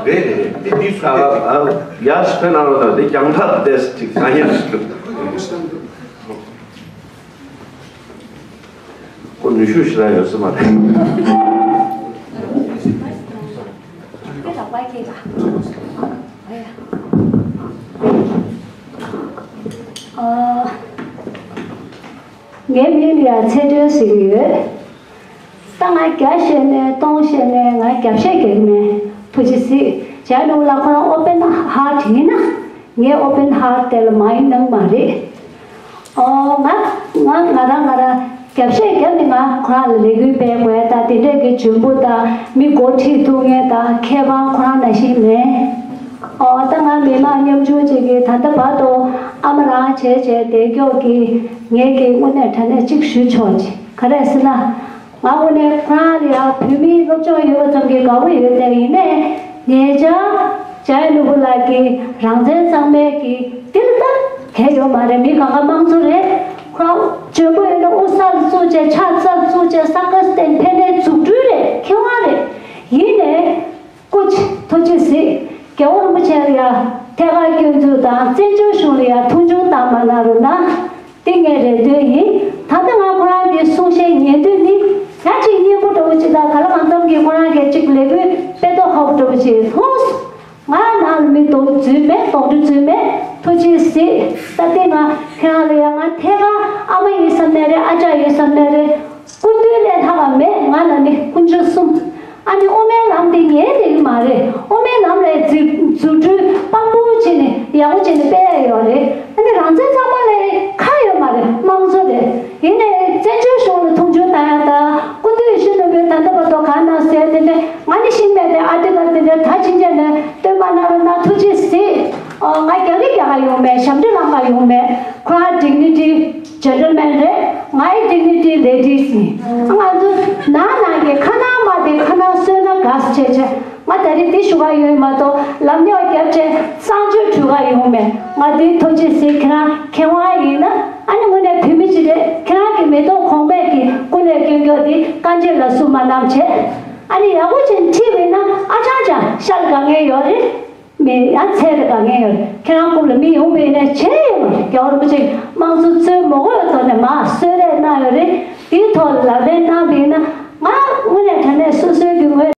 རེད་རེད་རེད། འདི་འདི་སུ། ཨ་ཨ་ཡར་ཕེབས་གནང་རོགས་དང་། འདི་རྒྱང་ཐག་ཏོག་ཙམ་ཅིག་སང་ཉིན་ཞིག་ལ། ཁོ་ནུས་ཤུགས་ཞེ་དྲག་ཡོད་ས་མ་རེད། ཨ། ངའི་མིང་ལ་ཡ་ཚེ་སྒྲོན་ཟེར་གྱི་ཡོད། ད་ང་བརྒྱ་བཤད་ནས་སྟོང་བཤད་ནས་ང་རྒྱབ་བཤད་རྒྱག་གི་མེད། ཐུགས་རྗེ་གཟིགས། ཇའི་ནུ་ལགས་ཁོ་རང་ཨོ་པན་ཧར་ཊི་ཡིན་ན། ངའི་ཨོ་པན་ཧར་ཊི་དེ་ལ་མ་ཡིན་ནང་མ་རེད། ཨོ་ང་ང་ང་རང་ང་རང་རྒྱབ་བཤད་རྒྱབ་ནས་ང་ཁོ་རང་ལ་ལས་འགུལ་སྤེལ་དགོས་ད་དེ་འདྲས་ཀྱི་འཇོན་པོ་དང་མི་འགོ་ཁྲིད་ཐུབ་མཁན་དང་མཁས་དབང་ཁོ་རང་ནང་བཞིན་མེད། ཨོ་ད་ང་མི་མང་མཉམ་ཞུགས་ཅིག་གིས་ད་ལྟ་བར་དུ་ཨ་མ་རང་བྱས་བྱས་བསྡད་ཀྱོག་གི་ངས་ཀྱི་དངོས་གནས་དྲང་གནས་གཅིག་ཞུ་ཆོག་ཅིག་ག་རེ་ཟེར་ན། ང་དངོས་གནས་ཁོ་རང་ལ་ཡང་བོད་མིའི་སློབ་སྦྱོང་ཡོད་པ་ཙམ་གྱིས་དགའ་པོ་ཡོད་དེ་ཡིན་ནའི་ངེད་ཅག་ཇའི་ནུ་བོ་ལགས་ཀྱི་རང་བཙན་གཙང་མའི་གི་འདི་ལ་ད་གལ་ཡོད་མ་རེད། མི་གང་ག་དམངས་གཙོ་རེད། ཁོ་རང་འཇོན་པོ་ཡོད་ན་དབུ་སར་བཙུགས་བྱས་ཕྱག་རྩར་བཙུགས་བྱས་ས་ཀ་སྟེང་ཕེབས་ནས་འཛུགས་སྐྲུན་རེད། མཁས་དབང་རེད། ཡིན་ནའི། སྐུ་མཁྱེན་ཐུགས་རྗེ་གཟིགས། རྒྱལ་བ་རིན་པོ་ཆེ་ལ་ཡ་ཐད་ཀར་སྐྱོན་འཛུགས་དང་བཙན་བྱོལ་གཞུང་ལ་ཡ་མཐོང་ཆུང་བཏང་མ་གནང་རོགས་གནང་། འདི་ངའི་རེ་འདུན་ཡིན། ད་ལྟ་ང་ཁོ་རང་གི་གསུང་བཤད་ཉན་དུས་ནི་ཡ་གཅིག་སྙན་པོ་འདྲ་བོ་ཅིག་དང་ག་ལ་གང་འཚམ་གྱིས་ཁོ་རང་གིས་གཅིག་ལས་འགུལ་སྤེལ་མདོག་ཁ་པོ་འདྲ་བོ་ཅིག་མཐོང་སོང་། ང་ནང་ལ་མི་གདོང་འཛུལ་མེད། གདོང་འདྲེ་འཛུལ་མེད། ཐུགས་རྗེ་གཟིགས། ད་ལྟ་ང་ཁྱེད་རང་ལ་ཡ་ང་ཐད་ཀར་ཨ་མ་ཡིན་བསམ་ནའི་རེད། ཨ་ཅག་ཡིན་བསམ་ནའི་རེད། སྐུ་མདུན་ལས་ལྷག་པ་མེད། ང་ལ་ནི་དཀོན་མཆོག་གསུམ། ཨ་ནི་དབུ་མའི་ལམ་འདི་ངའི་ལས་མ་རེད། དབུ་མའི་ལམ་ལ་འཛུགས་འཛུགས་སྐྲུན་དཔང་པོ་བྱས་ནས་ཡག་པོ་བྱས་ནས་སྤེལ་ཡ་ཡོད་རེད། ཨ་ནི་རང་བཙན་གཙང་མ་ལ་ཁ་ཡོད་མ་རེད། དམངས་གཙོ་རེད། ཡིན་ནའི་བཙན་བྱོལ་གཞུང་ལ་མཐོང་ཆུང་བཏང་ཡ་དང་སྐུ་མདུན་ཡིད་བཞིན་ནོར་བུས་ད་ལྟ་བར་དུ་གང་གནང་ཟེར་དེ་འདྲ་ང་ནི་ཤེས་མེད་དེ། ཨ་ཏི་ཀ་དེ་འདྲ་ད་ཕྱིན་ཆད་ནས་སྟོན་པ་གནང་རོགས་གནང་། ཐུགས་རྗེ་གཟིགས། ཨོ་ང་རྒྱག་གི་རྒྱག་ག་ཡོང་མེད། ཞབས་འདྲེན་ལངས་ག་ཡོང་མེད། ཁོ་རང་ཌིག་ནི་ཊི་ཇེན་ཊལ་མེན་རེད། ང་ཡི་ཌིག་ནི་ཊི་ལེ་ཌིས་ཡིན། ང་ཚོ་ནང་ནང་གི་ཁ་ནང་མ་དེ་ཁ་ནང་གསོས་ན་དགའ་ཟེར་བྱས་བྱས། ང་ད་རེས་འདི་ཞུ་ག་ཡོང་ཡོད་མ་གཏོགས་ལམ་རྙོག་བརྒྱབ་བྱས་གསང་སྤྱོད་གྲོལ་ག་ཡོང་མེད། ང་འདི་ཐུགས་རྗེ་གཟིགས། ཁྱེད་རང་མཁས་དབང་ཡིན་ན་ཨ་ནི་དངོས་གནས་བོད་མི་ཅིག་རེད། ཁྱེད་རང་གི་མེ་ཏོག་གོང་མས་ཀྱི་སྐུ་ལས་སྐྱོན་རྒྱུ་འདི་དཀའ་སྤྱད་ལ་སུ་མ་གནང་བྱས། ཨ་ནི་ཡག་པོ་བྱས་ཁྲིད་པ་ཡིན་ན་ཨ་ཅང་ཅང་ཤར་དགའ་ངེས་ཡོད་རེད། མི་ཡང་ཚད་རེ་དགའ་ངེས་ཡོད་རེད། ཁྱེད་རང་རྐུབ་ལ་མི་ཡོང་བས་ནས་བྱས་ཡོད་མ་རེད། རྒྱལ་བ་རིན་པོ་ཆེ་དམངས་གཙོ་གཙོས་མོ་གོ་ཡོད་ཐོག་ནས་མ་གསོལ་རས་གནང་ཡོད་རེད། དེའི་ཐོག་ལ་ལག་ལེན་གནང་བས་ན་ང་དངོས་གནས་དྲང་གནས་སོ་སོའི་གི་ངོས།